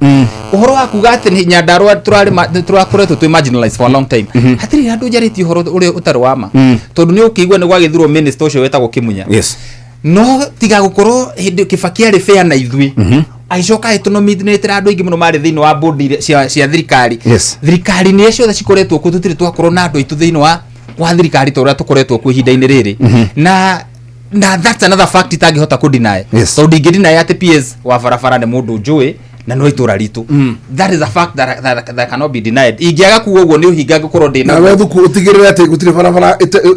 Ũhoro wa kuga atĩ nĩ Nyandarũa tũrakoretwo twĩ marginalized for a long time, hatirĩ handũ njarĩtie ũhoro ũrĩa ũtarĩ wa ma, tondũ nĩ ũkĩigua nĩ gwagĩthurwo minister ũcio wetagwo Kĩmunya, no tiga gũkorwo hĩndĩ Kĩbaki arĩ fair na ithuĩ, agĩcoka agĩtũnominĩtĩra andũ aingĩ mũno marĩ thĩinĩ wa board iria cia thirikari. Thirikari nĩ ciothe cikoretwo kuo, tũtirĩ twakorwo na andũ aitũ thĩinĩ wa thirikari ta ũrĩa tũkoretwo kuo ihinda-inĩ rĩrĩ, na that's another fact itangĩhota kũ deny, tondũ ndingĩ deny atĩ PS wa barabara nĩ mũndũ njũĩ na no itũra ritũ. That is a fact that cannot be denied. Ingĩaga kuga ũguo nĩ ũhinga ngũkorwo ndĩ
Na
naguo.
we thuku ũtigĩrĩre atĩ gũtirĩ barabara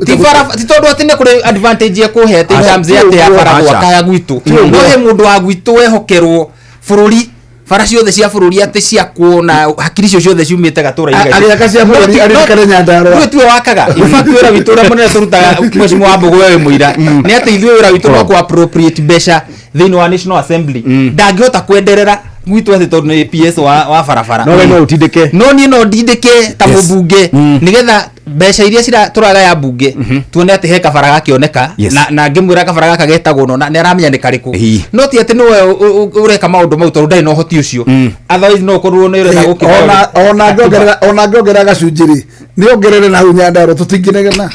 Ti bara, ti tondũ atĩ nĩ kũrĩ advantage ya kũhe atĩ in
Aca,
terms ya atĩ ya
ti
bara
ũguo.
gwaka ya gwitũ,
Ti ũguo.
no he mũndũ wa gwitũ wehokerwo bũrũri, bara ciothe cia bũrũri atĩ ciakwo na hakiri icio ciothe ciumĩte gatũra-inĩ gaitũ.
Agĩaka cia bũrũri, aririkane Nyandarũa.
Tiwe tiwe wakaga. In fact, wĩra witũ ũrĩa mũnene tũrutaga, mheshimiwa wa Mbũgũ, we wĩ mũira, nĩ atĩ ithuĩ wĩra witũ no kũ appropriate mbeca thĩinĩ wa National Assembly. Ndangĩhota kwenderera gwitũ atĩ tondũ nĩ PS wa barabara.
No we no ũtindĩke.
No niĩ no ndindĩke ta mũmbunge nĩgetha mbeca iria tũragaya mbunge tuone atĩ he kabara gakĩoneka, na ngĩmwĩra kabara gaka getagwo no na nĩ aramenya nĩ karĩkũ, no ti atĩ nĩwe ũreka maũndũ mau tondũ ndarĩ na ũhoti ũcio. Otherwise no ũkorwo nĩ ũrenda gũkĩheo
Ona ngĩongerera gacunjĩ rĩ, nĩ ongerere na hau Nyandarũa tũtingĩnegena.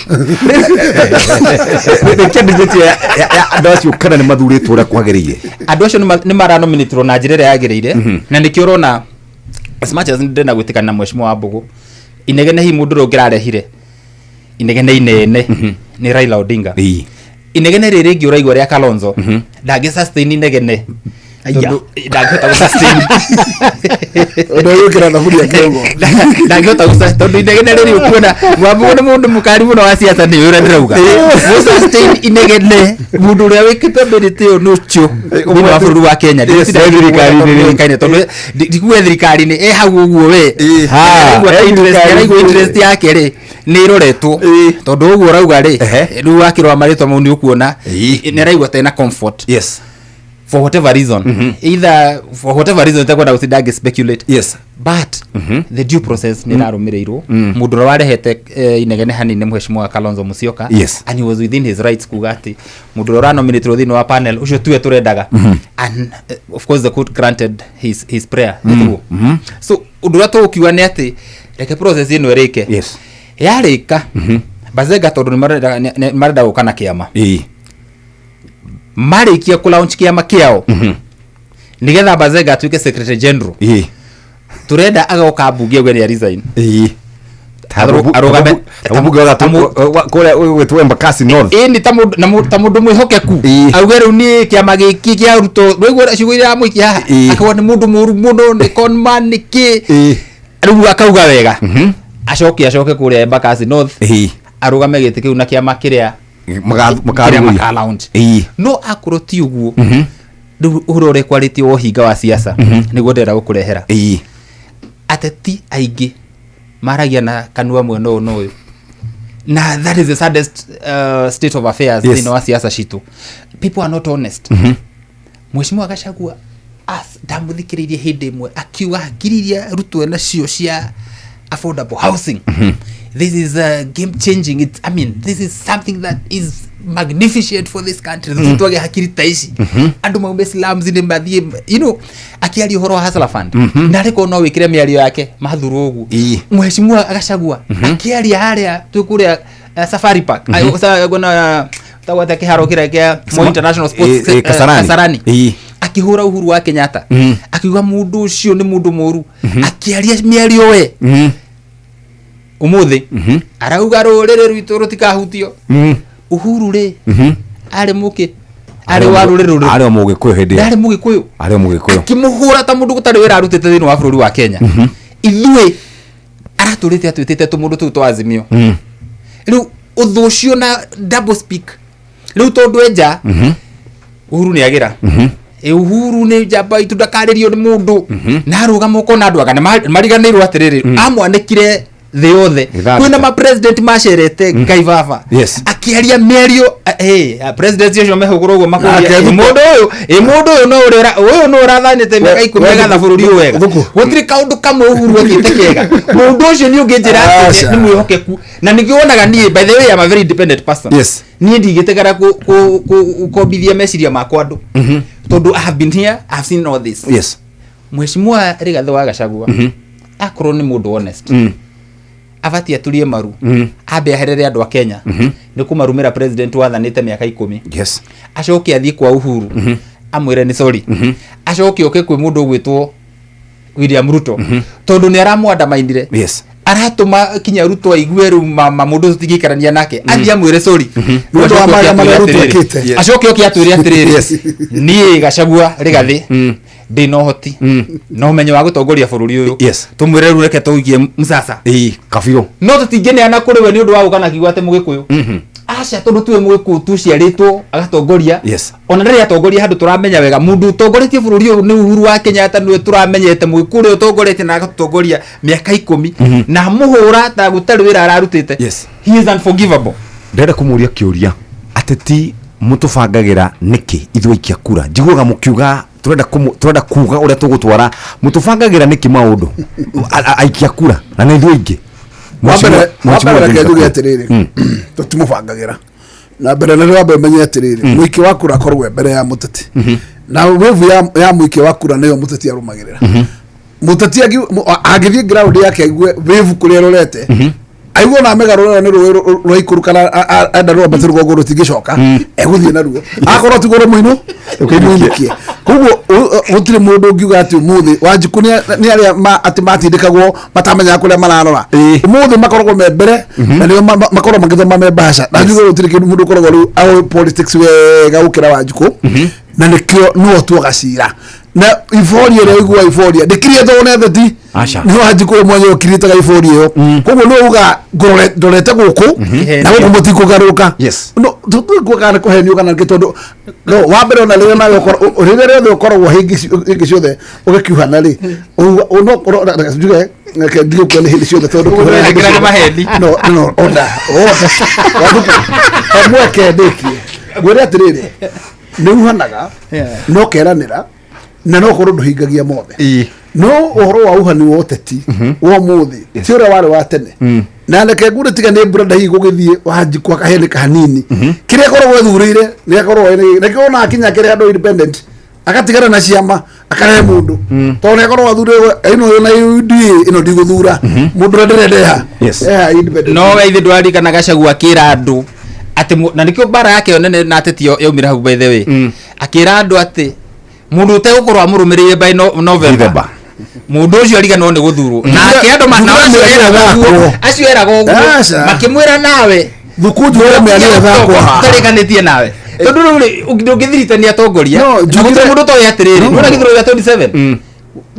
Nĩ candidate ya andũ acio kana nĩ mathurĩtwo ũrĩa kwagĩrĩire?
Andũ acio nĩ maranominĩtwo na njĩra ĩrĩa yagĩrĩire, na nĩkĩo ũrona as much as ndĩrenda gwĩtĩkana na mheshimiwa wa Mbũgũ, inegene hihi mũndũ ũrĩa ũngĩrarehire inegene inene nĩ Raila Odinga. Inegene rĩrĩ rĩngĩ ũraigua rĩa Kalonzo ndangĩ sustain inegene tondũ ndangĩhota gũ sustain.
Ũndũ gwĩkĩra thaburia kĩongo.
Ndangĩhota gũ sustain tondũ inegene rĩrĩ ũkuona Wambũgũ nĩ mũndũ mũkari mũno wa siasa, nĩ ũrĩa ndĩrauga gũ sustain inegene mũndũ ũrĩa wĩ capability ĩyo nĩ ũcio thĩinĩ wa bũrũri wa Kenya.
Yes, thirikari-inĩ rĩ.
Ndĩrĩkaine tondũ ndikuge thirikari-inĩ ĩ hau ũguo we
Ha,
nĩaraigua
e
nĩaraigua
thirikari-inĩ.
Interest yake rĩ nĩ ĩroretwo tondũ ũguo ũrauga rĩ, rĩu wakĩrora marĩtwa mau nĩ ũkuona nĩ araigua tena comfort for whatever reason, either for whatever reason itakwenda gũtinda ngĩ speculate, but the due process nĩ ĩrarũmĩrĩirwo. Mũndũ ũrĩa warehete inegene hanini nĩ mheshimiwa Kalonzo Musyoka, and he was within his rights kuga atĩ mũndũ ũrĩa ũranominĩtwo thĩinĩ wa panel ũcio tiwe tũrendaga, and of course the court granted his prayer. Nĩguo. So ũndũ ũrĩa tũgũkiuga nĩ atĩ reke process ĩno ĩrĩke. Yarĩka, Bazenga tondũ nĩ marenda gũka na kĩama, marĩkia kũ launch kĩama kĩao nĩgetha Bazenga atuĩke secretary general, turenda agoka mbunge auge nĩ resign. Arũgame
Mbunge wa kũrĩa gwĩtwo Embakasi North.
Ĩni ta mũndũ mwĩhokeku auge rĩu niĩ kĩama gĩkĩ kĩa Ruto rĩu ciugo iria amũikia haha akauga nĩ mũndũ mũru mũno, nĩ conman, nĩ kĩ, rĩu akauga wega acoke kũrĩa Embakasi North arũgame gĩtĩ kĩu na kĩama kĩrĩa Kĩrĩa
Makarugũria.
maka launch. No akorwo ti ũguo, rĩu ũhoro ũrĩa kwarĩtio wa ũhinga wa siasa nĩguo ndĩrenda gũkũrehera. Ateti aingĩ maragia na kanua mwena ũyũ na ũyũ, na that is the saddest state of affairs thĩinĩ wa siasa citũ. People are not honest. Mheshimiwa Gachagua ndamũthikĩrĩirie hĩndĩ ĩmwe akiuga ngiri iria Ruto nacio cia affordable housing, this is game changing. It, I mean, this is something that is magnificent for this country. Twage hakiri ta ici, andũ maume slums nĩ mathiĩ, akiaria ũhoro wa Hustler Fund, na rĩkorwo no wĩkĩre mĩario yake mathurwo ũguo. Mheshimiwa Gachagua akĩaria harĩa twĩ kũrĩa Safari Park, kuna tagwata kĩharo kĩrĩa kĩa Moi International Sports,
Kasarani.
Kasarani, akĩhũra Uhuru wa Kenyatta, akiuga mũndũ ũcio nĩ mũndũ mũru, akĩaria mĩario we. Ũmũthĩ arauga rũrĩrĩ rwitũ rũtikahutio. Uhuru rĩ, arĩ mũkĩ, arĩ wa rũrĩrĩ rũrĩkũ?
Arĩ o Mũgĩkũyũ hĩndĩ ĩyo.
Ndarĩ Mũgĩkũyũ.
Arĩ o Mũgĩkũyũ.
Akĩmũhũra ta mũndũ gũtarĩ wĩra arutĩte thĩinĩ wa bũrũri wa Kenya. Ithuĩ aratũrĩte atwĩtĩte tũmũndũ tũu twa Azimio. Rĩu ũthũ ũcio na double speak rĩu, tondũ enja Uhuru nĩ agĩra. Uhuru nĩ njamba itu, ndakarĩrio nĩ mũndũ na arũgama ũkona andũ anga nĩ mariganĩirwo atĩrĩrĩ, amwanĩkire thĩ yothe.
Gĩthambĩka.
Kwĩna ma president macerete Ngai baba, akĩaria mĩario, president ũcio mehũgũrwo ũguo makũria,
Nake
"Ĩ, mũndũ ũyũ, ĩ mũndũ ũyũ no ũrĩa ũyũ no ũrathanĩte mĩaka 10 agatha bũrũri ũyũ wega, gũtirĩ kaũndũ kamwe Uhuru ekĩte kega. Mũndũ ũcio nĩ ũngĩnjĩra atĩ
Aca.
nĩ mwĩhokeku? Na nĩkĩo wonaga niĩ, by the way, I'm a very independent person. Niĩ ndigĩtĩkara gũkombithia meciria makwa andũ, tondũ I have been here, I have seen all this. Mheshimiwa Rigathĩ wa Gachagua, akorwo nĩ mũndũ honest, abatiĩ aturie maru, ambe aherere andũ a Kenya nĩ kũmarumĩra president wathanĩte mĩaka 10. Acoke athiĩ kwa Uhuru amwĩre nĩ sorry, acoke oke kwĩ mũndũ ũgwĩtwo William Ruto, tondũ nĩ aramwandamainire, aratũma kinya Ruto aigue rĩu ma mũndũ tũtingĩikarania nake, athiĩ amwĩre sorry.
Nĩ ũndũ wa marĩa marĩa Ruto ekĩte.
Acoke oke atwĩre atĩrĩrĩ, niĩ Gachagua Rigathĩ ndĩna ũhoti na ũmenyo wa gũtongoria bũrũri ũyũ. Tũmwĩre rĩu reke tũikie msasa.
Kabiũ.
No tũtingĩneana kũrĩ we nĩ ũndũ wa gũka na kiugo atĩ Mũgĩkũyũ, aca, tondũ tuwe Mũgĩkũyũ tuciarĩtwo agatongoria. Ona rĩrĩa atongoria handũ tũramenya wega mũndũ ũtongoretie bũrũri ũyũ nĩ Uhuru wa Kenyatta, nĩwe tũramenyete Mũgĩkũyũ ũrĩa ũtongoretie na agatũtongoria mĩaka 10, na mũhũra ta gũtarĩ wĩra ararutĩte. He is unforgivable.
Ndĩrenda kũmũria kĩũria, ateti mũtũbangagĩra nĩkĩ ithuĩ aikia kura? Njiguaga mũkiuga tũrenda kuga ũrĩa tũgũtwara, mũtũbangagĩra nĩkĩ maũndũ aikia kura na nĩ ithuĩ aingĩ?
Wambere reke njuge atĩrĩrĩ, tũtimũbangagĩra na mbere, na wambe ũmenye atĩrĩrĩ, mũikia wa kura akoragwo e mbere ya mũteti, na wĩvu ya mũikia wa kura nĩyo mũteti arũmagĩrĩra. Mũteti angĩthiĩ ground yake aigue wĩvu kũrĩa ĩrorete, aigue ona mĩgarũrĩro nĩ rũĩ rwaikũrũ kana enda rwambate rũgongo rũtingĩcoka, egũthiĩ naruo, akorwo tiguo rũmũinũ rũmũinũkie. Koguo gũtirĩ mũndũ ũngiuga atĩ ũmũthĩ Wanjikũ nĩ arĩa atĩ matindĩkagwo matamenyaga kũrĩa mararora. Ũmũthĩ makoragwo me mbere na nĩo makoragwo magĩthoma me mbaca, na njuge gũtirĩ kĩndũ mũndũ ũkoragwo rĩu aũĩ politics wega gũkĩra Wanjikũ, na nĩkĩo nĩwe ũtuaga cira na iboria ĩrĩa ũiguaga iboria ndĩkirĩtwo nĩ atheti.
Aca.
Nĩ Wanjikũ we mwenyewe ũkirĩtaga iboria ĩyo. Koguo nĩ uga ndorete gũkũ na gũkũ mũtikũgarũrũka. No tũtikuo kana kũhenio kana nĩkĩ, tondũ no wa mbere ona rĩrĩa nawe rĩrĩa rĩothe ũkoragwo hĩngĩ ciothe ũgĩkiuhana rĩ, no ũkorwo njuge reke ndige kuona hĩndĩ ciothe, tondũ kũhana hĩndĩ
Ũrekĩra nĩ
ciothe.
maheni.
No no ona ona Wanjikũ, he mweke ndĩkie ngwĩre atĩrĩrĩ, nĩ uhanaga no keranĩra na no ũkorwo ndũhingagia mothe, no ũhoro wa uhani wa ũteti wa ũmũthĩ ti ũrĩa warĩ wa tene. Na reke ngure, tiga nĩ mbura ndahihi gũgĩthiĩ Wanjikũ akahenĩka hanini, kĩrĩa akoragwo ethurĩire nĩ akoragwo nĩkĩo ona akinya kĩrĩa andũ independent agatigana na ciama akarehe mũndũ, tondũ nĩ akoragwo athurĩirwo ĩno na UDA ĩno ndigũthura mũndũ ũrĩa ndĩrenda eha eha independent.
No we ithe ndwarikana Gachagua akĩra andũ atĩ na nĩkĩo mbara yake yo nene na ateti yaumire hau, by the way, akĩra andũ atĩ mũndũ ũtegũkorwo amũrũmĩrĩire by November, mũndũ ũcio ariganĩrwo nĩ gũthurwo nake. Andũ nao acio eraga ũguo, acio eraga ũguo
Aca.
makĩmwĩra nawe
Thuku njure mĩario ĩthakwo haha.
tũtarĩkanĩtie nawe, tondũ rĩu rĩ, ndũngĩthiritania atongoria
No,
na gũtirĩ mũndũ ũtoĩ atĩrĩrĩ, nĩwona gĩthurano gĩa 27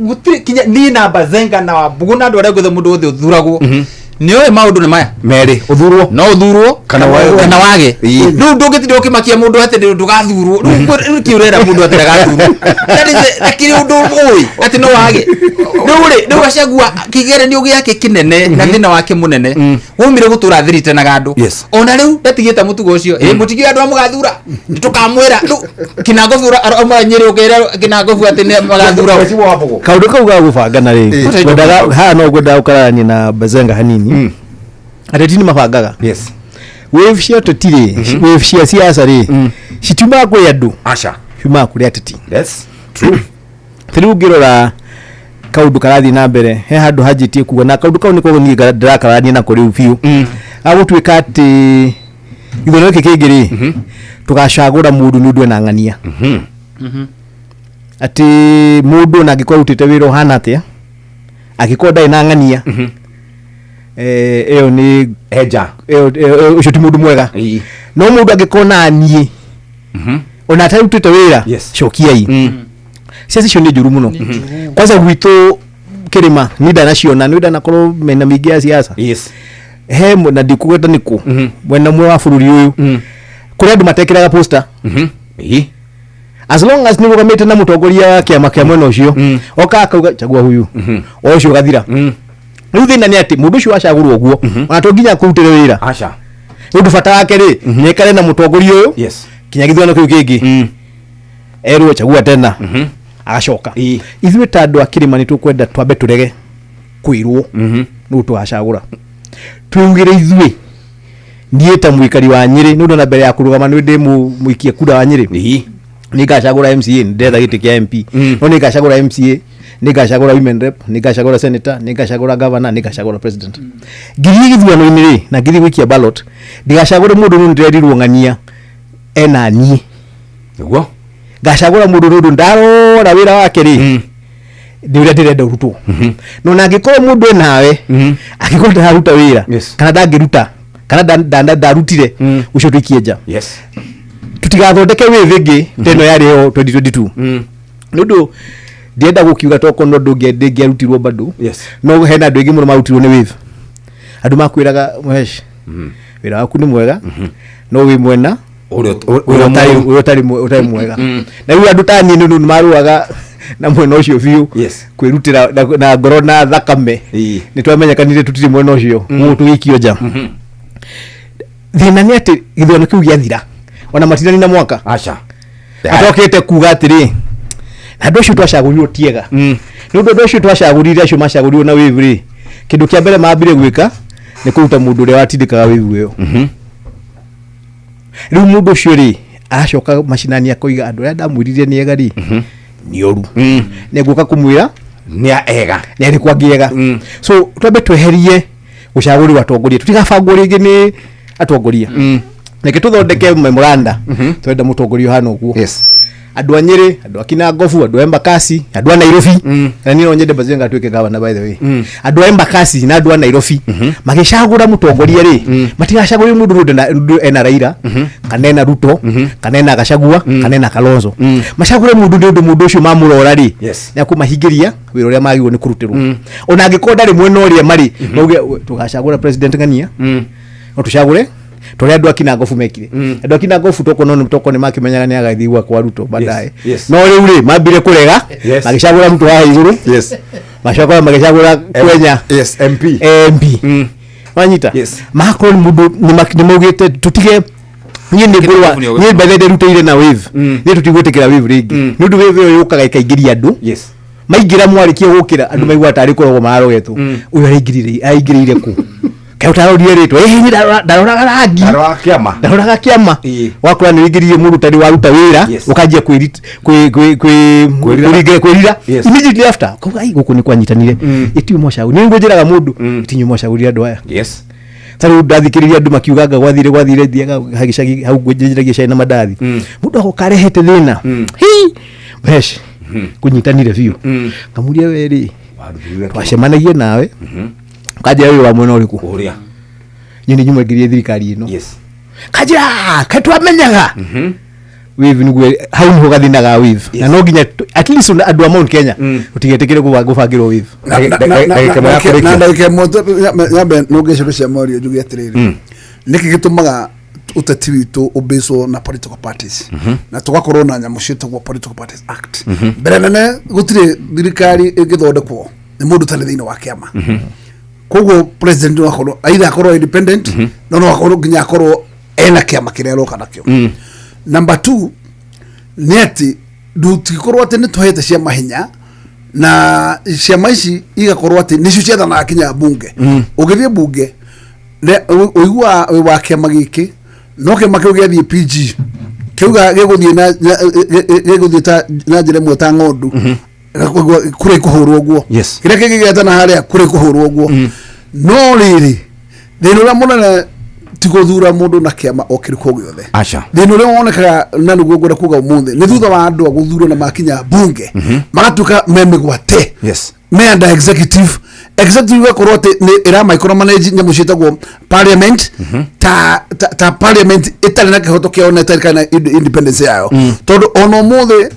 gũtirĩ kinya niĩ na Bazenga na Wambugu na andũ arĩa angĩ othe, mũndũ wothe ũthuragwo Nĩ ũĩ maũndũ nĩ maya
merĩ, ũthurwo
no ũthurwo
kana wage.
Kana wage. Rĩu ndũngĩtinda ũkĩmakia mũndũ atĩ ndũgathurwo. Rĩu rĩu kĩ ũrera mũndũ atĩ ndagathurwo? That is the- akĩrĩ ũndũ ũĩ atĩ no wage. Rĩu rĩ, rĩu Gachagua kĩgeranio gĩake kĩnene na thĩna wake mũnene waumire gũtũra thiritanaga andũ. Ona rĩu ndatigĩte mũtugo ũcio. Ĩ mũtigire andũ a mũgathura, nĩtũkamwĩra. Rĩu Kinangobu auma Nyĩrĩ, ũkĩra Kinangobu atĩ nĩ magathura.
Kaundu kau ga gũbangana rĩ, ngwendaga haha no ngwendaga gũkararania na Bazenga hanini. Ateti nĩ mabangaga. Wave cia ũteti rĩ, wave cia siasa rĩ, citiumaga kwĩ andũ.
Aca.
Ciumaga kũrĩ ateti.
Yes, true.
Ta rĩu ũngĩrora kaũndũ karathiĩ na mbere he handũ hanjĩtie kuga, na kaũndũ kau nĩko niĩ ndĩrakararania nako rĩu biũ, agũtuĩka atĩ gĩthurano gĩkĩ kĩngĩ rĩ, tũgacagũra mũndũ nĩ ũndũ ena ng'ania, atĩ mũndũ ona angĩkorwo arutĩte wĩra ũhana atĩa, angĩkorwo ndarĩ na ng'ania, ĩyo nĩ
enja.
Ĩyo ũcio ti mũndũ mwega. No mũndũ angĩkorwo na niĩ ona atarutĩte wĩra, cokiai. Ciaca icio nĩ njũru mũno, kwanza gwitũ kĩrĩma. Niĩ ndanaciona, nĩ ndanakorwo mĩena mĩingĩ ya siasa. He na ndikugweta nĩ kũ, mwena ũmwe wa bũrũri ũyũ kũrĩ andũ matekĩraga poster, as long as nĩ rũgamĩte na mũtongoria wa kĩama kĩa mwena ũcio, oka akauga, "Chagua huyu," o ũcio ũgathira. Rĩu thĩna nĩ atĩ mũndũ ũcio wacagũrwo ũguo, ona to nginya akũrutĩre wĩra.
Aca.
Nĩ ũndũ bata wake rĩ, nĩ aikare na mũtongoria ũyũ kinya gĩthurano kĩu kĩngĩ erwo, "Chagua tena," agacoka. Ithuĩ ta andũ a kĩrĩma nĩ tũkwenda twambe tũrege kwĩrwo nũ tũgacagũra, twĩugĩre ithuĩ. Niĩ ta mũikari wa Nyĩrĩ, nĩ ũndũ na mbere ya kũrũgama nĩ ndĩ mũikia kura wa Nyĩrĩ, nĩ ngacagũra MCA, nĩ ndetha gĩtĩ kĩa MP, no nĩ ngacagũra MCA, nĩ ngacagũra women rep, nĩ ngacagũra senator, nĩ ngacagũra governor, nĩ ngacagũra president. Ngĩthiĩ gĩthurano-inĩ rĩ, na ngĩthiĩ gũikia ballot, ndigacagũre mũndũ nĩ ndĩrerirwo ng'ania ena niĩ. Ngacagũra mũndũ nĩ ũndũ ndarora wĩra wake rĩ, nĩ ũrĩa ndĩrenda ũrutwo. No na angĩkorwo mũndũ enawe, angĩkorwo ndararuta wĩra kana ndangĩruta kana ndarutire, ũcio tũikie nja. Tutigathondeke wave ĩngĩ ta ĩno yarĩ ho 2022, nĩ ũndũ ndienda gũkiuga tokorwo no ndĩngĩarutirwo bado. No hena andũ aingĩ mũno marutirwo nĩ wave. Andũ makwĩraga, "Mhesh, wĩra waku nĩ mwega, no wĩ mwena
ũrĩa
ũrĩa ũtarĩ mwega." Na rĩu andũ ta niĩ nĩ ũndũ nĩ marũaga na mwena ũcio biũ, kwĩrutĩra na ngoro na thakame. Nĩ twamenyekanire tũtirĩ mwena ũcio, koguo tũgĩikio nja. Thĩna nĩ atĩ gĩthurano kĩu gĩathira, ona matinani na mwaka
aca
atokĩte kuga atĩrĩ, na andũ acio twacagũrirwo tiega. Nĩ ũndũ andũ acio twacagũrire, acio macagũrirwo na wave rĩ, kĩndũ kĩa mbere mambire gwĩka nĩ kũruta mũndũ ũrĩa watindĩkaga wave ĩyo. Rĩu mũndũ ũcio rĩ, aracoka macinani akoiga, "Andũ arĩa ndamwĩrire nĩ ega rĩ, nĩ oru, nĩ ngũka kũmwĩra
nĩ ega."
Nĩ arĩ kwangĩ ega. So twambe tweherie gũcagũrĩrwo atongoria, tũtigabangwo rĩngĩ nĩ atongoria. Reke tũthondeke memoranda, twenda mũtongoria ũhana ũguo. Andũ a Nyĩrĩ, andũ a Kinangobu, andũ a Embakasi, andũ a Nairobi, na niĩ no nyende Bazenga atuĩke gavana, by the way. Andũ a Embakasi na andũ a Nairobi magĩcagũra mũtongoria rĩ, matigacagũre mũndũ nĩ ũndũ ena Raila kana ena Ruto kana ena Gachagua kana ena Kalonzo. Macagũre mũndũ nĩ ũndũ mũndũ ũcio mamũrora rĩ, nĩ akũmahingĩria wĩra ũrĩa magĩrĩirwo nĩ kũrutĩrwo, ona angĩkorwo ndarĩ mwena ũrĩa marĩ. Mauge, "Tũgacagũra president ng'ania, no tũcagũre tũrĩa andũ a Kinangobu mekire." Andũ a Kinangobu toko nĩ makĩmenyaga nĩ agathiĩ gwa kwa Ruto baadaye. No rĩu rĩ, mambire kũrega, magĩcagũra Ruto haha igũrũ, macoka magĩcagũra Kwenya.
Yes, MP.
MP wanyita, magakorwo nĩ mũndũ nĩ maugĩte tũtige. Niĩ nĩ ngũrwa, niĩ mbere ndĩrutĩire na wave. Niĩ tũtigwĩtĩkĩra wave rĩngĩ, nĩ ũndũ wave ĩyo yũkaga ĩkaingĩria andũ. Maingĩra, mwarĩkia gũkĩra, andũ maigua tarĩ kũrogwo mararogetwo. Ũyũ araingĩrire, araingĩrĩire kũ? Kaĩ ũtarorire rĩtwa? Ĩĩ, niĩ ndaroraga rangi.
Ndaroraga kĩama.
Ndaroraga kĩama. Wakora nĩ ũingĩrire mũndũ ũtarĩ waruta wĩra, ũkanjia
Kwĩrira.
kwĩrira immediately after, kauga, "Ai, gũkũ nĩ kwanyitanire." Ĩtiũ mwacagũri, nĩ ngũnjĩraga mũndũ, itinyuĩ mwacagũrire andũ aya. Ta rĩu ndathikĩrĩria andũ makiuganga gwathire gwathire, thiaga gĩcagi hau ngwĩnjĩragia cai na mandathi, mũndũ agoka arehete thĩna hi Mhesh, kũnyitanire biũ. Ngamuria, "We rĩ, twacemanagia nawe ũkanjĩra wĩ wa mwena ũrĩkũ?"
Ũrĩa.
"Niĩ nĩ nyuma ngĩrie thirikari ĩno." Kanjĩra, "Kaĩ twamenyaga?" Wave niguo hau niho gathina ga wave, na no nginya at least ona andũ a Mount Kenya tũtigetĩkĩre gũbangĩrwo wave.
Na ndagĩka ĩmwe nyambe nũnge ciũria cia mwario, njuge atĩrĩrĩ, nĩkĩ gĩtũmaga ũteti witũ ũbĩcwo na political parties na tũgakorwo na nyamũ ciĩtagwo Political Parties Act? Mbere nene, gũtirĩ thirikari ĩngĩthondekwo nĩ mũndũ ũtarĩ thĩinĩ wa kĩama. Koguo president no akorwo either akorwo independent, no akorwo nginya akorwo ena kĩama kĩrĩa aroka nakĩo. Number two nĩ atĩ ndũtikorwo atĩ nĩ tũhete ciama hinya, na ciama ici igakorwo atĩ nĩcio ciathanaga kinya bunge. Ũgĩthiĩ bunge ũiguaga wĩ wa kĩama gĩkĩ, no kĩama kĩu gĩathiĩ PG kĩuga gĩgũthiĩ na gĩgũthiĩ ta na njĩra ĩmwe ta ng'ondu kũrĩ kũhũrwo ũguo, kĩrĩa kĩngĩ gĩetana harĩa kũrĩ kũhũrwo ũguo. No rĩrĩ, thĩna ũrĩa mũnene ti gũthura mũndũ na kĩama o kĩrĩkũ gĩothe.
Aca.
Thĩna ũrĩa wonekaga, na nĩguo ngwenda kuga ũmũthĩ, nĩ thutha wa andũ a gũthurwo na makinya bunge, magatuĩka me mĩgwate, me under executive. Executive igakorwo atĩ nĩ ĩra micromanage nyamũ ciĩtagwo parliament, ta parliament ĩtarĩ na kĩhoto kĩao na ĩtarĩ kana independence yayo. Tondũ ona ũmũthĩ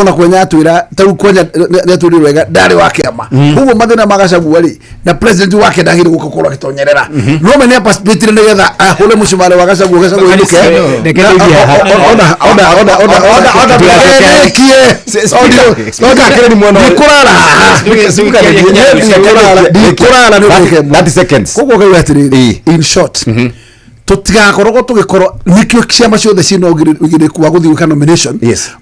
ona Kwenya atwĩra, tarĩu Kwenya nĩ atwĩrire wega ndarĩ wa kĩama. Koguo mathĩna ma Gachagua rĩ, na president wake ndagĩrĩire gũka gũkorwo agĩtonyerera, no me nĩ aparticipate nĩgetha ahũre mũcumarĩ wa Gachagua, Gachagua ainũke.
Reke tũthiĩ haha.
Ona ona ona ona ona ona ndũkanekie. Ndikũrara haha, ndikũrara nĩ ũndũ ĩmwe.
30 seconds.
Koguo ngauga atĩrĩrĩ, in short, tũtigakoragwo tũgĩkorwo nĩkĩo ciama ciothe ciĩna ũigĩrĩrĩku wa gũthiĩ gwĩka nomination.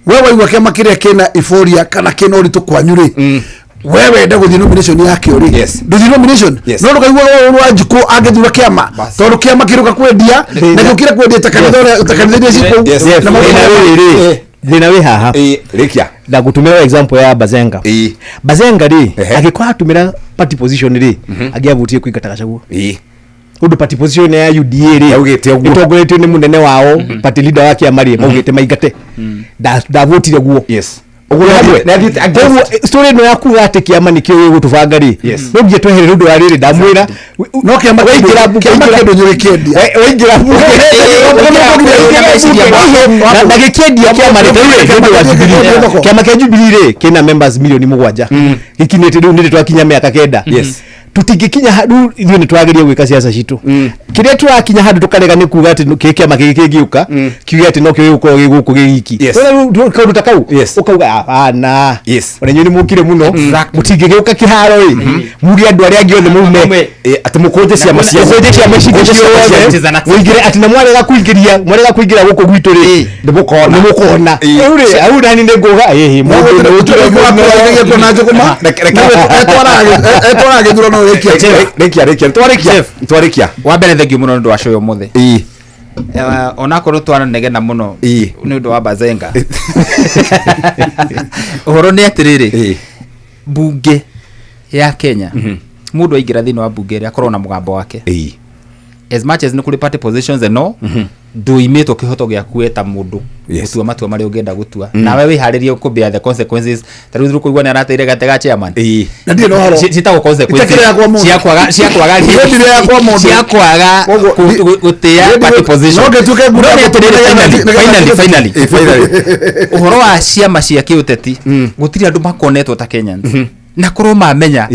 We waigua kĩama kĩrĩa kĩna euphoria kana kĩna ũritũ kwanyu rĩ, we wende gũthiĩ nomination yakĩo rĩ, ndũthiĩ nomination. No ndũkaigua ũru wa Njukũ angĩthura kĩama, tondũ kĩama kĩrũka kwendia na gĩũkire kwendia ta kanitha ũrĩa, ta kanitha iria ciĩ kũu na maũndũ
Thĩna
marĩa-
rĩrĩ, thĩna wĩ haha.
Rĩkia.
Ndagũtũmĩra example ya Bazenga. Bazenga rĩ, angĩkorwo atũmĩra party position rĩ, angĩavutie kũingata Gachagua. Ũndũ party position ya UDA rĩ,
Yaugĩte ũguo.
ĩtongoretio nĩ mũnene wao, party leader wa kĩama rĩ, maugĩte maingate. Ndavotire guo.
Ũguo nĩ athiĩte against.
Koguo story ĩno ya kuga atĩ kĩama nĩkĩo gĩgũtũbanga rĩ, no nginya tweherere ũndũ wa rĩrĩ ndamwĩra.
No kĩama
waingĩra
kĩama kĩndũ nyũgĩkĩendia.
Waingĩra na gĩkĩendia kĩama rĩ, tarĩu rĩ, nĩ ũndũ wa Jubilee. Kĩama kĩa Jubilee rĩ, kĩna members 7 milioni gĩkinyĩte rĩu nĩ twakinya mĩaka 9. Tũtingĩkinya rĩu ithuĩ nĩ twageria gwĩka ciaca citũ, kĩrĩa tũrakinya handũ tũkarega nĩ kuga atĩ kĩ kĩama gĩkĩ kĩngĩũka kiuge atĩ no kĩo gĩgũkorwo gĩ gũkũ gĩ giki. Rĩu kaũndũ ta kau ũkauga hapana, ona inyuĩ nĩ mũkire mũno, mũtingĩgĩũka kĩharo ĩ muge andũ arĩa angĩ othe mume.
Atĩ mũkũnje ciama cianyu.
Mũkũnje ciama citũ
Mũkũnje ciama
ciothe,
cianyu.
mũingĩre atĩ na mwarega kũingĩria, mwarega kũingĩra gũkũ gwitũ rĩ,
nĩ mũkona.
Nĩ mũkona. Rĩu rĩ, hau nani nĩ nguga ĩhĩ mũndũ nĩ
Gũtirĩ na Njũgũma etwaraga gĩthurano gĩkia.
Rĩkia, rĩkia, twarĩkia, twarĩkia.
Wa mbere, thengiũ mũno nĩ ũndũ wa show ũmũthĩ. Onakorwo twananegena mũno nĩ ũndũ wa Bazenga, ũhoro nĩ atĩrĩrĩ, bunge ya Kenya, mũndũ aingĩra thĩinĩ wa bunge ĩrĩa akorwo na mũgambo wake. As much as nĩ kũrĩ party positions and all, ndũimĩtwo kĩhoto gĩaku we ta mũndũ gũtua matua marĩa ũngĩenda gũtua, nawe wĩharĩrie kũ bear the consequences. Ta rĩu kũigua nĩ arateire gate ga chairman.
Na ndirĩ na ũhoro.
Ciĩtagwo consequences
Itakĩrĩ yakwa mũndũ.
cia kwaga
Niĩ ndirĩ yakwa mũndũ.
cia kwaga
Koguo,
gũtĩa
niĩ
party position.
No ngĩtuĩke ngura
No nĩ atĩrĩrĩ,
nĩgetha-
finally, finally,
Eh, finally.
Ũhoro wa ciama cia kĩũteti, gũtirĩ andũ makonetwo ta Kenyans na korwo mamenya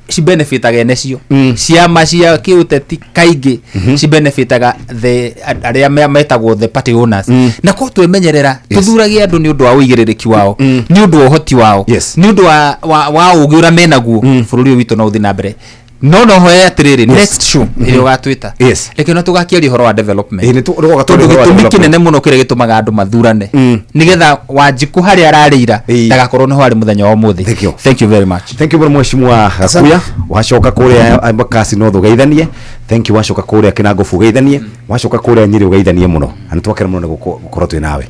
cibenefitaga ene cio. Ciama cia kĩũteti kaingĩ cibenefitaga the arĩa metagwo the party owners, na korwo twemenyerera tũthurage andũ nĩ ũndũ wa ũigĩrĩrĩki wao, nĩ ũndũ wa ũhoti wao, nĩ ũndũ wa ũgĩ ũrĩa menaguo, bũrũri ũyũ witũ no ũthiĩ na mbere. No hoye atĩrĩrĩ, next show ĩrĩa ũgatwĩta, reke no tũgakĩaria ũhoro wa development,
Ĩĩ, nĩ tũgoka
tondũ
twaria ũhoro wa
gĩtũmi
development.
kĩnene mũno kĩrĩa gĩtũmaga andũ mathurane nĩgetha Wanjikũ harĩa ararĩira ndagakorwo nĩho arĩ mũthenya wa ũmũthĩ.
Thank you.
Thank you very much.
Thank you mũno, mheshimiwa Gakuya. Wacoka kũrĩa Embakasi North ũgeithanie. Thank you. Wacoka kũrĩa Kinangofu ũgeithanie. Wacoka kũrĩa Nyĩrĩ ũgeithanie mũno, na nĩ twakena mũno nĩ gũkorwo twĩ nawe.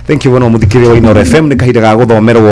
Thank you mũno, mũthikĩrĩria wa Inooro FM. Nĩ kahinda ga gũthomerwo.